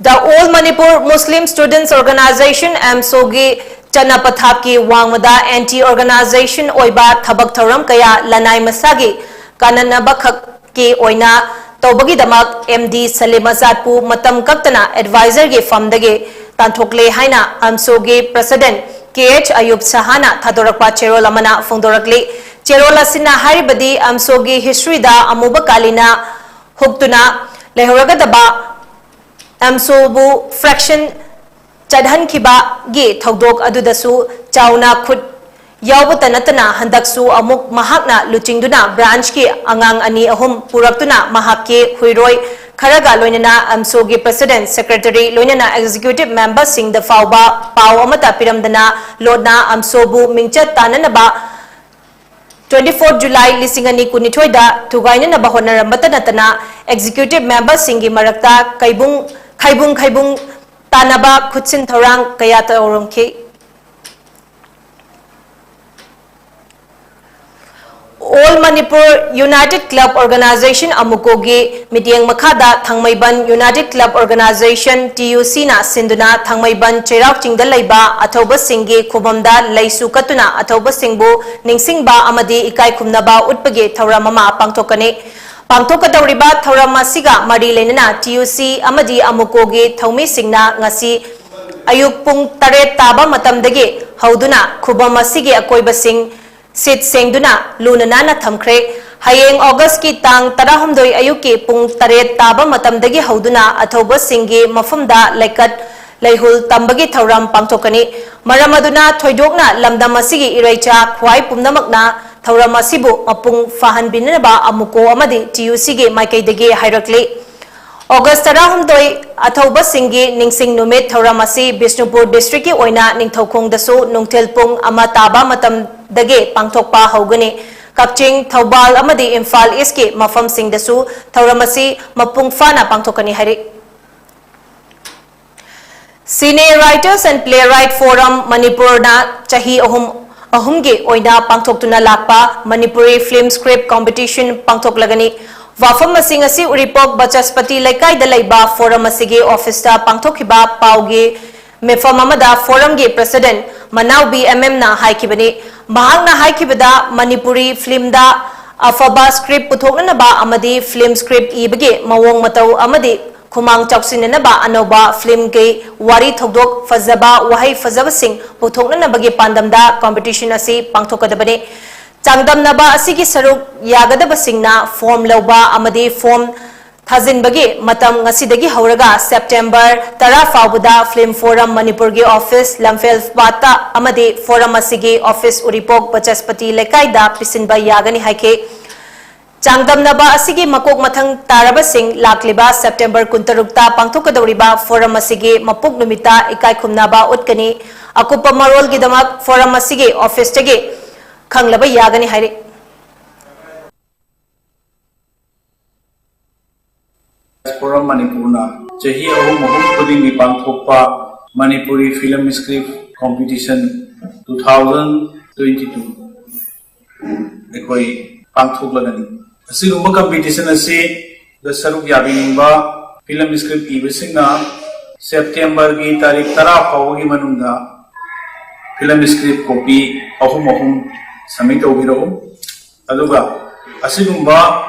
The All Manipur Muslim Students Organization, AMSOꯒꯤ ꯆꯠꯅ ꯄꯊꯥꯞꯀꯤ ꯋꯥꯡꯃꯗ anti organization ꯑꯣꯏꯕ ꯊꯕꯛ ꯊꯧꯔꯝ ꯀꯌꯥ ꯂꯅꯥꯏ ꯃꯁꯥꯒꯤ ꯀꯥꯟꯅꯅꯕꯈꯛꯀꯤ ꯑꯣꯏꯅ ꯇꯧꯕꯒꯤꯗꯃꯛ M D ꯁꯂꯤꯝ ꯑꯖꯥꯗꯄꯨ ꯃꯇꯝ ꯀꯛꯇꯅ advisorꯒꯤ ꯐꯝꯗꯒꯤ ꯇꯥꯟꯊꯣꯛꯂꯦ ꯍꯥꯏꯅ AMSOꯒꯤ President K H ꯑꯌꯨꯕ ꯁꯍꯥꯅ ꯊꯥꯗꯣꯔꯛꯄ ꯆꯦꯔꯣꯜ ꯑꯃꯅ ꯐꯣꯡꯗꯣꯔꯛꯂꯤ꯫ ꯆꯦꯔꯣꯜ ꯑꯁꯤꯅ ꯍꯥꯏꯔꯤꯕꯗꯤ ꯑꯝꯁꯣꯒꯤ historyꯗ ꯑꯃꯨꯕ ꯀꯥꯂꯤꯅ ꯍꯨꯛꯇꯨꯅ ꯂꯩꯍꯧꯔꯒꯗꯕ ꯑꯝꯁꯣꯕꯨ fraction ꯆꯠꯍꯟꯈꯤꯕꯒꯤ ꯊꯧꯗꯣꯛ ꯑꯗꯨꯗꯁꯨ ꯆꯥꯎꯅ ꯈꯨꯠ ꯌꯥꯎꯕꯇ ꯅꯠꯇꯅ ꯍꯟꯗꯛꯁꯨ ꯑꯃꯨꯛ ꯃꯍꯥꯛꯅ ꯂꯨꯆꯤꯡꯗꯨꯅ branchꯀꯤ ꯑꯉꯥꯡ ꯑꯅꯤ ꯑꯍꯨꯝ ꯄꯨꯔꯛꯇꯨꯅ ꯃꯍꯥꯛꯀꯤ ꯍꯨꯏꯔꯣꯏ ꯈꯔꯒ ꯂꯣꯏꯅꯅ ꯑꯝꯁꯣꯒꯤ president, secretary ꯂꯣꯏꯅꯅ executive memberꯁꯤꯡꯗ ꯐꯥꯎꯕ ꯄꯥꯎ ꯑꯃꯠꯇ ꯄꯤꯔꯝꯗꯅ ꯂꯣꯠꯅ ꯑꯝꯁꯣꯕꯨ ꯃꯤꯡꯆꯠ ꯇꯥꯟꯅꯅꯕ twenty four July ꯂꯤꯁꯤꯡ ꯑꯅꯤ ꯀꯨꯟꯅꯤꯊꯣꯏꯗ ꯊꯨꯒꯥꯏꯅꯅꯕ ꯍꯣꯠꯅꯔꯝꯕꯇ ꯅꯠꯇꯅ executive memberꯁꯤꯡꯒꯤ ꯃꯔꯛꯇ ꯀꯩꯕꯨꯡ ꯈꯩꯕꯨꯡ ꯈꯩꯕꯨꯡ ꯇꯥꯟꯅꯕ ꯈꯨꯠꯁꯤꯟ ꯊꯧꯔꯥꯡ ꯀꯌꯥ ꯇꯧꯔꯝꯈꯤ꯫ All Manipur United Club Organization ꯑꯃꯨꯀꯣꯒꯤ ꯃꯤꯠꯌꯦꯡ ꯃꯈꯥꯗ ꯊꯥꯡꯃꯩꯕꯟ United Club Organization, TUCꯅ ꯁꯤꯟꯗꯨꯅ ꯊꯥꯡꯃꯩꯕꯟ ꯆꯩꯔꯥꯎ ꯆꯤꯡꯗ ꯂꯩꯕ ꯑꯊꯧꯕꯁꯤꯡꯒꯤ ꯈꯨꯕꯝꯗ ꯂꯩꯁꯨ ꯀꯠꯇꯨꯅ ꯑꯊꯧꯕꯁꯤꯡꯕꯨ ꯅꯤꯡꯁꯤꯡꯕ ꯑꯃꯗꯤ ꯏꯀꯥꯏ ꯈꯨꯝꯅꯕ ꯎꯠꯄꯒꯤ ꯊꯧꯔꯝ ꯑꯃ ꯄꯥꯡꯊꯣꯛꯀꯅꯤ꯫ ꯄꯥꯡꯊꯣꯛꯀꯗꯧꯔꯤꯕ ꯊꯧꯔꯝ ꯑꯁꯤꯒ ꯃꯔꯤ ꯂꯩꯅꯅ TUC ꯑꯃꯗꯤ ꯑꯃꯨꯀꯣꯒꯤ ꯊꯧꯃꯤꯁꯤꯡꯅ ꯉꯁꯤ ꯑꯌꯨꯛ ꯄꯨꯡ ꯇꯔꯦꯠ ꯇꯥꯕ ꯃꯇꯝꯗꯒꯤ ꯍꯧꯗꯨꯅ ꯈꯨꯕꯝ ꯑꯁꯤꯒꯤ ꯑꯀꯣꯏꯕꯁꯤꯡ ꯁꯤꯠ ꯁꯦꯡꯗꯨꯅ ꯂꯨꯅ ꯅꯥꯟꯅ ꯊꯝꯈ꯭ꯔꯦ꯫ ꯍꯌꯦꯡ Augustꯀꯤ ꯇꯥꯡ ꯇꯔꯥꯍꯨꯝꯗꯣꯏ ꯑꯌꯨꯛꯀꯤ ꯄꯨꯡ ꯇꯔꯦꯠ ꯇꯥꯕ ꯃꯇꯝꯗꯒꯤ ꯍꯧꯗꯨꯅ ꯑꯊꯧꯕꯁꯤꯡꯒꯤ ꯃꯐꯝꯗ ꯂꯩꯀꯠ ꯂꯩꯍꯨꯜ ꯇꯝꯕꯒꯤ ꯊꯧꯔꯝ ꯄꯥꯡꯊꯣꯛꯀꯅꯤ꯫ ꯃꯔꯝ ꯑꯗꯨꯅ ꯊꯣꯏꯗꯣꯛꯅ ꯂꯝꯗꯝ ꯑꯁꯤꯒꯤ ꯏꯔꯩꯆꯥ ꯈ꯭ꯋꯥꯏ ꯄꯨꯝꯅꯃꯛꯅ ꯊꯧꯔꯝ ꯑꯁꯤꯕꯨ ꯃꯄꯨꯡ ꯐꯥꯍꯟꯕꯤꯅꯅꯕ ꯑꯃꯨꯀꯣ ꯑꯃꯗꯤ TUCꯒꯤ ꯃꯥꯏꯀꯩꯗꯒꯤ ꯍꯥꯏꯔꯛꯂꯤ꯫ August ꯇꯔꯥꯍꯨꯝꯗꯣꯏ, ꯑꯊꯧꯕꯁꯤꯡꯒꯤ ꯅꯤꯡꯁꯤꯡ ꯅꯨꯃꯤꯠ ꯊꯧꯔꯝ ꯑꯁꯤ ꯕꯤꯁꯅꯨꯄꯨꯔ districtꯀꯤ ꯑꯣꯏꯅ ꯅꯤꯡꯊꯧꯈꯣꯡꯗꯁꯨ ꯅꯨꯡꯊꯤꯜ ꯄꯨꯡ ꯑꯃ ꯇꯥꯕ ꯃꯇꯝꯗꯒꯤ ꯄꯥꯡꯊꯣꯛꯄ ꯍꯧꯒꯅꯤ꯫ ꯀꯛꯆꯤꯡ, ꯊꯧꯕꯥꯜ ꯑꯃꯗꯤ ꯏꯝꯐꯥꯜ Eastꯀꯤ ꯃꯐꯝꯁꯤꯡꯗꯁꯨ ꯊꯧꯔꯝ ꯑꯁꯤ ꯃꯄꯨꯡ ꯐꯥꯅ ꯄꯥꯡꯊꯣꯛꯀꯅꯤ ꯍꯥꯏꯔꯤ꯫ Cine Writers and Playwright Forum ꯃꯅꯤꯄꯨꯔꯅ ꯆꯍꯤ ꯑꯍꯨꯝ, ꯑꯍꯨꯝꯒꯤ ꯑꯣꯏꯅ ꯄꯥꯡꯊꯣꯛꯇꯨꯅ ꯂꯥꯛꯄ ꯃꯅꯤꯄꯨꯔꯤ film script competition ꯄꯥꯡꯊꯣꯛꯂꯒꯅꯤ꯫ ꯋꯥꯐꯝ ꯑꯁꯤ ꯉꯁꯤ ꯎꯔꯤꯄꯣꯛ ꯕꯆꯁꯄꯇꯤ ꯂꯩꯀꯥꯏꯗ ꯂꯩꯕ forum ꯑꯁꯤꯒꯤ officeꯇ ꯄꯥꯡꯊꯣꯛꯈꯤꯕ ꯄꯥꯎꯒꯤ ꯃꯤꯐꯝ ꯑꯃꯗ forumꯒꯤ president ꯃꯅꯥꯎꯕꯤ MM ꯅ ꯍꯥꯏꯈꯤꯕꯅꯤ꯫ ꯃꯍꯥꯛꯅ ꯍꯥꯏꯈꯤꯕꯗ ꯃꯅꯤꯄꯨꯔꯤ filmꯗ ꯑꯐꯕ script ꯄꯨꯊꯣꯛꯅꯅꯕ ꯑꯃꯗꯤ film script ꯏꯕꯒꯤ ꯃꯑꯣꯡ ꯃꯇꯧ ꯑꯃꯗꯤ ꯈꯨꯃꯥꯡ ꯆꯥꯎꯁꯤꯟꯅꯅꯕ ꯑꯅꯧꯕ filmꯒꯤ ꯋꯥꯔꯤ ꯊꯧꯗꯣꯛ ꯐꯖꯕ, ꯋꯥꯍꯩ ꯐꯖꯕꯁꯤꯡ ꯄꯨꯊꯣꯛꯅꯅꯕꯒꯤ ꯄꯥꯟꯗꯝꯗ competition ꯑꯁꯤ ꯄꯥꯡꯊꯣꯛꯀꯗꯕꯅꯤ꯫ ꯆꯥꯡꯗꯝꯅꯕ ꯑꯁꯤꯒꯤ ꯁꯔꯨꯛ ꯌꯥꯒꯗꯕꯁꯤꯡꯅ ꯐꯣꯔꯝ ꯂꯧꯕ ꯑꯃꯗꯤ ꯐꯣꯔꯝ ꯊꯥꯖꯤꯟꯕꯒꯤ ꯃꯇꯝ ꯉꯁꯤꯗꯒꯤ ꯍꯧꯔꯒ ꯁꯦꯞꯇꯦꯝꯕꯔ ꯇꯔꯥ ꯐꯥꯎꯕꯗ ꯐꯤꯜꯝ ꯐꯣꯔꯝ ꯃꯅꯤꯄꯨꯔꯒꯤ ꯑꯣꯐꯤꯁ ꯂꯝꯐꯦꯜ ꯄꯥꯠꯇ ꯑꯃꯗꯤ ꯐꯣꯔꯝ ꯑꯁꯤꯒꯤ ꯑꯣꯐꯤꯁ ꯎꯔꯤꯄꯣꯛ ꯕꯆꯁꯄꯇꯤ ꯂꯩꯀꯥꯏꯗ ꯄꯤꯁꯤꯟꯕ ꯌꯥꯒꯅꯤ ꯍꯥꯏꯈꯤ꯫ ꯆꯥꯡꯗꯝꯅꯕ ꯑꯁꯤꯒꯤ ꯃꯀꯣꯛ ꯃꯊꯪ ꯇꯥꯔꯕꯁꯤꯡ ꯂꯥꯛꯂꯤꯕ ꯁꯦꯞꯇꯦꯝꯕꯔ ꯀꯨꯟꯇꯔꯨꯛꯇ ꯄꯥꯡꯊꯣꯛꯀꯗꯧꯔꯤꯕ ꯐꯣꯔꯝ ꯑꯁꯤꯒꯤ ꯃꯄꯣꯛ ꯅꯨꯃꯤꯠꯇ ꯏꯀꯥꯏ ꯈꯨꯝꯅꯕ ꯎꯠꯀꯅꯤ꯫ ꯑꯀꯨꯞꯄ ꯃꯔꯣꯜꯒꯤꯗꯃꯛ ꯐꯣꯔꯝ ꯑꯁꯤꯒꯤ ꯑꯣꯐꯤꯁꯇꯒꯤ ꯈꯪꯂꯕ ꯌꯥꯒꯅꯤ ꯍꯥꯏꯔꯤ꯫ ꯐꯣꯔꯝ ꯃꯅꯤꯄꯨꯔꯅ ꯆꯍꯤ ꯑꯍꯨꯝ ꯑꯍꯨꯝ ꯈꯨꯗꯤꯡꯒꯤ ꯄꯥꯡꯊꯣꯛꯄ Manipuri film script competition two thousand twenty two ꯑꯩꯈꯣꯏ ꯄꯥꯡꯊꯣꯛꯂꯒꯅꯤ꯫ ꯑꯁꯤꯒꯨꯝꯕ ꯀꯝꯄꯤꯇꯤꯁꯟ ꯑꯁꯤꯗ ꯁꯔꯨꯛ ꯌꯥꯕꯤꯅꯤꯡꯕ ꯐꯤꯂꯝ ꯁ꯭ꯀ꯭ꯔꯤꯞ ꯏꯕꯁꯤꯡꯅ ꯁꯦꯞꯇꯦꯝꯕꯔꯒꯤ ꯇꯥꯔꯤꯛ ꯇꯔꯥ ꯐꯥꯎꯕꯒꯤ ꯃꯅꯨꯡꯗ ꯐꯤꯂꯝ ꯁ꯭ꯀ꯭ꯔꯤꯞ ꯀꯣꯄꯤ ꯑꯍꯨꯝ ꯑꯍꯨꯝ ꯁꯕꯃꯤꯠ ꯇꯧꯕꯤꯔꯛꯎ꯫ ꯑꯗꯨꯒ ꯑꯁꯤꯒꯨꯝꯕ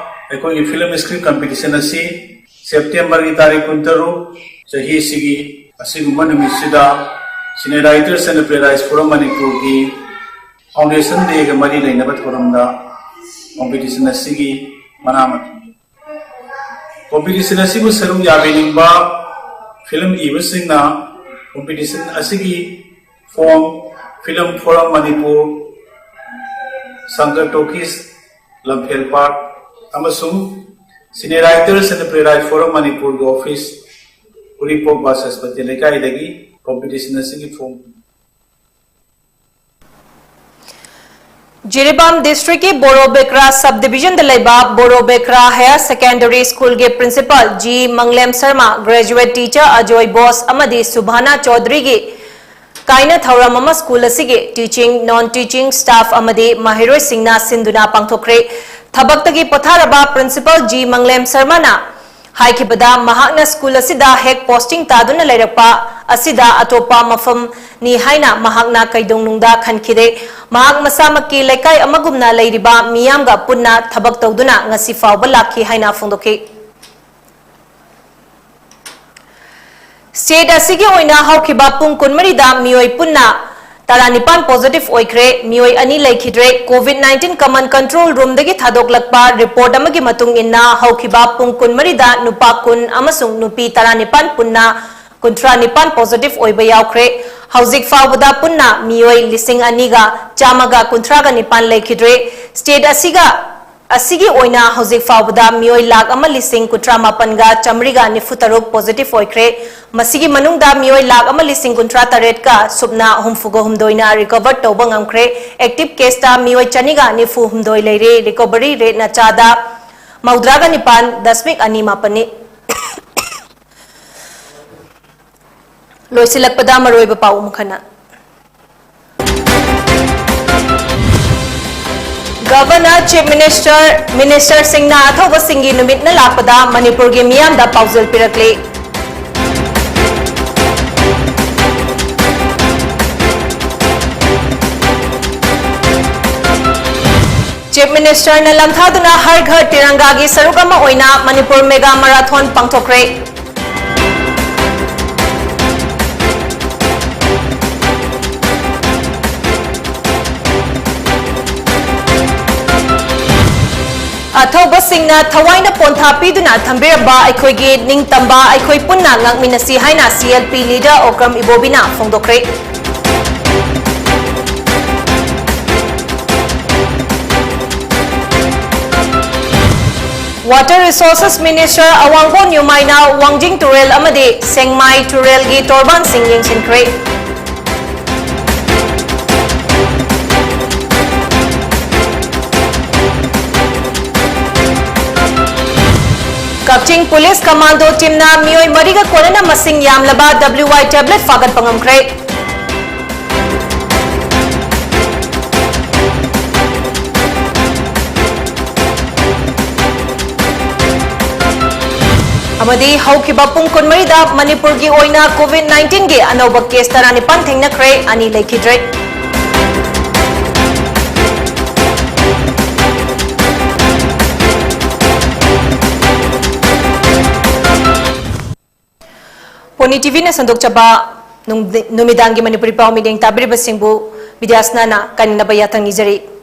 ꯑꯩꯈꯣꯏꯒꯤ ꯐꯤꯂꯝ ꯁ꯭ꯀ꯭ꯔꯤꯞ ꯀꯝꯄꯤꯇꯤꯁꯟ ꯑꯁꯤ ꯁꯦꯞꯇꯦꯝꯕꯔꯒꯤ ꯇꯥꯔꯤꯛ ꯀꯨꯟꯇꯔꯨꯛ, ꯆꯍꯤ ꯑꯁꯤꯒꯤ ꯑꯁꯤꯒꯨꯝꯕ ꯅꯨꯃꯤꯠꯁꯤꯗ Cine Writers and Playwrights Forum ꯃꯅꯤꯄꯨꯔꯒꯤ ꯐꯥꯎꯟꯗꯦꯁꯟ ꯗꯦꯒ ꯃꯔꯤ ꯂꯩꯅꯕ ꯊꯧꯔꯝꯗ ꯀꯣꯝꯄꯤꯇꯤꯁꯟ ꯑꯁꯤꯒꯤ ꯃꯅꯥ ꯃꯊꯨꯝ ꯀꯣꯝꯄꯤꯇꯤꯁꯟ ꯑꯁꯤꯕꯨ ꯁꯔꯨꯛ ꯌꯥꯕꯤꯅꯤꯡꯕ ꯐꯤꯂꯝ ꯏꯕꯁꯤꯡꯅ ꯀꯣꯝꯄꯤꯇꯤꯁꯟ ꯑꯁꯤꯒꯤ forum, film forum Manipur, Shankar talkies, Lamphel park ꯑꯃꯁꯨꯡ Cine Writers and Playwrights Forum ꯃꯅꯤꯄꯨꯔꯒꯤ ꯑꯣꯐꯤꯁ, ꯎꯔꯤꯄꯣꯛ ꯕꯥꯆꯁꯄꯇꯤ ꯂꯩꯀꯥꯏꯗꯒꯤ ꯀꯣꯝꯄꯤꯇꯤꯁꯟ ꯑꯁꯤꯒꯤ ꯐꯣꯔꯝ ꯖꯤꯔꯤꯕꯥꯝ ꯗꯤꯁꯇ꯭ꯔꯤꯛꯀꯤ ꯕꯣꯔꯣꯕꯦꯀ꯭ꯔꯥ ꯁꯕ ꯗꯤꯕꯤꯖꯟꯗ ꯂꯩꯕ ꯕꯣꯔꯣꯕꯦꯀ꯭ꯔꯥ ꯍꯥꯌꯔ ꯁꯦꯀꯦꯟꯗꯔꯤ ꯁ꯭ꯀꯨꯜꯒꯤ principal G Manglem Sharma, graduate teacher Ajoy Bose ꯑꯃꯗꯤ ꯁꯨꯚꯥꯅꯥ ꯆꯧꯙꯔꯤꯒꯤ ꯀꯥꯏꯅ ꯊꯧꯔꯝ ꯑꯃ ꯁ꯭ꯀꯨꯜ ꯑꯁꯤꯒꯤ ꯇꯤꯆꯤꯡ, ꯅꯣꯟ ꯇꯤꯆꯤꯡ ꯁ꯭ꯇꯥꯐ ꯑꯃꯗꯤ ꯃꯍꯩꯔꯣꯏꯁꯤꯡꯅ ꯁꯤꯟꯗꯨꯅ ꯄꯥꯡꯊꯣꯛꯈ꯭ꯔꯦ꯫ ꯊꯕꯛꯇꯒꯤ ꯄꯣꯊꯥꯔꯕ ꯄ꯭ꯔꯤꯟꯁꯤꯄꯥꯜ ꯖꯤ ꯃꯪꯂꯦꯝ ꯁꯔꯃꯅ ꯍꯥꯏꯈꯤꯕꯗ, ꯃꯍꯥꯛꯅ ꯁ꯭ꯀꯨꯜ ꯑꯁꯤꯗ ꯍꯦꯛ ꯄꯣꯁꯇꯤꯡ ꯇꯥꯗꯨꯅ ꯂꯩꯔꯛꯄ ꯑꯁꯤꯗ ꯑꯇꯣꯞꯄ ꯃꯐꯝꯅꯤ ꯍꯥꯏꯅ ꯃꯍꯥꯛꯅ ꯀꯩꯗꯧꯅꯨꯡꯗ ꯈꯟꯈꯤꯗꯦ꯫ ꯃꯍꯥꯛ ꯃꯁꯥꯃꯛꯀꯤ ꯂꯩꯀꯥꯏ ꯑꯃꯒꯨꯝꯅ ꯂꯩꯔꯤꯕ ꯃꯤꯌꯥꯝꯒ ꯄꯨꯟꯅ ꯊꯕꯛ ꯇꯧꯗꯨꯅ ꯉꯁꯤ ꯐꯥꯎꯕ ꯂꯥꯛꯈꯤ ꯍꯥꯏꯅ ꯐꯣꯡꯗꯣꯛꯈꯤ꯫ ꯁ꯭ꯇꯦꯠ ꯑꯁꯤꯒꯤ ꯑꯣꯏꯅ ꯍꯧꯈꯤꯕ ꯄꯨꯡ ꯀꯨꯟꯃꯔꯤꯗ ꯃꯤꯑꯣꯏ ꯄꯨꯟꯅ ꯇꯔꯥꯅꯤꯄꯥꯟ positive ꯑꯣꯏꯈ꯭ꯔꯦ, ꯃꯤꯑꯣꯏ ꯑꯅꯤ ꯂꯩꯈꯤꯗ꯭ꯔꯦ꯫ COVID nineteen common control roomꯗꯒꯤ ꯊꯥꯗꯣꯛꯂꯛꯄ report ꯑꯃꯒꯤ ꯃꯇꯨꯡ ꯏꯟꯅ, ꯍꯧꯈꯤꯕ ꯄꯨꯡ ꯀꯨꯟꯃꯔꯤꯗ ꯅꯨꯄꯥ ꯀꯨꯟ ꯑꯃꯁꯨꯡ ꯅꯨꯄꯤ ꯇꯔꯥꯅꯤꯄꯥꯟ ꯄꯨꯟꯅ ꯀꯨꯟꯊ꯭ꯔꯥ ꯅꯤꯄꯥꯟ positive ꯑꯣꯏꯕ ꯌꯥꯎꯈ꯭ꯔꯦ꯫ ꯍꯧꯖꯤꯛ ꯐꯥꯎꯕꯗ ꯄꯨꯟꯅ ꯃꯤꯑꯣꯏ ꯂꯤꯁꯤꯡ ꯑꯅꯤꯒ ꯆꯥꯝꯃꯒ ꯀꯨꯟꯊ꯭ꯔꯥꯒ ꯅꯤꯄꯥꯟ ꯂꯩꯈꯤꯗ꯭ꯔꯦ꯫ State ꯑꯁꯤꯒ, ꯑꯁꯤꯒꯤ ꯑꯣꯏꯅ ꯍꯧꯖꯤꯛ ꯐꯥꯎꯕꯗ ꯃꯤꯑꯣꯏ ꯂꯥꯈ ꯑꯃ ꯂꯤꯁꯤꯡ ꯀꯨꯟꯊ꯭ꯔꯥ ꯃꯥꯄꯟꯒ ꯆꯥꯃꯔꯤꯒ ꯅꯤꯐꯨ ꯇꯔꯨꯛ positive ꯑꯣꯏꯈ꯭ꯔꯦ꯫ ꯃꯁꯤꯒꯤ ꯃꯅꯨꯡꯗ ꯃꯤꯑꯣꯏ ꯂꯥꯈ ꯑꯃ ꯂꯤꯁꯤꯡ ꯀꯨꯟꯊ꯭ꯔꯥ ꯇꯔꯦꯠꯀ ꯁꯨꯞꯅ ꯍꯨꯝꯐꯨꯒ ꯍꯨꯝꯗꯣꯏꯅ recover ꯇꯧꯕ ꯉꯝꯈ꯭ꯔꯦ꯫ Active caseꯇ ꯃꯤꯑꯣꯏ ꯆꯅꯤꯒ ꯅꯤꯐꯨ ꯍꯨꯝꯗꯣꯏ ꯂꯩꯔꯦ꯫ Recovery rateꯅ ꯆꯥꯗ ꯃꯧꯗ꯭ꯔꯥꯒ ꯅꯤꯄꯥꯟ ꯗꯁꯃꯤꯛ ꯑꯅꯤ ꯃꯥꯄꯟꯅꯤ꯫ ꯂꯣꯏꯁꯤꯜꯂꯛꯄꯗ ꯃꯔꯨꯑꯣꯏꯕ ꯄꯥꯎ ꯑꯃꯨꯛ ꯍꯟꯅ꯫ Governor, Chief Minister, ministerꯁꯤꯡꯅ ꯑꯊꯧꯕꯁꯤꯡꯒꯤ ꯅꯨꯃꯤꯠꯅ ꯂꯥꯛꯄꯗ ꯃꯅꯤꯄꯨꯔꯒꯤ ꯃꯤꯌꯥꯝꯗ ꯄꯥꯎꯖꯦꯜ ꯄꯤꯔꯛꯂꯤ꯫ Chief Ministerꯅ ꯂꯝꯊꯥꯗꯨꯅ ꯍꯔ ꯘꯔ ꯇꯤꯔꯪꯒꯥꯒꯤ ꯁꯔꯨꯛ ꯑꯃ ꯑꯣꯏꯅ ꯃꯅꯤꯄꯨꯔ mega marathon ꯄꯥꯡꯊꯣꯛꯈ꯭ꯔꯦ꯫ ꯑꯊꯧꯕꯁꯤꯡꯅ ꯊꯋꯥꯏꯅ ꯄꯣꯟꯊꯥ ꯄꯤꯗꯨꯅ ꯊꯝꯕꯤꯔꯝꯕ ꯑꯩꯈꯣꯏꯒꯤ ꯅꯤꯡꯇꯝꯕ ꯑꯩꯈꯣꯏ ꯄꯨꯟꯅ ꯉꯥꯛꯃꯤꯟꯅꯁꯤ ꯍꯥꯏꯅ CLP leader Okram ꯏꯕꯣꯕꯤꯅ ꯐꯣꯡꯗꯣꯛꯈ꯭ꯔꯦ꯫ Water Resources Minister ꯑꯋꯥꯡꯕꯣꯟ ꯌꯨꯃꯥꯏꯅ ꯋꯥꯡꯖꯤꯡ ꯇꯨꯔꯦꯜ ꯑꯃꯗꯤ ꯁꯦꯡꯃꯥꯏ ꯇꯨꯔꯦꯜꯒꯤ ꯇꯣꯔꯕꯥꯟꯁꯤꯡ ꯌꯦꯡꯁꯤꯟꯈ꯭ꯔꯦ꯫ ꯀꯛꯆꯤꯡ Police Commando teamꯅ ꯃꯤꯑꯣꯏ ꯃꯔꯤꯒ ꯀꯣꯟꯅꯅ ꯃꯁꯤꯡ ꯌꯥꯝꯂꯕ WY tablet ꯐꯥꯒꯠꯄ ꯉꯝꯈ꯭ꯔꯦ꯫ ꯑꯃꯗꯤ ꯍꯧꯈꯤꯕ ꯄꯨꯡ ꯀꯨꯟꯃꯔꯤꯗ ꯃꯅꯤꯄꯨꯔꯒꯤ ꯑꯣꯏꯅ COVID nineteenꯒꯤ ꯑꯅꯧꯕ case ꯇꯔꯥꯅꯤꯄꯥꯟ ꯊꯦꯡꯅꯈ꯭ꯔꯦ, ꯑꯅꯤ ꯂꯩꯈꯤꯗ꯭ꯔꯦ꯫ ꯄꯣꯅꯤ TVꯅ ꯁꯟꯗꯣꯛꯆꯕ ꯅꯨꯡꯗꯤ- ꯅꯨꯃꯤꯗꯥꯡꯒꯤ ꯃꯅꯤꯄꯨꯔꯤ ꯄꯥꯎ ꯃꯤꯠꯌꯦꯡ ꯇꯥꯕꯤꯔꯤꯕꯁꯤꯡꯕꯨ ꯕꯤꯗ꯭ꯌꯥꯁꯅꯥꯅ ꯀꯟꯅꯕ ꯌꯥꯊꯪ ꯅꯤꯖꯔꯤ꯫